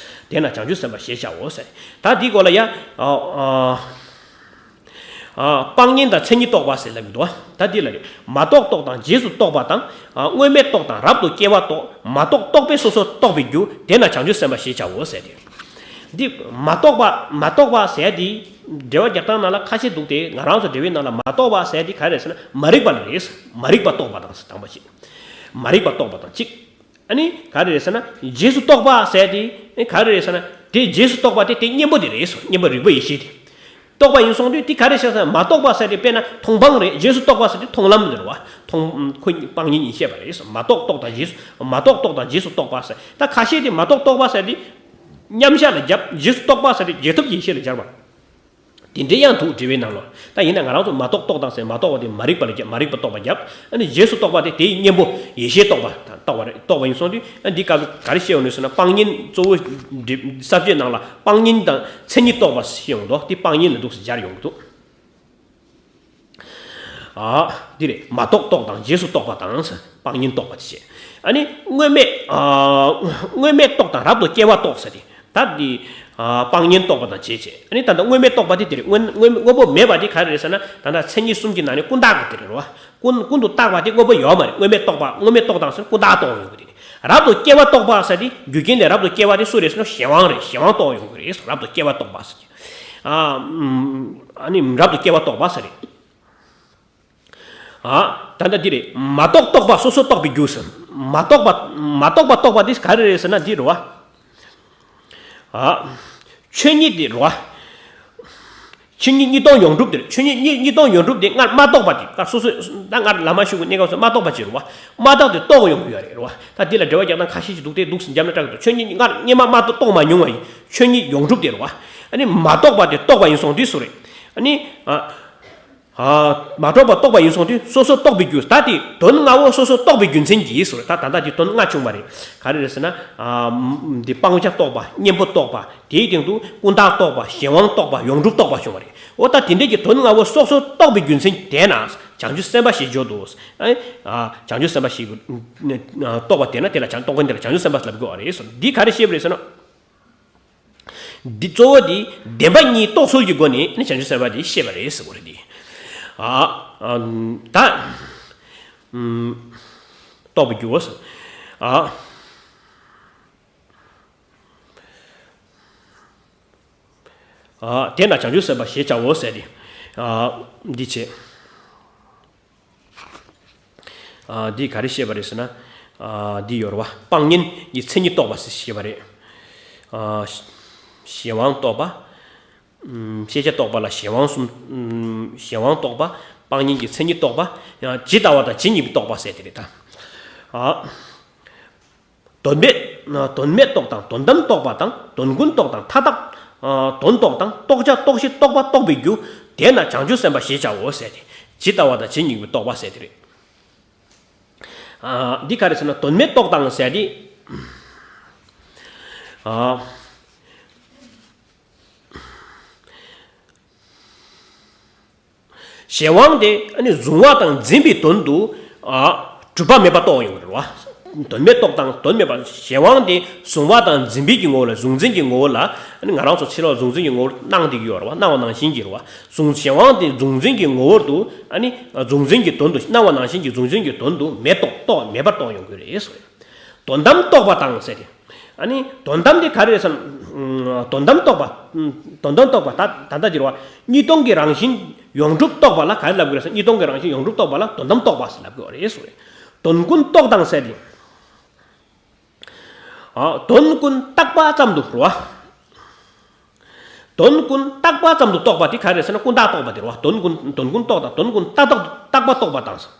དེས་ན་བྱང་ཆུབ་སེམས་དཔའ་ཞེས་བྱའོ་ཟེར། ད་འདིའི་སྐོར་ལ་ཡ། ཨ། ཨ། ཨ། སྤང་གཉེན་དང་མཚན་ཉིད་རྟོགས་པ་ཟེར་ལབ་ཀྱི་འདུག་ད་འདི་ལ་རེད། མ་རྟོགས་རྟོགས་དང་རྗེས་སུ་རྟོགས་པ་དང་། ཨ། དངོས་མེད་རྟོགས་དང་རབ་ཏུ་སྐྱེ་བ་རྟོགས། མ་རྟོགས་རྟོགས་པས་སོ་སོར་རྟོགས་པའི་རྒྱུ་དེ་ན་བྱང་ཆུབ་སེམས་དཔའ་ཞེས་བྱའོ་ཟེར་ཏེ། འདི་མ་རྟོགས་པ། མ་རྟོགས་པ་ཟེར་དེ་འགྲེལ་པ་རྒྱག་སྟངས་ནང་ལ་ཁ་ཤས་འདུག་སྟེ། ང་རང་ཚོ་འགྲེལ་པའི་ནང་ལ་མ་རྟོགས་པ་ཟེར་དེ་ག་རེ་རེད་ཟེར་ན་མ་རིག་པ་ལ་རེད། མ་རིག་པ་རྟོགས་པ་དང་ཟེར། དང་པོ་ཞིག་མ་རིག་པ་རྟོགས་པ་དང་གཅིག་ཨ་ནི་ག་རེ་རེད་ཟེར་ན་རྗེས་སུ་རྟོགས་པ་ཟེར་དེ། ཨ། ག་རེ་རེད་ཟེར་ན་དེ་རྗེས་སུ་རྟོགས་པ་དེ་དེ་གཉེན་པོ་དེ་རེད་ཟེར། གཉེན་པོ་རིག་པ་ཡེ་ཤེས་དེ། རྟོགས་པ་ཡིན་སོང་དུས་དེ་ག་རེ་བྱས་ཟེར་ན་མ་རྟོགས་པ་ཟེར་དེ་དཔེར་ན་མཐོང་སྤང་རེད། རྗེས་སུ་རྟོགས་པ་ཟེར་དེ་མཐོང་ལམ་དེ་རེད་བ། མཐོང་། ཁོ་གཉིས་སྤང་གཉེན་གཉིས་བཤད་པ་རེད་ཟེར། མ་རྟོགས་རྟོགས་དང་རྗེས་སུ། མ་རྟོགས་རྟོགས་དང་རྗེས་སུ་རྟོགས་པ་ཟེར། ད་ཁ་ཤས་དེ་མ་རྟོགས་རྟོགས་པ་ཟེར་དེ་མཉམ་བཞག་ལ་སྦྱར། རྗེས་སུ་རྟོགས་པ་ཟེར་དེ་རྗེས་ཐོབ་ཀྱི་ཡེ་ཤེས་ལ་སྦྱར་བ། དེ་འདྲའི་ཡང་འདུག་འགྲེལ་པའི་ནང་ལ། ད་ཡིན་ན་ང་རང་ཚོ་མ་རྟོགས་རྟོགས་དང་ཟེར། མ་རྟོགས་པ་དེ་མ་རིག་པ་ལ་སྦྱར། མ་རིག་པ་རྟོགས་པ་སྦྱར། ཨ་ནི་རྗེས་སུ་རྟོགས་པ་དེ་དེའི་གཉེན་པོ་ཡེ་ཤེས་རྟོགས་པ་དང་རྟོགས་པ་རེད། རྟོགས་པ་ཡིན་སོང་དུས་ཨ་འདི་སྐབས་ག་རེ་བཤད་ཡོང་ནས་ཟེར་ན་སྤང་གཉེན་གཙོ་བོ་འགྲེལ་ས་བཅད་ནང་ལ་སྤང་གཉེན་དང་མཚན་ཉིད་རྟོགས་པ་ཞེས་ཡོང་འདུག་དེ་སྤང་གཉེན་ལ་འདུག་སེ་སྦྱར་ཡོང་གི་འདུག་ཨ། འདི་རེད། མ་རྟོགས་རྟོགས་དང་རྗེས་སུ་རྟོགས་པ་དང་ཟེར། སྤང་གཉེན་རྟོགས་པ་དེ་བཤད། ཨ་ནི་དངོས་མེད། ཨ། དངོས་མེད་རྟོགས་དང་རབ་ཏུ་སྐྱེ་བ་རྟོགས་ཟེར་ཏེ། ད་འདི་ཨ་སྤང་གཉེན་རྟོགས་པ་དང་བྱེད་བྱེད། ཨ་ནི་ད་ལྟ་དངོས་མེད་རྟོགས་པ་དེ་དེ་རེད། དངོས་དངོས་དངོས་པོ་མེད་པ་དེ་ག་རེ་རེད་ཟེར་ན། ད་ལྟ་མཚན་ཉིད་གསུམ་གྱི་ནང་ནས་ཀུན་བཏགས་ཀྱི་དེ་རེད་རོ། ཀུན་ཀུན་ཏུ་བཏགས་པ་དེ་དངོས་པོ་ཡོད་མ་རེད། དངོས་མེད་རྟོགས་པ། དངོས་མེད་རྟོགས་དང་ཟེར་ན་ཀུན་བཏགས་རྟོགས་ཡོང་གི་དེ་རེད། རབ་ཏུ་སྐྱེ་བ་རྟོགས་པ་ཟེར་དེ་རྒྱུ་རྐྱེན་ལས་རབ་ཏུ་སྐྱེ་བ་དེ་སུ་རེད་ཟེར་ན་གཞན་དབང་རེད། གཞན་དབང་རྟོགས་ཡོང་གི་རེད། རབ་ཏུ་སྐྱེ་བ་རྟོགས་པ་ཟེར་གྱི། ཨ་ཨ་ནི་རབ་ཏུ་སྐྱེ་བ་རྟོགས་པ་ཟེར་རེད། ཨ། ད་ལྟ་འདི་རེད། མ་རྟོགས་རྟོགས་པ་སོ་སོར་རྟོག་པའི་རྒྱུ་ཟེར། མ་རྟོགས་པ་མ་རྟོགས་པ་རྟོགས་པ་འདི་ག་རེ་རེད་ཟེར་ན་འདི་རེད་བ། ཨ། ཆོས་ཉིད་འདི་རེད་བ། ཆོས་ཉིད་གཉིས་སྟོང་ཡོངས་གྲུབ་འདིར། ཆོས་ཉིད་གཉིས་གཉིས་སྟོང་ཡོངས་གྲུབ་འདི་སྔར་མ་རྟོགས་པ་འདི། སྔར་སོ་སོས་ད་སྔར་ལམ་མ་ཞུགས་པའི་གནས་སྐབས་སུ་མ་རྟོགས་པ་ཅིག་རེད་བ། མ་རྟོགས་ཏེ་རྟོགས་ཡོང་གི་ཡོད་རེད་བ། ད་འདི་ལ་འགྲེལ་བ་རྒྱག་སྟངས་ཁ་ཤས་ཅིག་འདུག་སྟེ། འདུག་ཟིན་རྒྱབ་ན་སྐྲག་གི་འདུག་ཆོས་ཉིད་སྔར་སྔོན་མ་མ་རྟོགས་མ་མྱོང་བ་ཡི་ཆོས་ཉིད་ཡོངས་གྲུབ་འདི་རེད་བ། ཨ་ནི་མ་རྟོགས་པ་དེ་རྟོགས་པ་ཡིན་སོང་དུས་སུ་རེད། ཨ་ནི་ཨ། ཨ། མ་རྟོགས་པ་རྟོགས་པ་ཡིན་སོང་དུས་སོ་སོར་རྟོག་པའི་རྒྱུ། ད་དེ་དོན་ལྔ་བོ་སོ་སོར་རྟོག་པའི་རྒྱུ་མཚན་གྱིས་སོ། ད་ད་ལྟ་དེ་དོན་ལྔ་བྱུང་བ་རེད། ག་རེ་རེད་ཟེར་ན། ཨ། འདི་སྤང་བྱ་རྟོགས་པ། གཉེན་པོ་རྟོགས་པ། དེའི་སྟེང་དུ་ཀུན་བཏགས་རྟོགས་པ། གཞན་དབང་རྟོགས་པ། ཡོངས་གྲུབ་རྟོགས་པ་བྱུང་བ་རེད། འོ་ད་དེ་འདྲས་ཀྱི་དོན་ལྔ་བོ་སོ་སོར་རྟོག་པའི་རྒྱུ་མཚན་དེས་ན་བྱང་ཆུབ་སེམས་དཔའ་ཞེས་བརྗོད་དོ། ཨ། བྱང་ཆུབ་སེམས་དཔའ་ཞེས་རྟོགས་པ་དེས་ན་དེ་ལ་བྱང་རྟོགས་མཁན་དེ་ལ་བྱང་ཆུབ་སེམས་དཔའ་ལབ་དགོས་པ་རེད་སོ། འདི་ག་རེ་ཤེས་པ་རེད་ཟེར་ན། འདི་གཙོ་བོ་འདི་བདེན་པ་གཉིས་རྟོགས་ཚུལ་གྱི་སྒོ་ནས་ནི་བྱང་ཆུབ་སེམས་དཔའ་འདི་ཤེས་པ་རེད་ཟེར་བ་རེད་འདི། ཨ། ཨ། ད། ཨུམ། རྟོགས་པའི་རྒྱུ་བོ་ཟེར། ཨ། ཨ། དེས་ན་བྱང་ཆུབ་སེམས་དཔའ་ཞེས་བྱའོ་ཟེར་ཏེ། ཨ། འདི་བྱས། ཨ། འདི་ག་རེ་བཤད་པ་རེད་ཟེར་ན། ཨ། འདི་ཡོད་རེད་བ། སྤང་གཉེན་གྱི་མཚན་ཉིད་རྟོགས་པ་ཞེས་བཤད་པ་རེད། ཨ། གཞན་དབང་རྟོགས་པ། ཨུམ། ཤེས་བྱ་རྟོགས་པ་ལ་གཞན་དབང་གསུམ། ཨུམ། གཞན་དབང་རྟོགས་པ། སྤང་གཉེན་གྱི་མཚན་ཉིད་རྟོགས་པ། ཡང་ཇི་ལྟ་བ་དང་ཇི་སྙེད་པའི་རྟོགས་པ་ཟེར་དེ་རེད་ད། ཨ། དོན་མེད། དོན་མེད་རྟོགས་དང་དོན་དམ་རྟོགས་པ་དང་། དོན་ཀུན་རྟོགས་དང་མཐའ་དག་དོན་རྟོགས་དང་། རྟོགས་བྱ་རྟོགས་གཞི་རྟོགས་པ་རྟོགས་པའི་རྒྱུ། དེས་ན་བྱང་ཆུབ་སེམས་དཔའ་ཞེས་བྱའོ་ཟེར་ཏེ། ཇི་ལྟ་བ་དང་ཇི་སྙེད་པའི་རྟོགས་པ་ཟེར་དེ་རེད། ཨ། འདི་ག་རེ་ཟེར་ན་དོན་མེད་རྟོགས་དང་ཟེར་ཏེ། ཨ། གཞན་དབང་དེ་ཨ་ནི་གཟུང་བ་དང་འཛིན་པའི་དོན་དུ། ཨ། གྲུབ་པ་མེད་པ་རྟོགས་ཡོང་གི་རེད་བ། དོན་མེད་རྟོགས་དང་དོན་མེད་པ། གཞན་དབང་དེ་གཟུང་བ་དང་འཛིན་པའི་གི་ངོ་བོ་ལ། གཟུང་འཛིན་གྱི་ངོ་བོ་ལ། ཨ་ནི་ང་རང་ཚོ་ཕྱི་ལོགས་གཟུང་འཛིན་གྱི་ངོ་བོར་སྣང་བསྡད་ཀྱི་ཡོད་རེད་བ། སྣང་བ་ནང་བཞིན་གྱི་རེད་བ། གཟུང་གཞན་དབང་དེ་གཟུང་འཛིན་གྱི་ངོ་བོར་དུ། ཨ་ནི་གཟུང་འཛིན་གྱི་དོན་དུ། སྣང་བ་ནང་བཞིན་གྱི་གཟུང་འཛིན་གྱི་དོན་དུ་མེད་རྟོགས། རྟོགས། མེད་པར་རྟོགས་ཡོང་གི་རེད་ཟེར། དོན་དམ་རྟོགས་པ་དང་ཟེར་ཏེ། ཨ་ནི་དོན་དམ་དེ་ག་རེ་རེད་ཟེར་ན། དོན་དམ་རྟོགས་པ། དོན་དམ་རྟོགས་པ་ད་ད་ལྟ་འགྱུར་བ་གཉིས་སྟོང་གི་རང་བཞིན་ཡོངས་གྲུབ་རྟོགས་པ་ལ་ག་རེ་ལབ་དགོས་རེད་ཟེར། གཉིས་སྟོང་གི་རང་བཞིན་ཡོངས་གྲུབ་རྟོགས་པ་ལ་དོན་དམ་རྟོགས་པ་ཟེར་ལབ་དགོས་རེད་ཟེར། དོན་ཀུན་རྟོགས་དང་ཟེར་ཏེ། ཨ། དོན་ཀུན་བཏགས་པ་ཙམ་དུ་རེད་བ། དོན་ཀུན་བཏགས་པ་ཙམ་དུ་རྟོགས་པ་དེ་ག་རེ་རེད་ཟེར་ན་ཀུན་བཏགས་རྟོགས་པ་དེ་རེད་བ། དོན་ཀུན་དོན་ཀུན་རྟོགས་དང་དོན་ཀུན་བཏགས་བཏགས་བཏགས་པ་རྟོགས་པ་དང་ཟེར།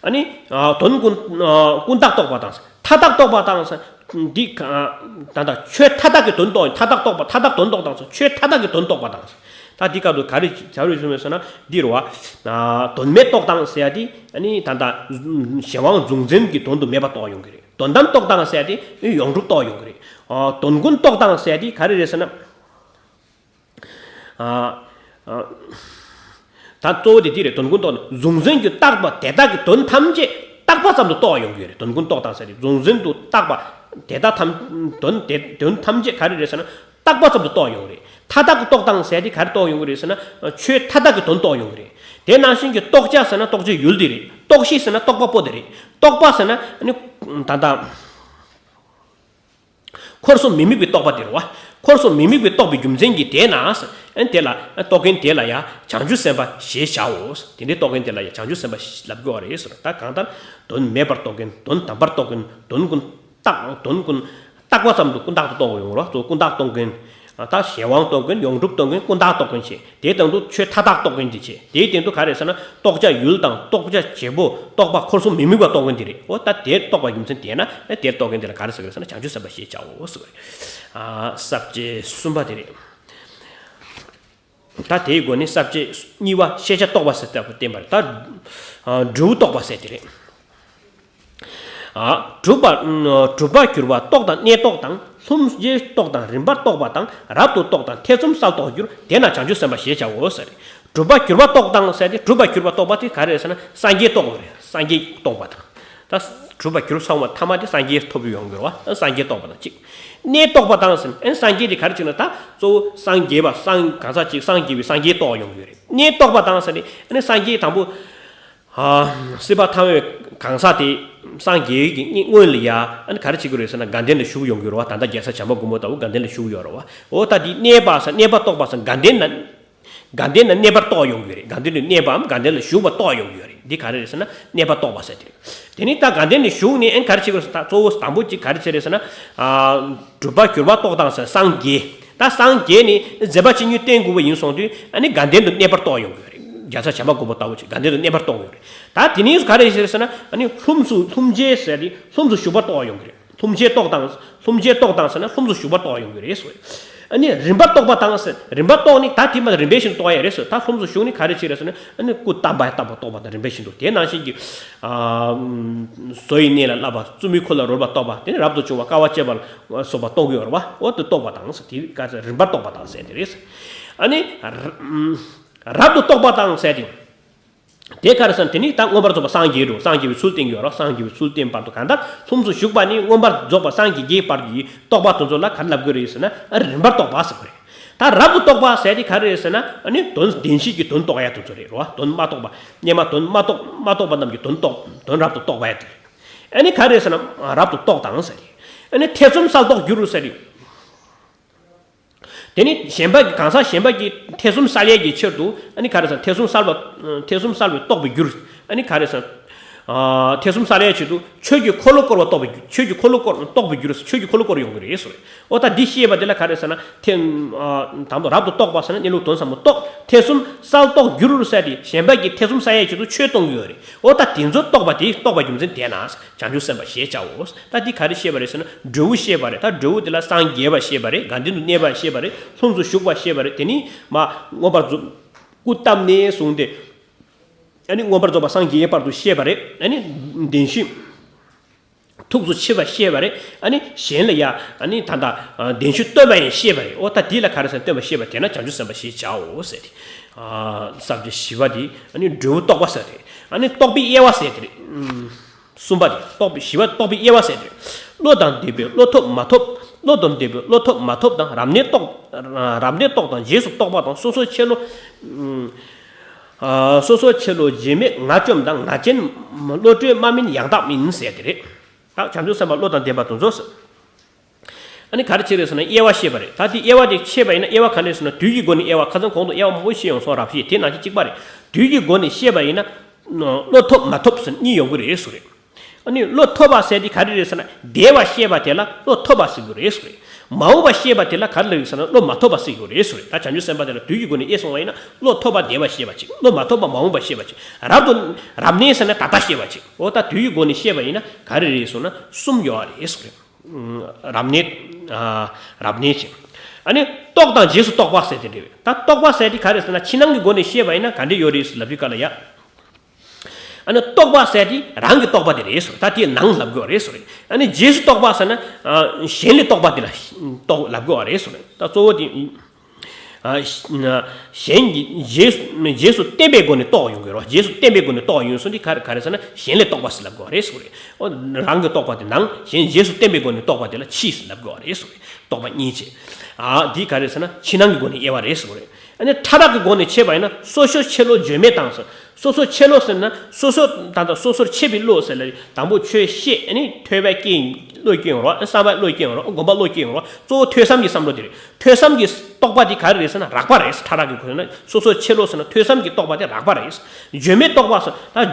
ཨ་ནི། ཨ། དོན་ཀུན། ཨ། ཀུན་བཏགས་རྟོགས་པ་དང་། མཐའ་དག་རྟོགས་པ་དང་། འདི། ཨ། ད་ལྟ་ཆོས་མཐའ་དག་གི་དོན་རྟོགས། མཐའ་དག་རྟོགས་པ། མཐའ་དག་དོན་རྟོགས་དང་། ཆོས་མཐའ་དག་གི་དོན་རྟོགས་པ་དང་། ད་འདི་སྐབས་སུ་ག་རེ་ག་རེ་གསུངས་ཡོད་ཟེར་ན་འདི་རེད་བ། ཨ། དོན་མེད་རྟོགས་དང་ཟེར་ཡ་འདི་ཨ་ནི་ད་ལྟ་གཞན་དབང་གཟུང་འཛིན་གྱི་དོན་དུ་མེད་པ་རྟོགས་ཡོང་གི་རེད། དོན་དམ་རྟོགས་དང་ཟེར་ཡ་འདི་ཡོངས་གྲུབ་རྟོགས་ཡོང་གི་རེད། ཨ། དོན་ཀུན་རྟོགས་དང་ཟེར་ཡ་འདི་ག་རེ་རེད་ཟེར་ན། ཨ། ཨ། ད་གཙོ་བོ་དེ་འདི་རེད། དོན་ཀུན་རྟོགས་ནས་གཟུང་འཛིན་གྱི་བཏགས་པ་དེ་དག་གི་དོན་ཐམས་ཅད་བཏགས་པ་ཙམ་དུ་རྟོགས་ཡོང་གི་ཡོད་རེད། དོན་ཀུན་རྟོགས་དང་ཟེར་ཏེ་གཟུང་འཛིན་དུ་བཏགས་པ་དེ་དག་ཐམས་དོན་དེ་དོན་ཐམས་ཅད་ག་རེ་རེད་ཟེར་ན་བཏགས་པ་ཙམ་དུ་རྟོགས་ཡོང་གི་རེད། མཐའ་དག་གི་རྟོགས་དང་ཟེར་ཏེ་ག་རེ་རྟོགས་ཡོང་གི་རེད་ཟེར་ན་ཆོས་མཐའ་དག་གི་དོན་རྟོགས་ཡོང་གི་རེད། དེ་ནང་བཞིན་གྱི་རྟོགས་བྱ་ཟེར་ན་རྟོགས་བྱའི་ཡུལ་དེ་རེད། རྟོགས་གཞི་ཟེར་ན་རྟོགས་པ་པོ་དེ་རེད། རྟོགས་པ་ཟེར་ན་ནི་ད་ལྟ། འཁོར་གསུམ་མི་དམིགས་པའི་རྟོགས་པ་དེ་རེད་བ། འཁོར་གསུམ་མི་དམིགས་པའི་རྟོགས་པའི་རྒྱུ་མཚན་གྱིས་དེས་ན། ཨན་དེ་ལ་རྟོགས་མཁན་དེ་ལ་ཡང་བྱང་ཆུབ་སེམས་དཔའ་ཞེས་བྱའོ། དེ་འདྲའི་རྟོགས་མཁན་དེ་ལ་ཡང་བྱང་ཆུབ་སེམས་དཔའ་ཞེས་ལབ་དགོས་པ་རེད་ཟེར། ད་གང་ལྟར་དོན་མེད་པར་རྟོགས་མཁན། དོན་དམ་པར་རྟོགས་མཁན། དོན་ཀུན་བཏགས། དོན་ཀུན་བཏགས་པ་ཙམ་དུ་ཀུན་བཏགས་དུ་རྟོགས་པ་ཡོང་རོགས། གཙོ་བོ་ཀུན་བཏགས་རྟོགས་མཁན། ད་གཞན་དབང་རྟོགས་མཁན། ཡོངས་གྲུབ་རྟོགས་མཁན། ཀུན་བཏགས་རྟོགས་མཁན་བྱས། དེའི་སྟེང་དུ་ཆོས་མཐའ་དག་རྟོགས་མཁན་དེ་བྱས། དེའི་སྟེང་དུ་ག་རེ་ཟེར་ན་རྟོགས་བྱ་ཡུལ་དང་རྟོགས་བྱ་བྱེད་པོ་རྟོགས་པ་འཁོར་གསུམ་མི་དམིགས་པ་རྟོགས་མཁན་དེ་རེད། འོ་ད་དེ་རྟོགས་པ་རྒྱུ་མཚན་དེས་ན་དེ་རྟོགས་མཁན་དེ་ལ་ག་རེ་ཟེར་གི་རེད་ཟེར་ན་བྱང་ཆུབ་སེམས་དཔའ་ཞེས་བྱའོ་ཟེར་བ་རེད། ཨ། ས་བཅད་གསུམ་པ་དེ་རེད། ད་དེའི་སྒོ་ནས་ས་བཅད་གཉིས་པ་ཤེས་བྱ་རྟོགས་པ་ཟེར་ལྟ་བུ་བསྟན་པ་རེད། ད། ཨ། འབྲས་བུ་རྟོགས་པ་ཟེར་དེ་རེད། ཨ། གྲུབ་པ། གྲུབ་པར་གྱུར་པ་རྟོགས་དང་གནས་རྟོགས་དང་། ལྷུམས་རྗེས་རྟོགས་དང་རིམ་པར་རྟོགས་པ་དང་། རབ་ཏུ་རྟོགས་དང་ཐེ་ཚོམ་སལ་རྟོགས་འགྱུར། དེས་ན་བྱང་ཆུབ་སེམས་དཔའ་ཞེས་བྱའོ་ཟེར། གྲུབ་པར་གྱུར་པ་རྟོགས་དང་ཟེར་ཏེ། གྲུབ་པར་གྱུར་པ་རྟོགས་པ་དེ་ག་རེ་རེད་ཟེར་ན་སངས་རྒྱས་རྟོགས་པ་རེད། སངས་རྒྱས་རྟོགས་པ་དང་། ད་གྲུབ་པ་གྱུར་ཚང་བ་ཐ་མ་དེ་སངས་རྒྱས་ཐོབ་ཡོང་གི་རེད་བ། སངས་རྒྱས་རྟོགས་པ་དང་གཅིག་གནས་རྟོགས་པ་དང་ཟེར་ན་ཨ་ནི་སངས་རྒྱས་དེ་ག་རེ་བྱས་ན་ད་གཙོ་བོ་སངས་རྒྱས་པ་སངས་གང་ཟག་གཅིག་སངས་རྒྱས་པའི་སངས་རྒྱས་རྟོགས་ཡོང་གི་རེད། གནས་རྟོགས་པ་དང་ཟེར་ནས་ཨ་ནི་སངས་རྒྱས་དང་པོ། ཨ། སྲིད་པ་ཐ་མའི་གང་ཟག་དེ་སངས་རྒྱས་ཀྱི་སྔོན་ལ་ཡ་ཨ་ནི་ག་རེ་བྱེད་དགོས་རེད་ཟེར་ན་དགའ་ལྡན་ལ་ཞུགས་ཡོང་གི་རེད་བ། ད་ལྟ་རྒྱལ་སྲས་བྱམས་པ་མགོན་པོ་ལྟ་བུ་དགའ་ལྡན་ལ་ཞུགས་ཡོད་རེད་བ། འོ་ད་འདི་གནས་པ་ཟེར་གནས་པ་རྟོགས་པ་ཟེར་དགའ་ལྡན་ན། དགའ་ལྡན་ན་གནས་པ་རྟོགས་ཡོང་གི་རེད། དགའ་ལྡན་དུ་གནས་པའམ་དགའ་ལྡན་ལ་ཞུགས་པ་རྟོགས་ཡོང་གི་རེད། འདི་ག་རེ་རེད་ཟེར་ན་གནས་པ་རྟོགས་པ་ཟེར་དེ་རེད། དེ་ནི་ད་དགའ་ལྡན་ལ་ཞུགས་ནས་ཨ་ནི་ག་རེ་བྱེད་དགོས་ཟེར་ན་ད་གཙོ་བོ་དང་པོ་གཅིག་ག་རེ་བྱེད་རེད་ཟེར་ན། ཨ། གྲུབ་པ་གྱུར་པ་རྟོགས་དང་ཟེར་སངས་རྒྱས། ད་སངས་རྒྱས་ནི་མཛད་པ་ཇི་སྙེད་བསྟན་དགོས་པ་ཡིན་སོང་དུས་ཨ་ནི་དགའ་ལྡན་དུ་གནས་པ་རྟོགས་ཡོང་གི་རེད། རྒྱལ་སྲས་བྱམས་པ་མགོན་པོ་ལྟ་བུ་ཅིག་དགའ་ལྡན་དུ་གནས་པ་རྟོགས་ཡོང་གི་རེད། ད་དེ་ནི་ག་རེ་བྱེད་རེད་ཟེར་ན་ཨ་ནི་ལྷུམས་སུ་ལྷུམས་ཆེན་ཟེར་དེ་ལྷུམས་སུ་ཞུགས་པ་རྟོགས་ཡོང་གི་རེད། ལྷུམས་ཆེན་རྟོགས་དང་། ལྷུམས་ཆེན་རྟོགས་དང་ཟེར་ན་ལྷུམས་སུ་ཞུགས་པ་རྟོགས་ཡོང་གི་རེད་ཟེར། ཨ་ནི་རིམ་པ་རྟོགས་པ་དང་ཟེར། རིམ་པ་རྟོགས་ནི་ད་དེ་མ་རིམ་པས་བཞིན་རྟོགས་ཡ་རེད་ཟེར། ད་ལྷུམས་སུ་ཞུགས་ནི་ག་རེ་བྱེད་རེད་ཟེར་ན་ཨ་ནི་སྐུ་བལྟམས་པ་ལྟ་བུ་རྟོགས་པ་དང་རིམ་པས་བཞིན་དུ་དེ་ནང་བཞིན་གྱི། ཨ། བཟོ་ཡི་གནས་ལ་བསླབ་པ། བཙུན་མོའི་འཁོར་ལ་རོལ་པ་རྟོགས་པ། དེ་ནི་རབ་ཏུ་བྱུང་བ་དཀའ་བ་སྤྱད་པ་ལ་སོགས་པ་རྟོགས་ཀྱི་ཡོད་རེད་བ། འོ་དེ་རྟོགས་པ་དང་ཟེར་དེ་ག་ཟེར་རིམ་པ་རྟོགས་པ་དང་ཟེར་དེ་རེད་ཟེར། ཨ་ནི། རབ་ཏུ་རྟོགས་པ་དང་ཟེར་དེ། དེ་ག་རེ་ཟེར་ན་དེ་ནི་ད་མངོན་པར་རྫོགས་པ་སངས་རྒྱས་འགྲོ། སངས་རྒྱས་པའི་ཚུལ་བསྟན་གྱི་ཡོད་རེད། སངས་རྒྱས་པའི་ཚུལ་བསྟན་བར་དུ་གང་ལྟར་ལྷུམས་སུ་ཞུགས་པ་ནི་མངོན་པར་རྫོགས་པ་སངས་རྒྱས་ཀྱི་བར་གྱི་རྟོགས་པ་དེ་ཚོ་ལ་ག་རེ་ལབ་དགོས་རེད་ཟེར་ན་ཨ་རིམ་པར་རྟོགས་པ་ཟེར་དགོས་རེད། ད་རབ་ཏུ་རྟོགས་པ་ཟེར་དེ་ག་རེ་རེད་ཟེར་ན་ཨ་ནི་དོན་བདེན་བཞི་གི་དོན་རྟོགས་ཡ་དེ་ཚོ་རེད་རོ། དོན་མ་རྟོགས་པ་སྔོན་མ་དོན་མ་རྟོགས་མ་རྟོགས་པ་རྣམས་ཀྱི་དོན་རྟོགས་དོན་རབ་ཏུ་རྟོགས་པ་ཡ་དེ་རེད། ཨ་ནི་ག་རེ་རེད་ཟེར་ན་རབ་ཏུ་རྟོགས་དང་ཟེར་དེ། ཨ་ནི་ཐེ་ཚོམ་བསལ་རྟོགས་འགྱུར་ཟེར་དེ། དེ་ནི་གཞན་པ་གི་གང་ཟག་གཞན་པ་གི་ཐེ་ཚོམ་བསལ་ཡས་ཀྱི་ཕྱིར་དུ་ཨ་ནི་ག་རེ་ཟེར་ཐེ་ཚོམ་བསལ་བ། ཐེ་ཚོམ་བསལ་བའི་རྟོགས་པའི་རྒྱུར། ཨ་ནི་ག་རེ་ཟེར། ཨ། ཐེ་ཚོམ་བསལ་ཡས་ཆེད་དུ་ཆོས་ཀྱི་འཁོར་ལོ་བསྐོར་བ་རྟོགས་པའི་རྒྱུ། ཆོས་ཀྱི་འཁོར་ལོ་བསྐོར་རྟོགས་པའི་རྒྱུར་ཆོས་ཀྱི་འཁོར་ལོ་བསྐོར་ཡོང་གི་རེད་ཟེར། འོ་ད་འདི་ཤེས་པ་དེ་ལ་ག་རེ་ཟེར་ན་ཐེ། ཨ། དང་པོ་རབ་ཏུ་རྟོགས་པ་ཟེར་ན་གནས་ལུགས་དོན་ཟབ་མོ་རྟོགས། ཐེ་ཚོམ་བསལ་རྟོགས་འགྱུར་ཟེར་ཏེ་གཞན་པ་གི་ཐེ་ཚོམ་བསལ་ཡས་ཆེད་དུ་ཆོས་སྟོན་གྱི་ཡོད་རེད། འོ་ད་དེ་ཚོ་རྟོགས་པ་དེ་རྟོགས་པ་རྒྱུ་མཚན་དེ་ན། བྱང་ཆུབ་སེམས་དཔའ་ཞེས་བྱའོ། ད་འདི་ག་རེ་བཤད་པ་རེད་ཟེར་ན་འབྲས་བུ་བཤད་པ་རེད། ད་འབྲས་བུ་དེ་ལ་སངས་རྒྱས་པ་བཤད་པ་རེད། དགའ་ལྡན་དུ་གནས་པ་བཤད་པ་རེད། ལྷུམས་སུ་ཞུགས་པ་བཤད་པ་རེད། དེ་ནི་མ་མངོན་པར་རྫོགས། སྐུ་བལྟམས་ནས་བཟུང་སྟེ། ཨ་ནི་མངོན་པར་རྫོགས་པ་སངས་རྒྱས་བར་དུ་བཤད་པ་རེད། ཨ་ནི་བདེན་བཞི་ཐུགས་སུ་ཆུད་པ་བཤད་པ་རེད། ཨ་ནི་གཞན་ལ་ཡ་ཨ་ནི་ད་ལྟ་བདེན་བཞི་སྟོན་པ་ཡང་བཤད་པ་རེད། འོ་ད་འདི་ལ་ག་རེ་ཟེར་སྟོན་པ་བཤད་པ་དེ་ན་བྱང་ཆུབ་སེམས་དཔའ་ཞེས་བྱའོ་ཟེར་ཏེ། ས་བཅད་བཞི་པ་དེ་ཨ་ནི་འབྲས་བུ་རྟོགས་པ་ཟེར་ཏེ། ཨ་ནི་རྟོགས་པའི་དབྱེ་བ་ཟེར་ཏེ་རེད། གསུམ་པ་དེ་རྟོགས་པའི་བཞི་པ་རྟོགས་པའི་དབྱེ་བ་ཟེར་ཏེ། བློ་དང་ལྡན་པའི་བློ་ཐོབ་མ་ཐོབ། བློ་དང་ལྡན་པའི་བློ་ཐོབ་མ་ཐོབ་དང་རབ་གནས་རྟོགས། རབ་གནས་རྟོགས་དང་རྗེས་སུ་རྟོགས་པ་དང་སོ་སོའི་ཆེ་ལོ། ཨ། སོ་སོའི་ཆེ་ལོ་བརྗོད་མེད་ངག་བཅོམ་དང་ངག་རྐྱེན། བློ་གྲོས་སྨྲ་མིན་ཡང་དག་མིན་ཟེར་ཏེ་རེད། ད་བྱང་ཆུབ་སེམས་དཔའ་བློ་དང་ལྡན་པ་དེ་ཚོ། ཨ་ནི་ག་རེ་བྱེད་རེད་ཟེར་ན་དབྱེ་བ་བཤད་པ་རེད། ད་དེ་དབྱེ་བ་དེ་ཕྱེ་བ་ཡིན་ན་དབྱེ་བ་ག་རེ་ཟེར་ན་དུས་ཀྱི་སྒོ་ནས་དབྱེ་བ་ཁ་སང་གོང་དུ་དབྱེ་བ་མང་པོ་ཕྱེ་ཡོང་སོང་རབ་བཤད་དེ་ནང་བཞིན་གཅིག་པ་རེད། དུས་ཀྱི་སྒོ་ནས་བཤད་པ་ཡིན་ན། བློ་ཐོབ་མ་ཐོབ་ཟེར་གཉིས་ཡོང་གི་རེད་ཟེར་རེད། ཨ་ནི་བློ་ཐོབ་པ་ཟེར་དེ་ག་རེ་རེད་ཟེར་ན་བདེ་བ་བཤད་པ་དེ་ལ་བློ་ཐོབ་པ་ཟེར་གྱི་རེད་ཟེར་རེད། མ་འོངས་པ་བཤད་པ་དེ་ལ་ག་རེ་ལབ་ཡོད་ཟེར་ན་བློ་མ་ཐོབ་པ་ཟེར་གྱི་རེད་ཟེར་རེད། ད་བྱང་ཆུབ་སེམས་དཔའ་དེ་ལ་དུས་ཀྱི་སྒོ་ནས་དབྱེ་སོང་བ་ཡིན་ན་བློ་ཐོབ་པ་བདེ་བ་བཤད་པ་ཅིག་བློ་མ་ཐོབ་པ་མ་འོངས་པ་བཤད་པ་ཅིག་རབ་ཏུ་རབ་གནས་ཟེར་ན་ད་ལྟ་བཤད་པ་ཅིག་འོ་ད་དུས་ཀྱི་སྒོ་ནས་བཤད་པ་ཡིན་ན་ག་རེ་རེད་ཟེར་ན་གསུམ་ཡོད་རེད་ཟེར་རེད། རབ་གནས། རབ་གནས་ཅིག་ཨ་ནི་རྟོགས་དང་རྗེས་སུ་རྟོགས་པ་ཟེར་དེ་རེད། ད་རྟོགས་པ་ཟེར་དེ་ག་རེ་ཟེར་ན་ཕྱི་ནང་གི་སྒོ་ནས་བཤད་པ་ཡིན་ན་ག་འདྲ་ཡོད་རེད་ཟེར་ལབ་དུས་ག་ལ་ཡ། ཨ་ནི་རྟོགས་པ་ཟེར་དེ་རང་གི་རྟོགས་པ་དེ་རེད་ཟེར། ད་དེའི་ནང་ལབ་དགོས་པ་རེད་ཟེར། ཨ་ནི་རྗེས་སུ་རྟོགས་པ་ཟེར་ན་གཞན་ལས་རྟོགས་པ་དེ་ལ་རྟོགས་ལབ་དགོས་པ་རེད་ཟེར། ད་གཙོ་བོ་དེ་གཞན་གྱི་རྗེས་སུ་རྗེས་སུ་བསྟན་པའི་སྒོ་ནས་རྟོགས་ཡོང་གི་རེད། རྗེས་སུ་བསྟན་པའི་སྒོ་ནས་རྟོགས་ཡོང་སོང་དེ་ག་རེ་ག་རེ་ཟེར་ན་གཞན་ལས་རྟོགས་པ་ཟེར་ལབ་དགོས་པ་རེད་ཟེར། ཨོ་རང་གི་རྟོགས་པ་དེ་ནང་གཞན་རྗེས་སུ་བསྟན་པའི་སྒོ་ནས་རྟོགས་པ་དེ་ལ་ཕྱིས་ཟེར་ལབ་དགོས་པ་རེད་ཟེར། རྟོགས་པ་གཉིས་བྱས། ཨ་འདི་ག་རེ་ཟེར་ན་ཕྱི་ནང་གི་སྒོ་ནས་དབྱེ་བ་རེད་ཟེར་བ་རེད། ཨ་ནི་ཕྲ་རགས་ཀྱི་སྒོ་ནས་ཕྱེ་བ་ཡིན་ན་སོ་སོའི་ཆེ་ལོ་བརྗོད་མེད་དང་ཟེར། སོ་སོའི་ཆེ་ལོ་ཟེར་ན་སོ་སོ་ད་ལྟ་སོ་སོར་ཆེ་བའི་བློ་ཟེར་ལ་དང་པོ་ཆོས་ཤེས་ཨ་ནི་ཐོས་པའི་རྐྱེན་བློའི་རྐྱེན་ཡོང་རོགས། བསམ་པའི་བློའི་རྐྱེན་ཡོང་རོགས། སྒོམ་པ་བློའི་རྐྱེན་ཡོང་རོགས། གཙོ་བོ་ཐོས་བསམ་གྱི་བསམ་བློ་དེ་རེད། ཐོས་བསམ་གྱི་རྟོགས་པ་དེ་ག་རེ་རེད་ཟེར་ན་རགས་པ་རེད། ཕྲ་རགས་ཀྱི་སྒོ་ནས་སོ་སོའི་ཆེ་ལོ་ཟེར་ན་ཐོས་བསམ་གྱི་རྟོགས་པ་དེ་རགས་པ་རེད། བརྗོད་མེད་རྟོགས་པ་ཟེར་ད་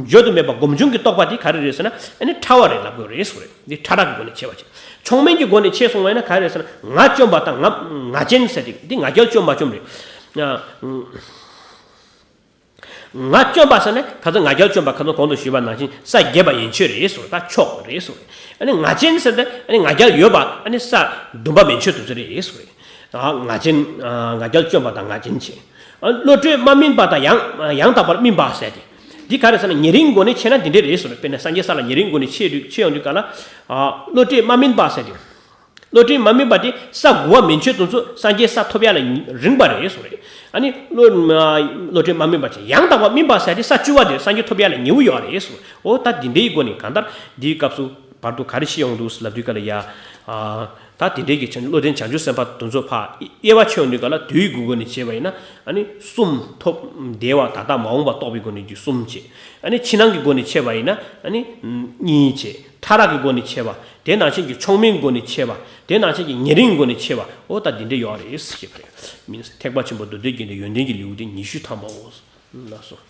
བརྗོད་དུ་མེད་པ་སྒོམ་བྱུང་གི་རྟོགས་པ་དེ་ག་རེ་རེད་ཟེར་ན་ཨ་ནི་ཕྲ་བ་རེད་ལབ་དགོས་རེད་ཟེར་བ་རེད། འདི་ཕྲ་རགས་ཀྱི་སྒོ་ནས་ཕྱེ་བ་བྱས། མཆོག་དམན་གྱི་སྒོ་ནས་ཕྱེ་སོང་བ་ཡིན་ན་ག་རེ་རེད་ཟེར་ན་ངག་བཅོམ་པ་དང་ངག་ངག་ཅན་ཟེར་ཏེ་འདི་ང་རྒྱལ་བཅོམ་པ་བཅོམ་རེད། ངག་བཅོམ་པ་ཟེར་ན་ཁ་སང་ང་རྒྱལ་བཅོམ་པ་ཁ་སང་གོང་དུ་ཞུས་པ་ནང་བཞིན་ས་བརྒྱད་པ་ཡན་ཆོད་རེད་ཟེར། ད་མཆོག་རེད་ཟེར། ཨ་ནི་ངག་ཅན་ཟེར་ཏེ་ཨ་ནི་ང་རྒྱལ་ཡོད་པ་ཨ་ནི་ས་བདུན་པ་མན་ཆད་དུ་ཟེར་རེད་ཟེར། ངག་ཅན། ང་རྒྱལ་བཅོམ་པ་དང་ངག་ཅན་བྱས། བློ་གྲོས་མ་སྨིན་པ་དང་ཡང་ཡང་དག་པར་སྨིན་པ་ཟེར་ཏེ། འདི་ག་རེ་ཟེར་ན་ཉེ་རིང་སྒོ་ནས་ཕྱེ་ན་འདི་འདྲས་རེད་ཟེར། དཔེར་ན་སངས་རྒྱས་ས་ལ་ཉེ་རིང་སྒོ་ནས་ཕྱེ་དུས་ཕྱེ་ཡོང་དུས་ག་ལ། བློ་གྲོས་མ་སྨིན་པ་ཟེར་ཏེ། བློ་ཕྲན་མ་སྨིན་པ་དེ་ས་དགུ་པ་མན་ཆད་དུ་ཚོ་སངས་རྒྱས་ས་ཐོབ་ཡ་ལ་རིང་བ་རེད་གསུངས་རེད། ཨ་ནི་བློ་བློ་ཕྲན་མ་སྨིན་པ་ཅན་ཡང་དག་པ་སྨིན་པ་ཟེར་དེ་ས་བཅུ་པ་དེ་སངས་རྒྱས་ཐོབ་ཡ་ལ་ཉེ་བོ་ཡོད་རེད་གསུངས། འོ་ད་འདི་འདྲའི་སྒོ་ནས་གང་ལྟར་འདིའི་སྐབས་སུ་བར་དུ་ག་རེ་ཤེས་ཡོང་འདུག་ལབ་དུས་ག་ལ་ཡ། ད་དེ་འདྲའི་གི་བློ་ལྡན་བྱང་ཆུབ་སེམས་དཔའ་དེ་ཚོ་ཕར་དབྱེ་བ་ཕྱེ་ཡོང་དུས་ག་ལ་དུས་ཀྱི་སྒོ་ནས་བྱས་པ་ཡིན་ན་ཨ་ནི་གསུམ་ཐོབ། འདས་པ་ད་ལྟ་མ་འོངས་པ་རྟོགས་པའི་སྒོ་ནས་ཀྱི་གསུམ་བྱས། ཨ་ནི་ཕྱི་ནང་གི་སྒོ་ནས་ཕྱེ་བ་ཡིན་ན་ཨ་ནི་གཉིས་བྱས། ཕྲ་རགས་ཀྱི་སྒོ་ནས་ཕྱེ་བ། དེ་ནང་བཞིན་གྱི་མཆོག་དམན་སྒོ་ནས་ཕྱེ་བ། དེ་ནང་བཞིན་གྱི་ཉེ་རིང་སྒོ་ནས་ཕྱེ་བ། འོ་ད་འདི་འདྲ་ཡོད་རེད་ཞེས་པ་རེད། མིན་ཐེག་པ་ཆེན་པོ་མདོ་སྡེ་རྒྱན་ནི་ཡོན་ཏན་གྱི་ལེའུ་སྟེ་ཉི་ཤུ་ཐམ་པའོ། ལགས་སོ།